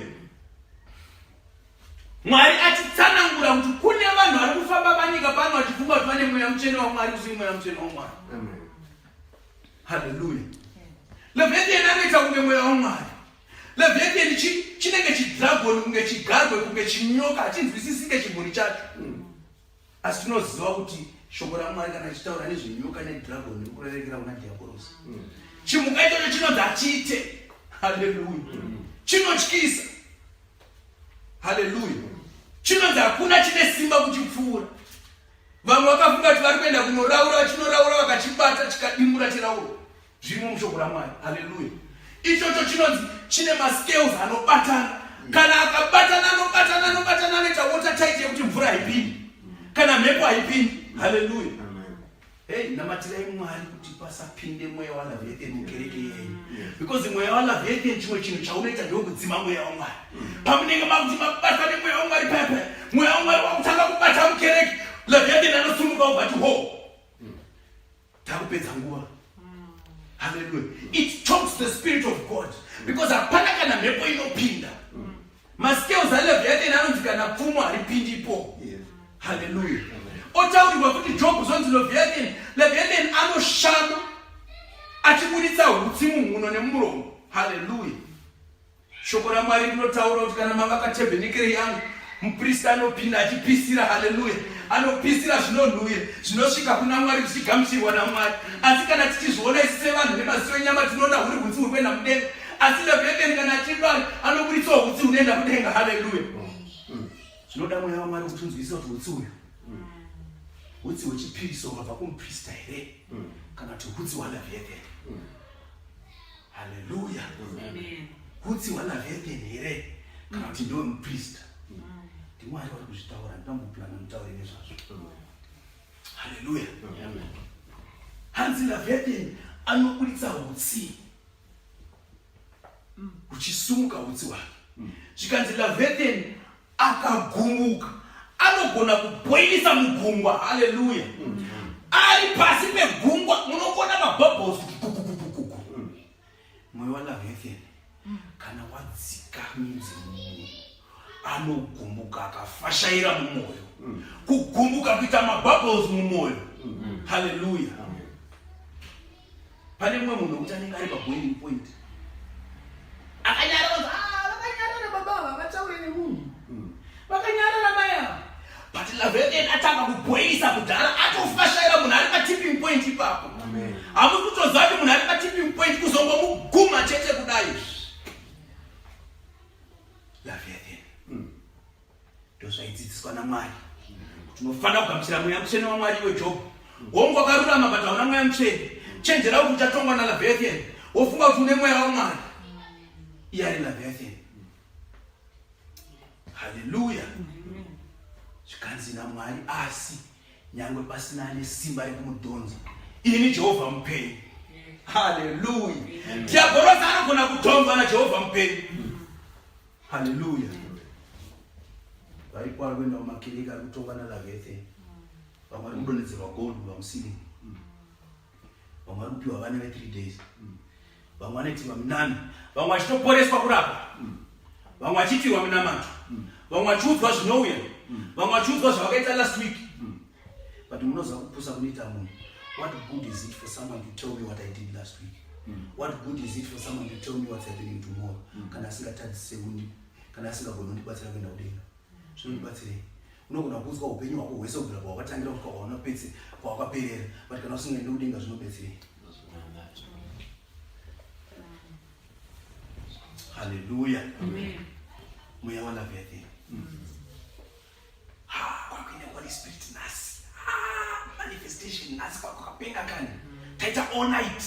A: Mwari achitsanangura kuti kune vanhu vari kufamba panyika pano vachifunga kuti vane mweya mutsvene waMwari usiri mweya mutsvene waMwari. Haleluya. Leviathan anoita kunge mweya waMwari. Leviathan chinenge chidragoni kunge chigarwe kunge chinyoka hachinzwisisike chimhuri chacho. Asi tinoziva kuti shoko raMwari kana richitaura nezvenyoka nedragoni riri kurerekera kuna dhiabhorosi. Chimhuka ichocho chinonzi hachiite. Haleluya. Chinotyisa. Haleluya. Chinonzi hakuna chine simba kuchipfuura. Vamwe vakafunga kuti vari kuenda kunoraura, vachinoraura vakachibata chikadimbura chirauro. Zvirimo mushoko raMwari. Haleluya. Ichocho chinonzi chine mascales anobatana. Kana akabatana anobatana anobatana anoita water tight yekuti mvura haipindi. Kana mhepo haipindi. Haleluya. Hey, namatirai Mwari kuti pasapinde mweya waLeviathan mukereke yenyu. Because mweya waLeviathan chimwe chinhu chaunoita ndewekudzima mweya waMwari. Pamunenge makuti mabatwa nemweya waMwari paya paya, mweya waMwari wakutanga kubata mukereke, Leviathan anosumuka obva ati ho. Takupedza nguva. Hallelujah. It chokes the spirit of God because hapana kana mhepo inopinda. Mascales aLeviathan anonzi kana pfumo haripindipo. Hallelujah. Otaurirwa kuti Job zvonzi Leviathan, Leviathan anoshama achibuditsa hutsi mumhuno nemuromo. Hallelujah. Shoko raMwari rinotaura kuti kana mavaka tebhenekeri yangu, mupristi anopinda achipisira, haleluya, anopisira zvinonhuwira zvinosvika kuna Mwari zvichigamuchirwa naMwari. Asi kana tichizviona isu sevanhu nemaziso enyama tinoona huri hutsi huri kuenda mudenga, asi Leviathan kana achidai anoburitsawo hutsi hunoenda kudenga, haleluya. Zvinoda mweya waMwari kuti unzwisise kuti hutsi uyu hutsi hwechipiriso hwabva kumuprista here kana kuti hutsi hwaLeviathan. Haleluya. Hutsi hwaLeviathan here kana kuti ndewe muprista? NdiMwari vari kuzvitaura, ndinamboplana mutaure nezvazvo. Haleluya. Hanzi Leviathan anoburitsa hutsi huchisumuka hutsi hwake. Zvikanzi Leviathan akagumuka anogona kubhoilisa mugungwa. Haleluya. Ari pasi pegungwa munongona mabubbles kuti kukukukuku. Mweya waLeviathan kana wadzika midzi mumunhu anogumbuka akafashaira mumwoyo. Kugumbuka kuita mabubbles mumwoyo. Haleluya. Pane mumwe munhu wekuti anenge ari paboiling point. Akanyara vanzi, ah, kubhoilisa kudhara atofashaira munhu ari patipping point ipapo. Hamusi kutoziva kuti munhu ari patipping point kuzongomuguma chete kudai. Leviathan. Ndozvaidzidziswa naMwari. Kuti unofanira kugamuchira mweya mutsvene waMwari iwe Job. Hongu wakarurama but hauna mweya mutsvene. Chenjera kuti uchatongwa naLeviathan. Wofunga kuti une mweya waMwari. Iye ari Leviathan. Haleluya. Zvikanzi naMwari asi nyangwe pasina ane simba rekumudhonza ini Jehovha mupenyu. Haleluya. Diaborosi anogona kudhonzwa naJehovha mupenyu. Haleluya. Varipo vari kuenda kumakereke ari kutongwa naLeviathan. Vamwe vari kudonhedzerwa gold kubva muceiling. Vamwe vari kupiwa vana ve3 days. Vamwe vanoitirwa minana. Vamwe vachitoporeswa kurapa. Vamwe vachiitirwa minamato. Vamwe vachiudzwa zvinouya. Vamwe vachiudzwa zvavakaita last week. But munoziva kupusa kunoita munhu. What good is it for someone to tell me what I did last week? What good is it for someone to tell me what's happening tomorrow? Kana asingatadzise kundi, kana asingagoni kundibatsira kuenda kudenga. Zvinondibatsirei? Unogona kuudzwa upenyu hwako hwese kubvira pawakatangira kusvika kwaunopedze kwawakaperera, but kana usingaendi kudenga zvinobetserei? Hallelujah. Mweya waLeviathan. Ha, kwakuine Holy Spirit nhasi. Ha, manifestation nhasi kwakapenga kani. Taita all night.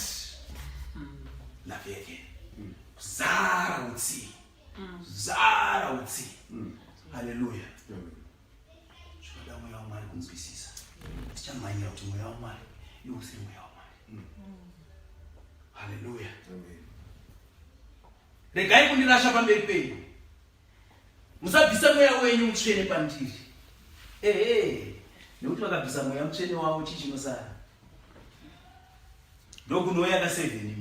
A: Leviathan. Kuzara utsi. Kuzara utsi. Hallelujah. Zvinoda mweya waMwari kunzwisisa. Tichamhanyira kuti mweya waMwari iwe usiri mweya waMwari. Hallelujah. Regai kundirasha pamberi penyu. Musabvisa mweya wenyu mutsvene pandiri. Ehe, nekuti vakabvisa mweya mutsvene wavo chii chinosara? Ndokunouya na 7 imwe.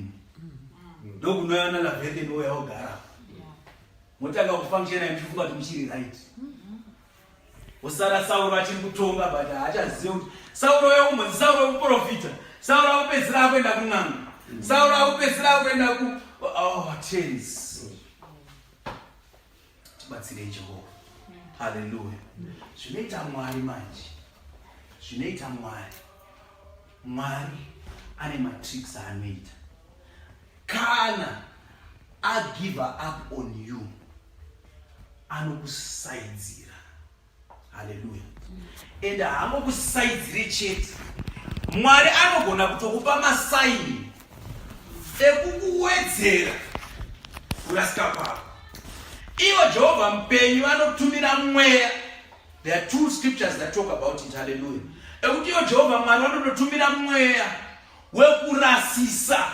A: Ndokunouya na Leviathan ouya ogara. Motanga kufunctiona muchifunga kuti muchiri right. Wosara Sauro achiri kutonga but haachazive kuti Sauro uya kumbonzi Sauro wekuprofita. Sauro akupedzisira akuenda kun'anga. Sauro akupedzisira akuenda ku oh, tense. Tibatsirei Jehovha. Haleluya. Zvinoita Mwari manje. Zvinoita Mwari. Mwari ane matricks aanoita. Kana agive up on you, anokusaidzira. Haleluya. And haangokusaidzire chete. Mwari anogona kutokupa masaini ekukuwedzera kurasika kwako. Ivo Jehovha mupenyu vanotumira mweya. There are two scriptures that talk about it. Hallelujah. Ekuti ivo Jehovha Mwari vanototumira mweya wekurasisa.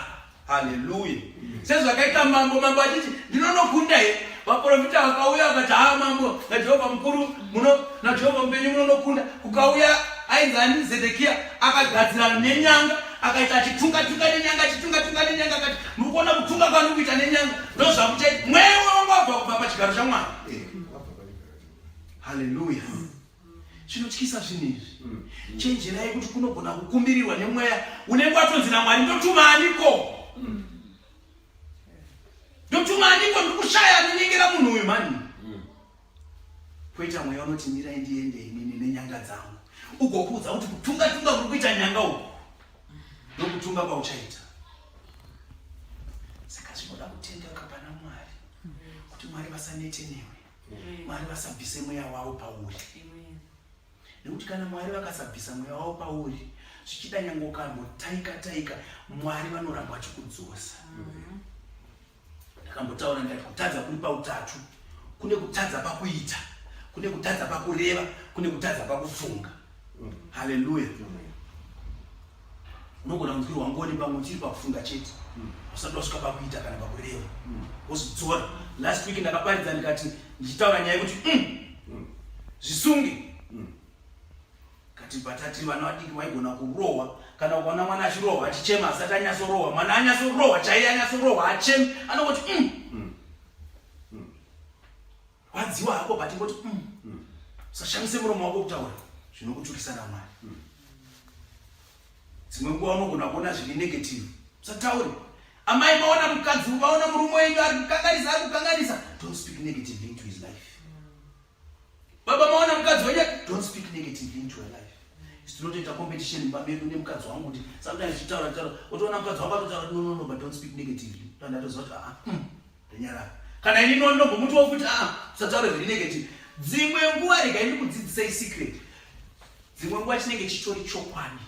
A: Haleluya. Sezvakaita mambo, mambo achiti ndinonokunda here? Vaprofita vakauya vakati haa mambo naJehovha mukuru muno naJehovha mupenyu munonokunda. Kukauya ainzi ani Zedekia akagadzira nenyanga akaita achitunga tunga nenyanga achitunga tunga nenyanga akati muri kuona kutunga kwandiri kuita nenyanga ndozvamuchaita. Mweya wangu wabva kubva pachigaro chaMwari. Haleluya. Zvinotyisa zvinhu izvi. Chenjerai kuti kunogona kukumbirirwa nemweya unenge watonzi naMwari ndotuma aniko? Ndotuma aniko? Ndiri kushaya anonyengera munhu uyu mani. Poita mweya unoti mirai ndiende inini nenyanga dzangu. Ugokuudza kuti kutunga tunga kuri kuita nyanga uku ndokutunga kwauchaita. Saka zvinoda kutendeuka pana Mwari kuti Mwari vasanete newe. Mwari vasabvise mweya wavo pauri. Nekuti kana Mwari vakasabvisa mweya wavo pauri, zvichida nyange ukambotaika taika, Mwari vanoramba vachikudzosa. Ndakambotaura ndikati kutadza kuri pautatu. Kune kutadza pakuita, kune kutadza pakureva, kune kutadza pakufunga. Haleluya. Unogona kunzwirwa ngoni pamwe uchiri pakufunga chete, usati wasvika pakuita kana pakureva, wozvidzora. Last week ndakaparidza ndikati ndichitaura nyaya yekuti zvisunge. Kati patati vana vadiki vaigona kurohwa, kana ukaona mwana achirohwa achichema asati anyatsorohwa, mwana anyatsorohwa chaiye anyatsorohwa achemi anongoti Rwadziwa hako but ingoti usashamise muromo wako kutaura zvinokutukisa naMwari. Dzimwe nguva unogona kuona zviri negative, usataure. Amai maona mukadzi, maona murume wenyu ari kukanganisa, ari kukanganisa, don't speak negatively into his life. Baba maona mukadzi wenyu, don't speak negatively into her life. Isu tinotoita competition mumba medu nemukadzi wangu kuti sometimes tichitaura taura otoona mukadzi wangu atotaura no no no but don't speak negatively. Ndatoziva kuti ah ndonyarara. Kana ini ndombomuti futi ah usataure zviri negative. Dzimwe nguva regai ndikudzidzisei secret. Dzimwe nguva chinenge chitori chokwadi.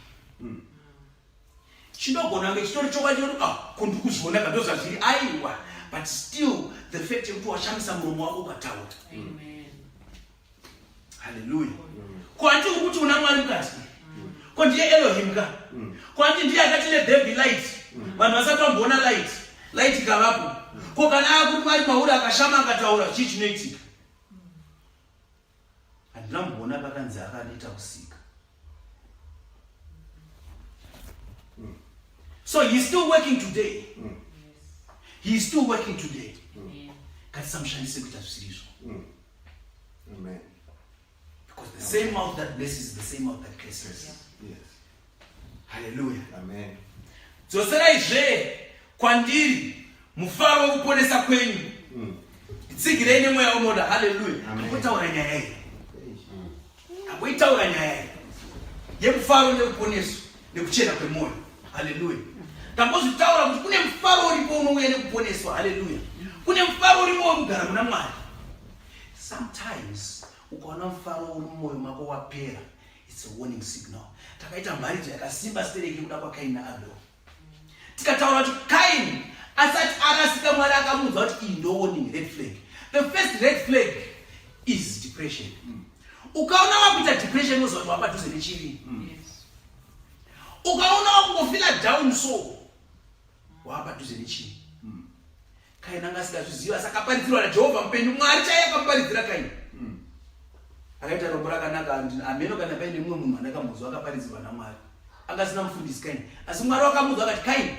A: Chinogona kunge chitori chokwadi chekuti ah ko ndiri kuzviona ka ndozvazviri aiwa but still the fact yekuti washamisa muromo wako ukataura. Haleluya. Ko hanti uri kuti una Mwari mukati? Ko ndiye Elohim ka? Ko hanti ndiye akati let there be light? Vanhu vasati vamboona light. Light ikavapo. Ko kana akuti Mwari mauri akashama akataura chii chinoitika? Handina kumboona pakanzi akaneta kusika. So he's still working today. He is still working today. Ngatisamushandise kuita zvisiri izvo.
B: Amen.
A: Because the same mouth that blesses is the same mouth that curses.
B: Yes.
A: Hallelujah.
B: Amen.
A: Dzoserai zve kwandiri mufaro wekuponesa kwenyu. Tsigirei nemweya unoda. Hallelujah. Tambotaura nyaya iyi. Tamboitaura nyaya iyi. Yemufaro nekuponeswa nekuchena kwemwoyo. Hallelujah. Tambozvitaura kuti kune mufaro uripo unouya nekuponeswa. Hallelujah. Kune mufaro uripo wekugara muna Mwari. Sometimes ukaona mufaro uri mumwoyo mako wapera, it's a warning signal. Takaita mharidzo yakasimba stereki yekuda kwaKaini naAbel. Tikataura kuti Kaini asati arasika Mwari akamuudza kuti iyi ndo warning red flag. The first red flag is depression. Ukaona wakuita depression unoziva kuti wapadhuze nechivi. Ukaona wakungofila down so wapadhuze nechivi. Kaini anga asingazviziva asi akaparidzirwa naJehovha mupenyu Mwari chaiye akamuparidzira Kaini. Akaita rombo rakanaka hameno kana paine mumwe munhu andakambonzwa akaparidzirwa naMwari. Anga asina mufundisi Kaini. Asi Mwari wakamuudza akati Kaini,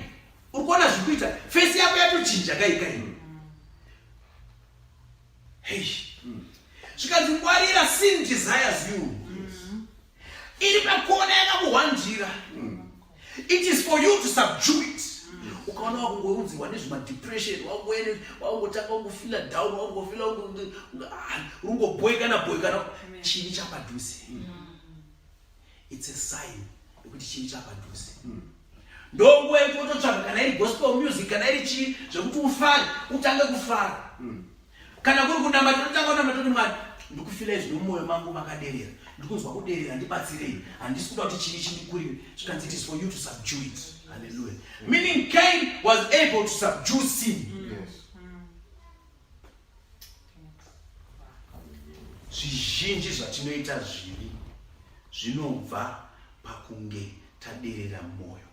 A: uri kuona zviri kuita fesi yako yatochinja kai Kaini. Hey. Zvikanzi ngwarira sin desires you. Iri pakona yakakuhwandira. It is for you to subdue it. Ukaona wakungounzirwa nezvemadepression, wakungotanga kungofila down, wakungofila ungobhoikana bhoikana, chivi chapadhuze. It's a sign yekuti chivi chapadhuze. Ndonguva yekuti wototsvaga kana iri gospel music kana iri chii zvekuti ufare, utange kufara. Kana kuri kunamata totanga kunamata kuti Mwari ndikufila izvi nomwoyo mangu makaderera, ndikunzwa kuderera, ndibatsirei, handisi kuda kuti chivi chindikurire. Zvikanzi it is for you to subdue it. Hallelujah. Meaning Cain was able to subdue sin.
B: Yes.
A: Zvizhinji zvatinoita zvivi zvinobva pakunge taderera mwoyo.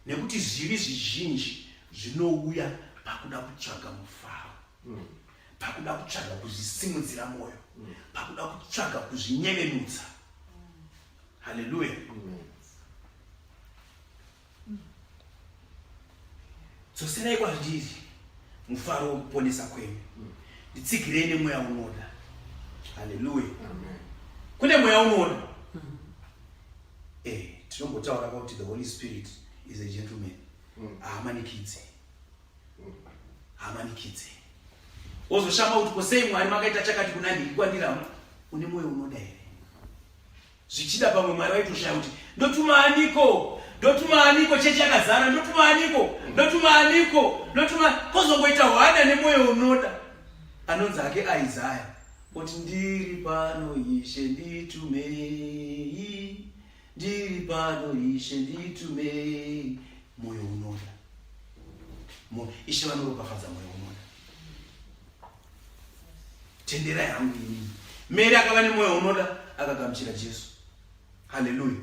A: Nekuti zvivi zvizhinji zvinouya pakuda kutsvaga mufaro, pakuda kutsvaga kuzvisimudzira mwoyo, pakuda kutsvaga kuzvinyevenutsa. Haleluya. Dzoserai kwandiri mufaro wekuponesa kwenyu, nditsigirei nemweya unoda. Haleluya. Kune mweya unoda. Tinombotaura kuti the Holy Spirit is a gentleman. Haamanikidze. Haamanikidze. Wozoshama kuti ko sei Mwari makaita chakati kuna nhingi kwandiri hamu? Une mwoyo unoda here? Zvichida pamwe Mwari vaitoshaya kuti ndotuma aniko? Ndotuma aniko? Chechi yakazara, ndotuma aniko? Ndotuma aniko? Ndotuma kozongoita hwada nemwoyo unoda. Anonzi hake Isaiah oti ndiri pano Ishe nditumei, ndiri pano Ishe nditumei. Mwoyo unoda. Ishe vanoropafadza mwoyo unoda. Tenderai hangu inini. Mary akava nemwoyo unoda akagamuchira Jesu. Haleluya.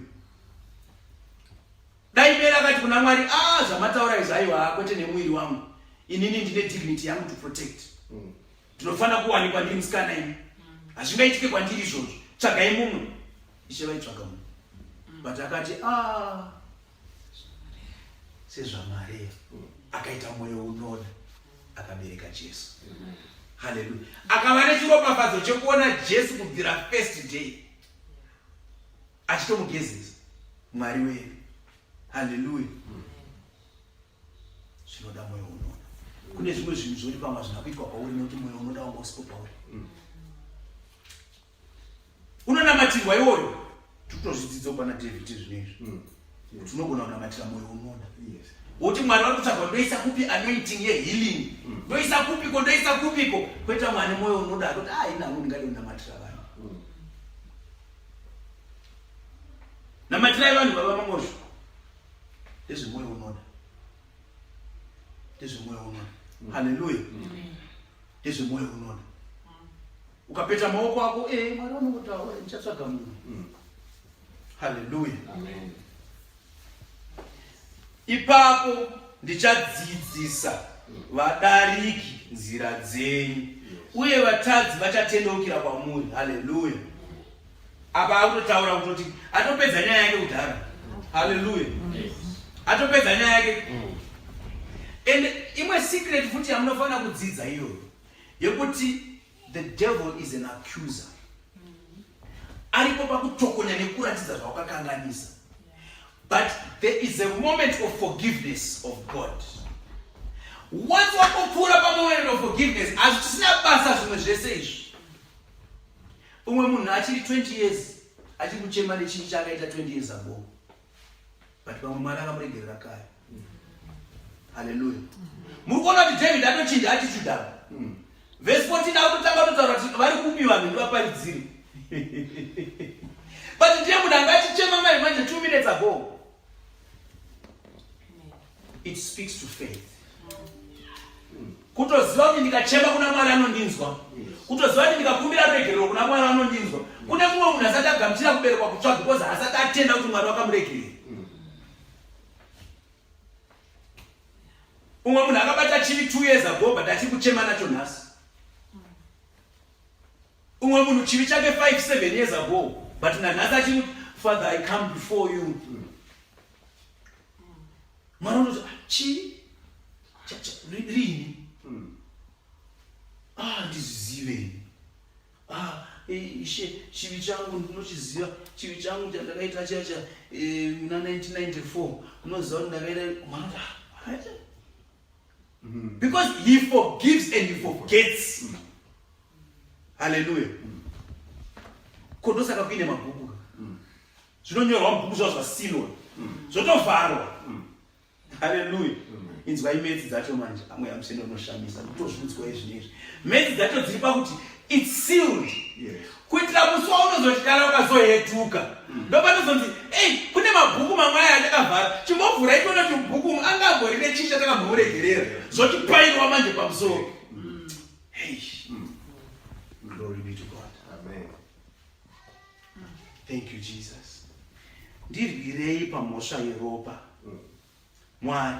A: Dai Mary akati kuna Mwari, ah, zvamataura izvi aiwa, kwete nemuviri wangu. Inini ndine dignity yangu to protect. Ndinofanira kuwanikwa ndiri musikana ini. Hazvingaitike kwandiri izvozvo. Tsvagai mumwe. Ishe vaitsvaga mumwe. But akati, ah, sezvaMaria akaita mwoyo unoda akabereka Jesu. Haleluya. Akava nechiropafadzo chekuona Jesu kubvira first day achitomugezesa Mwari wedu. Haleluya. Zvinoda mwoyo unoda. Kune zvimwe zvinhu zvoti pamwe hazvina kuitwa kwauri nekuti mwoyo unoda wanga usipo pauri. Unonamatirwa iwoyo. Totozvidzidza pana David zvino izvi. Kuti unogona kunamatira mwoyo unoda. Woti Mwari vari kutsvaga ndoisa kupi anointing yehealing. Ndoisa kupiko, ndoisa kupiko. Kwete Mwari mwoyo unoda akoti ah ini hangu ndingade kunamatira vanhu. Namatirai vanhu baba Mangozho. Ndezvemwoyo unoda. Ndezvemwoyo unoda. Hallelujah. Ndezvemwoyo unoda. Ukapeta maoko ako eh Mwari vanokuti ndichatsvaga munhu. Hallelujah.
B: Amen.
A: Ipapo ndichadzidzisa vadariki nzira dzenyu uye vatadzi vachatendeukira kwamuri. Haleluya. Apa akutotaura kutoti atopedza nyaya yake kudhara. Haleluya. Atopedza nyaya yake. And imwe secret futi yamunofanira kudzidza iyoyo yekuti the devil is an accuser. Aripo pakutokonya nekuratidza zvawakakanganisa. But there is a moment of forgiveness of God. Once wakopfuura pamoment of forgiveness, hazvisina basa zvimwe zvese izvi. Umwe munhu achiri 20 years achiri kuchema nechinhu chaakaita 20 years ago. But pamwe Mwari akamuregerera kare. Hallelujah. Muri kuona kuti David atochinja attitude apa. Verse 14 akutotanga kutotaura kuti vari kupi vanhu ndivaparidzire. But ndiye munhu anga achichema mai manje 2 minutes ago. It speaks to faith. Kutoziva kuti ndikachema kuna Mwari anondinzwa. Kutoziva kuti ndikakumbira ruregerero kuna Mwari anondinzwa. Kune mumwe munhu asati agamuchira kuberekwa kutsva because asati atenda kuti Mwari wakamuregerera. Umwe munhu akabata chivi 2 years ago but achiri kuchema nacho nhasi. Umwe munhu chivi chake 5 7 years ago but nanhasi achiri Father, I come before you. Mwari unoti chii rini? Ah, ndizvizive. Ah, ishe chivi changu ndinochiziva, chivi changu chandakaita chacha muna 1994 unoziva kuti ndakaita. Mwari unoti, ah, because he forgives and he forgets. Hallelujah. Ko ndosaka kuine mabhuku. Zvinonyorwa mubhuku zvavo zvasilwa. Zvotovharwa. Hallelujah. Inzwai metsi dzacho manje, amwe amusendo unoshamisa, kutozviudzwa izvi neizvi. Metsi dzacho dziri pakuti it's sealed. Kuitira musi waunozoti kana ukazohetuka. Ndopanozonzi, "Ei, kune mabhuku mamwe aya atakavhara. Chimbovhurai tione kuti mubhuku umu angambori nechii chatakambomuregerera." Zvotipairwa manje pamusoro. Hey. Glory be to God.
B: Amen.
A: Thank you, Jesus. Ndirwirei pamhosva yeropa. Mwari,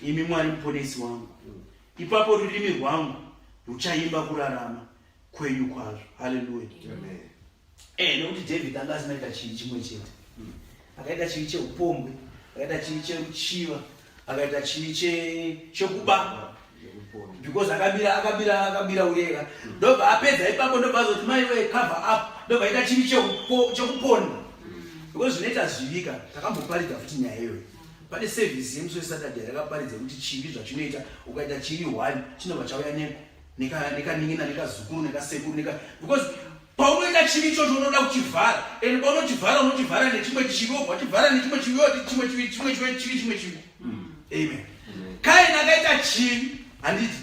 A: imi Mwari muponesi wangu. Ipapo rurimi rwangu ruchaimba kurarama kwenyu kwazvo. Hallelujah.
B: Amen.
A: Nekuti David anga asina kuita chivi chimwe chete. Akaita chivi cheupombwe, akaita chivi cheruchiva, akaita chivi chekuba. Because akabira, akabira, akabira urega. Ndobva apedza ipapo, ndobva azoti mai we cover up, ndobva aita chivi chekuponda. Because zvinoita zvivika, takamboparidza futi nyaya iyoyo. Pane service yemusi weSaturday yakaparidza kuti chivi zvachinoita, ukaita chivi 1 chinobva chauya nekanin'ina, nekazukuru, nekasekuru, neka because paunoita chivi ichocho unoda kuchivhara, and paunochivhara unochivhara nechimwe chivi, wobva wachivhara nechimwe chivi, woti chimwe chivi, chimwe chivi, chivi, chimwe chivi. Amen. Kaini akaita chivi, handiti?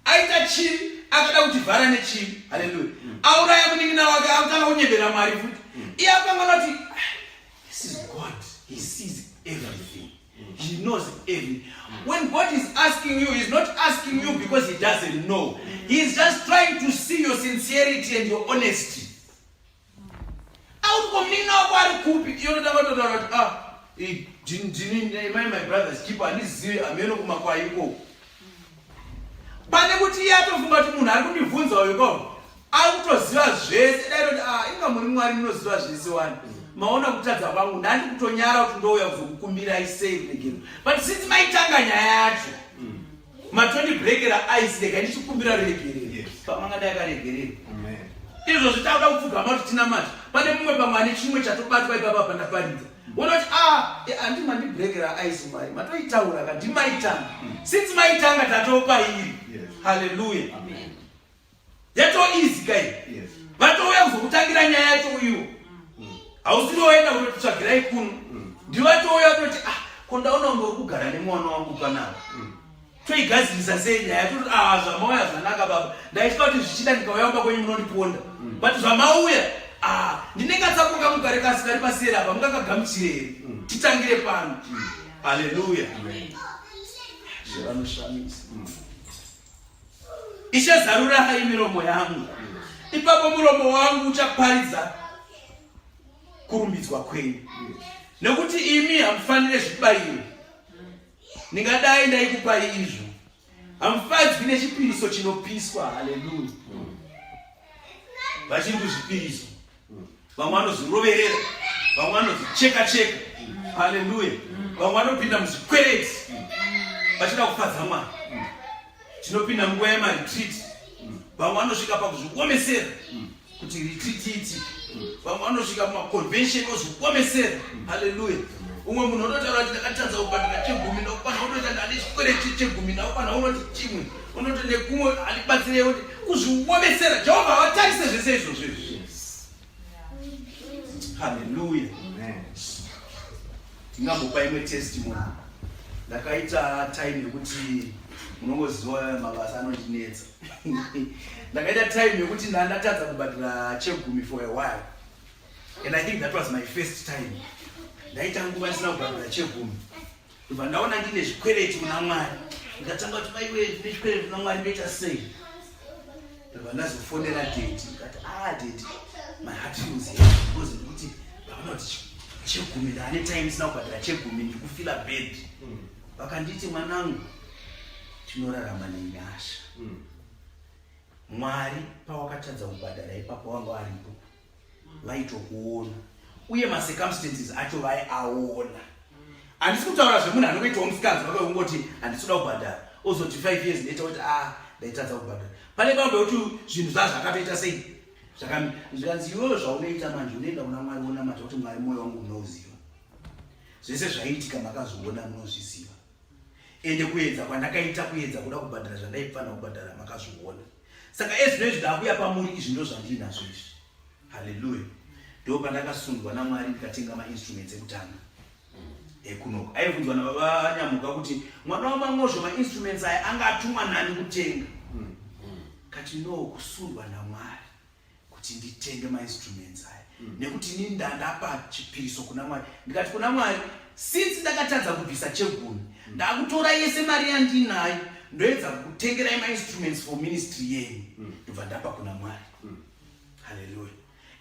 A: Aita chivi, akada kuchivhara nechivi. Hallelujah. Auraya munin'ina wake, akutanga kunyebera Mwari futi. Iye akangona kuti this is God. He sees everything. He knows everything. When God is asking you, he's not asking you because he doesn't know. He's just trying to see your sincerity and your honesty. Auti munin'ina wako ari kupi? Iye unotanga kutotaura kuti, ah, ndini, my brother's keeper, handizivi hameno kumakwai ikoko. Pane kuti iye atofunga kuti munhu ari kundibvunza uyu ko ari kutoziva zvese, dai toti, ah, inga muri Mwari munoziva zvese wani. Maona kutadza kwangu, ndandi kutonyara kuti ndouya kuzokukumbirai sei ruregerero. But since maitanga nyaya yacho, matondibrekera ice, rega ndichikumbira ruregerero. Pamwe angadai akaregerera.
B: Amen.
A: Izvozvi takuda kupfugama kuti tinamate. Pane mumwe pamwe ane chimwe chatobatwa ipapa pandaparidza. Unoti, ah, handi mandibrekera ice Mwari, matoitaura ka, ndimaitanga. Since maitanga tatopa iri. Hallelujah.
B: Amen.
A: Yato easy kai. Vatouya kuzokutangira nyaya yacho iwo. Hausiri waenda kunotitsvagirai kuno. Ndivatouya toti ah, ko ndaona kunge uri kugara nemwana wangu panapa. Toigadzirisa sei nyaya? Toti ah, zvamauya zvanaka baba. Ndaitya kuti zvichida ndikauya kumba kwenyu munondiponda. But zvamauya ah, ndine katsapo kangu kari kasi kari paseri apa mungakagamuchire here? Titangire pano. Haleluya. Zvanoshamisa. Ishe zarurai miromo yangu, ipapo muromo wangu uchaparidza kurumbidzwa kwenyu. Nekuti imi hamufanire zvibayiro, ndingadai ndaikupai izvo. Hamufadzwi nechipiriso chinopiswa. Haleluya. Vachiri kuzvipiriso, vamwe vanozviroverera, vamwe vanozvicheka cheka. Haleluya. Vamwe vanopinda muzvikwereti vachida kufadza Mwari. Tinopinda munguva yemaretreat, vamwe vanosvika pakuzviomesera kuti retreat iti, vamwe vanosvika mumaconvention ozviomesera. Haleluya. Umwe munhu unotaura kuti ndakatadza kubhadhara chegumi, ndakukwana unoita ndane chikwereti chegumi, ndakukwana unoti chimwe unoti nekumwe handibatsirei, kuti kuzviomesera. Jehovha havatarise zvese izvozvo izvi. Haleluya. Ndingambopa imwe testimony. Ndakaita time yekuti munongoziva mabasa anondinetsa. Ndakaita time yekuti ndandatadza kubhadhara chegumi for a while, and I think that was my first time ndaita nguva ndisina kubhadhara chegumi. Ndobva ndaona ndine zvikwereti kuna Mwari, ndikatanga kuti maiwe, ndine zvikwereti kuna Mwari, ndoita sei? Ndobva ndazofonera daddy, ndikati, ah daddy, my heart feels heavy because ndikuti ndaona kuti chegumi ndaane time ndisina kubhadhara chegumi, ndiri kufila bad. Vakanditi, mwanangu, tinorarama nenyasha. Mwari pawakatadza kubhadhara ipapo wanga aripo, vaitokuona, uye macircumstances acho vaiaona. Handisi kutaura zvemunhu anongoitawo musikanzi wake wekungoti handisi kuda kubhadhara, ozoti 5 years later kuti ah, ndaitadza kubhadhara. Pane pamwe pekuti zvinhu zvaa zvakatoita sei, zvikanzi iwewe zvaunoita manje, unoenda kuna Mwari wonamata kuti, Mwari, mwoyo wangu munouziva, zvese zvaiitika makazviona, munozviziva, ende kuedza kwandakaita kuedza kuda kubhadhara zvandaifanira kubhadhara makazviona. Saka ezvino izvi ndakuya pamuri, izvi ndo zvandinazvo izvi. Haleluya. Ndo pandakasundwa naMwari ndikatenga mainstruments ekutanga ekunoko. Aibvunzwa nababa Nyamuka kuti mwana wamangozvo mainstruments aya anga atumwa nani kutenga? Kati no, kusundwa naMwari kuti nditenge mainstruments aya, nekuti ini ndandapa chipiriso kuna Mwari. Ndikati kuna Mwari, since ndakatadza kubvisa chegumi, ndakutora yese mari yandinayo, ndoedza kutengerai mainstruments for ministry yenyu. Ndobva ndapa kuna Mwari. Haleluya.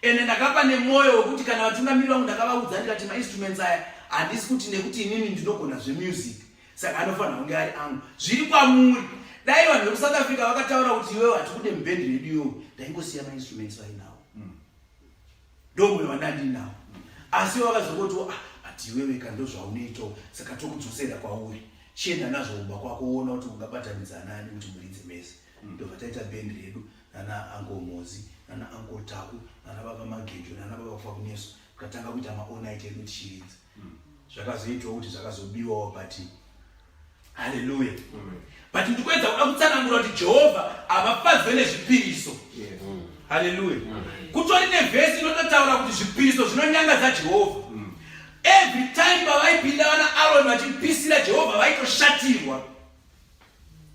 A: Ende ndakapa nemwoyo wekuti kana vatungamiri vangu ndakavaudza, ndikati mainstruments aya handisi kuti nekuti inini ndinogona zvemusic saka anofanira kunge ari angu. Zviri kwamuri. Dai vanhu vekuSouth Africa vakataura kuti iwewe hatikude mubhendi redu iwewe, ndaingosiya mainstruments vainawo. Ndo mwoyo wandandinawo. Asi vakazongoti, ah, but iwewe ka ndo zvaunoitawo, saka tokudzosera kwauri, chienda nazvo kumba kwako, woona kuti ungabatanidza nani kuti muridze mese. Ndobva taita bhendi redu nana Uncle Mozi, nana Uncle Taku, nana baba Magejo, nana baba Fakuneso. Tikatanga kuita maonight edu tichiridza. Zvakazoitwawo kuti zvakazobiwawo, but haleluya. But ndikuedza kuda kutsanangura kuti Jehovha havafadzwe nezvipiriso. Haleluya. Kutori nevhesi inototaura kuti zvipiriso zvinonyangadza Jehovha. Every time pavaipinda vana Aroni vachipisira Jehovha, vaitoshatirwa.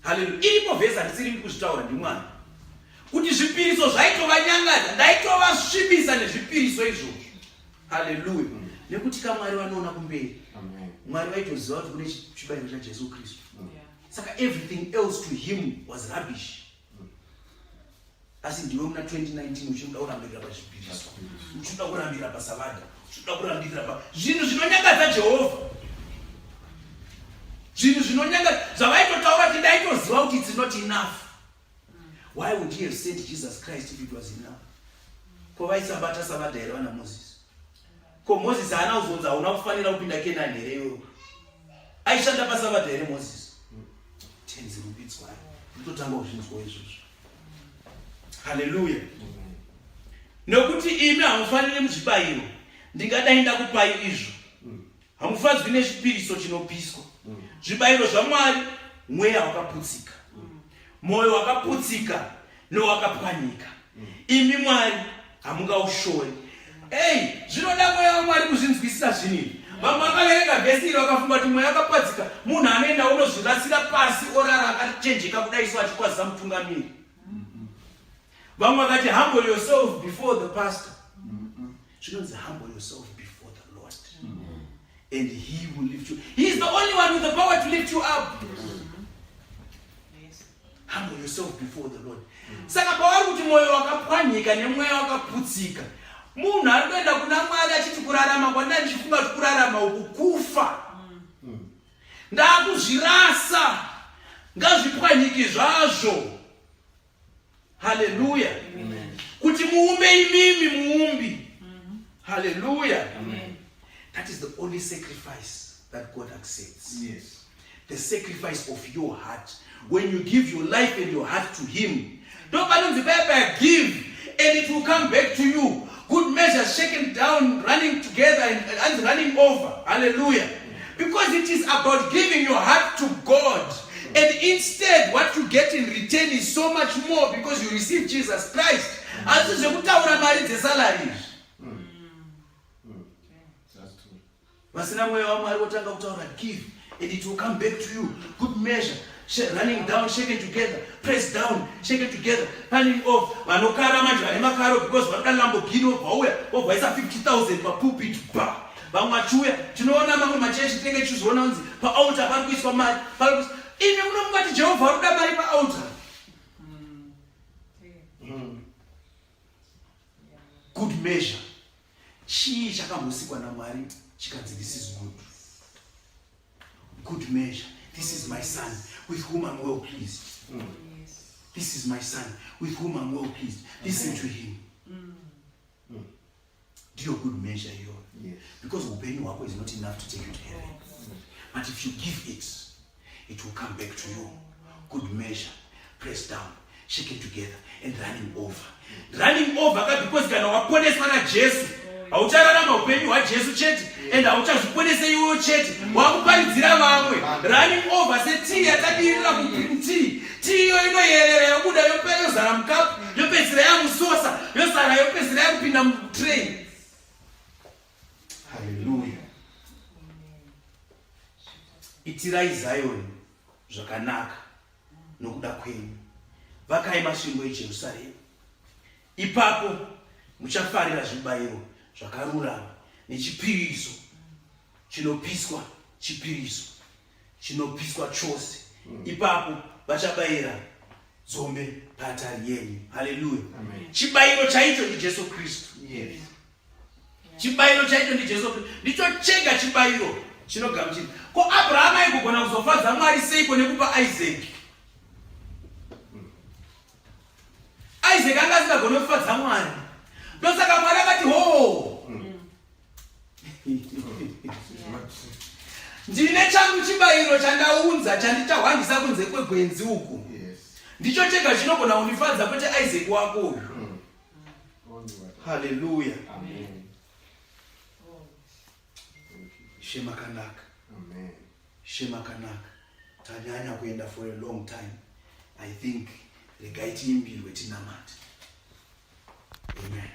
A: Haleluya. Iripo vhesi, handisiri kuzvitaura, ndiMwari, kuti zvipiriso zvaitovanyangadza, ndaitovasvibisa nezvipiriso izvozvo. Haleluya. Nekuti kaMwari vanoona kumberi. Mwari vaitoziva kuti kune chibayiro chaJesu Kristu, saka everything else to him was rubbish. Asi ndiwe muna 2019 uchinoda kurambirira pazvipiriso, uchinoda kurambirira pasavadha, uchinoda kurambirira pa zvinhu zvinonyangadza Jehovha, zvinhu zvinonyangadza zvavaitotaura kuti ndaitoziva kuti it's not enough. Why would he have sent Jesus Christ if it was enough? Ko vaisabata savadha here vana Moses? Ko Moses haana kuzonzi hauna kufanira kupinda Kenani here iwewe? Aishanda pasavadha here Moses? Tenzi rumbidzwai. Ndototanga kuzvinzwa izvozvo. Haleluya. Nokuti imi hamufaniri muzvibayiro, ndingadai ndakupai izvo. Hamufadzwi nechipiriso chinopiswa. Zvibayiro zvaMwari mweya wakaputsika, mwoyo wakaputsika nowakapwanyika, imi Mwari hamungaushori. Ei, zvinoda mweya waMwari kuzvinzwisisa zvinhu izvi. Vamwe vakaverenga vhesi iri vakafunga kuti mweya wakapadzika, munhu anoenda unozvirasira pasi orara akachenjeka kudai so achikwazisa mutungamiri. Vamwe vakati humble yourself before the pastor. Zvinonzi humble yourself before the Lord. And he will lift you. He is the only one with the power to lift you up. Humble yourself before the Lord. Saka pavari kuti mwoyo wakapwanyika nemweya wakaputsika, munhu ari kuenda kuna Mwari achiti kurarama kwandanga ndichifunga kuti kurarama uku kufa. Ndakuzvirasa, ngazvipwanyike zvazvo. Haleluya. Kuti muumbe imimi muumbi. Haleluya. That is the only sacrifice that God accepts.
B: Yes.
A: The sacrifice of your heart. When you give your life and your heart to him. Ndopanonzi paya paya give and it will come back to you. Good measure shaken down, running together and running over. Hallelujah. Because it is about giving your heart to God. And instead what you get in return is so much more because you receive Jesus Christ. Asi zvekutaura mari dzesalary izvi. Vasina mweya waMwari votanga kutaura give and it will come back to you. Good measure, running down, shaken together, pressed down, shaken together, running off. Vanokara manje vane makaro because vanoda Lamborghini vobva uya vobva isa 50,000 papulpit ba. Vamwe vachiuya tinoona mamwe machechi tinenge tichizoona kunzi paaltar pari kuiswa mari, pari kuiswa. Imi munofunga kuti Jehovha ari kuda mari paaltar? Good measure. Chii chakambosikwa naMwari chikanzi this is good? Good measure. This is my son with whom I'm well pleased. This is my son with whom I'm well pleased. Listen to him. Ndiyo good measure iyoyo. Because upenyu hwako is not enough to take you to heaven. But if you give it, it will come back to you. Good measure, pressed down, shaken together and running over. Running over ka because kana waponeswa naJesu hauchararama upenyu hwaJesu chete and hauchazviponese iwewo chete, wakuparidzira vamwe. Running over setii yatadirira kutii tii iyo inoyerera yobuda yozara mukapu yopedzisira yamusosa yozara yopedzisira yakupinda mutrain. Haleluya. Itirai Zion zvakanaka nokuda kwenyu, vakai masvingo eJerusarema. Ipapo muchafarira zvibayiro zvakarurama nechipiriso chinopiswa, chipiriso chinopiswa chose. Ipapo vachabayira nzombe paatari yenyu. Haleluya. Chibayiro chaicho ndiJesu Kristu.
B: Yes.
A: Chibayiro chaicho ndiJesu Kristu. Ndicho chega chibayiro chinogamuchira. Ko Abraham aigogona kuzofadza Mwari seiko nekupa Isaac? Isaac anga asingagone kufadza Mwari. Ndosaka Mwari akati ho. Ndine changu chibayiro chandaunza chandichahwandisa kunze kwegwenzi uku.
B: Yes.
A: Ndicho chega chinogona kundifadza kwete Isaac wako uyu. Haleluya.
B: Amen.
A: Shema kanaka.
B: Amen.
A: Shema kanaka. Tanyanya kuenda for a long time. I think regai tiimbirwe tinamate. Amen.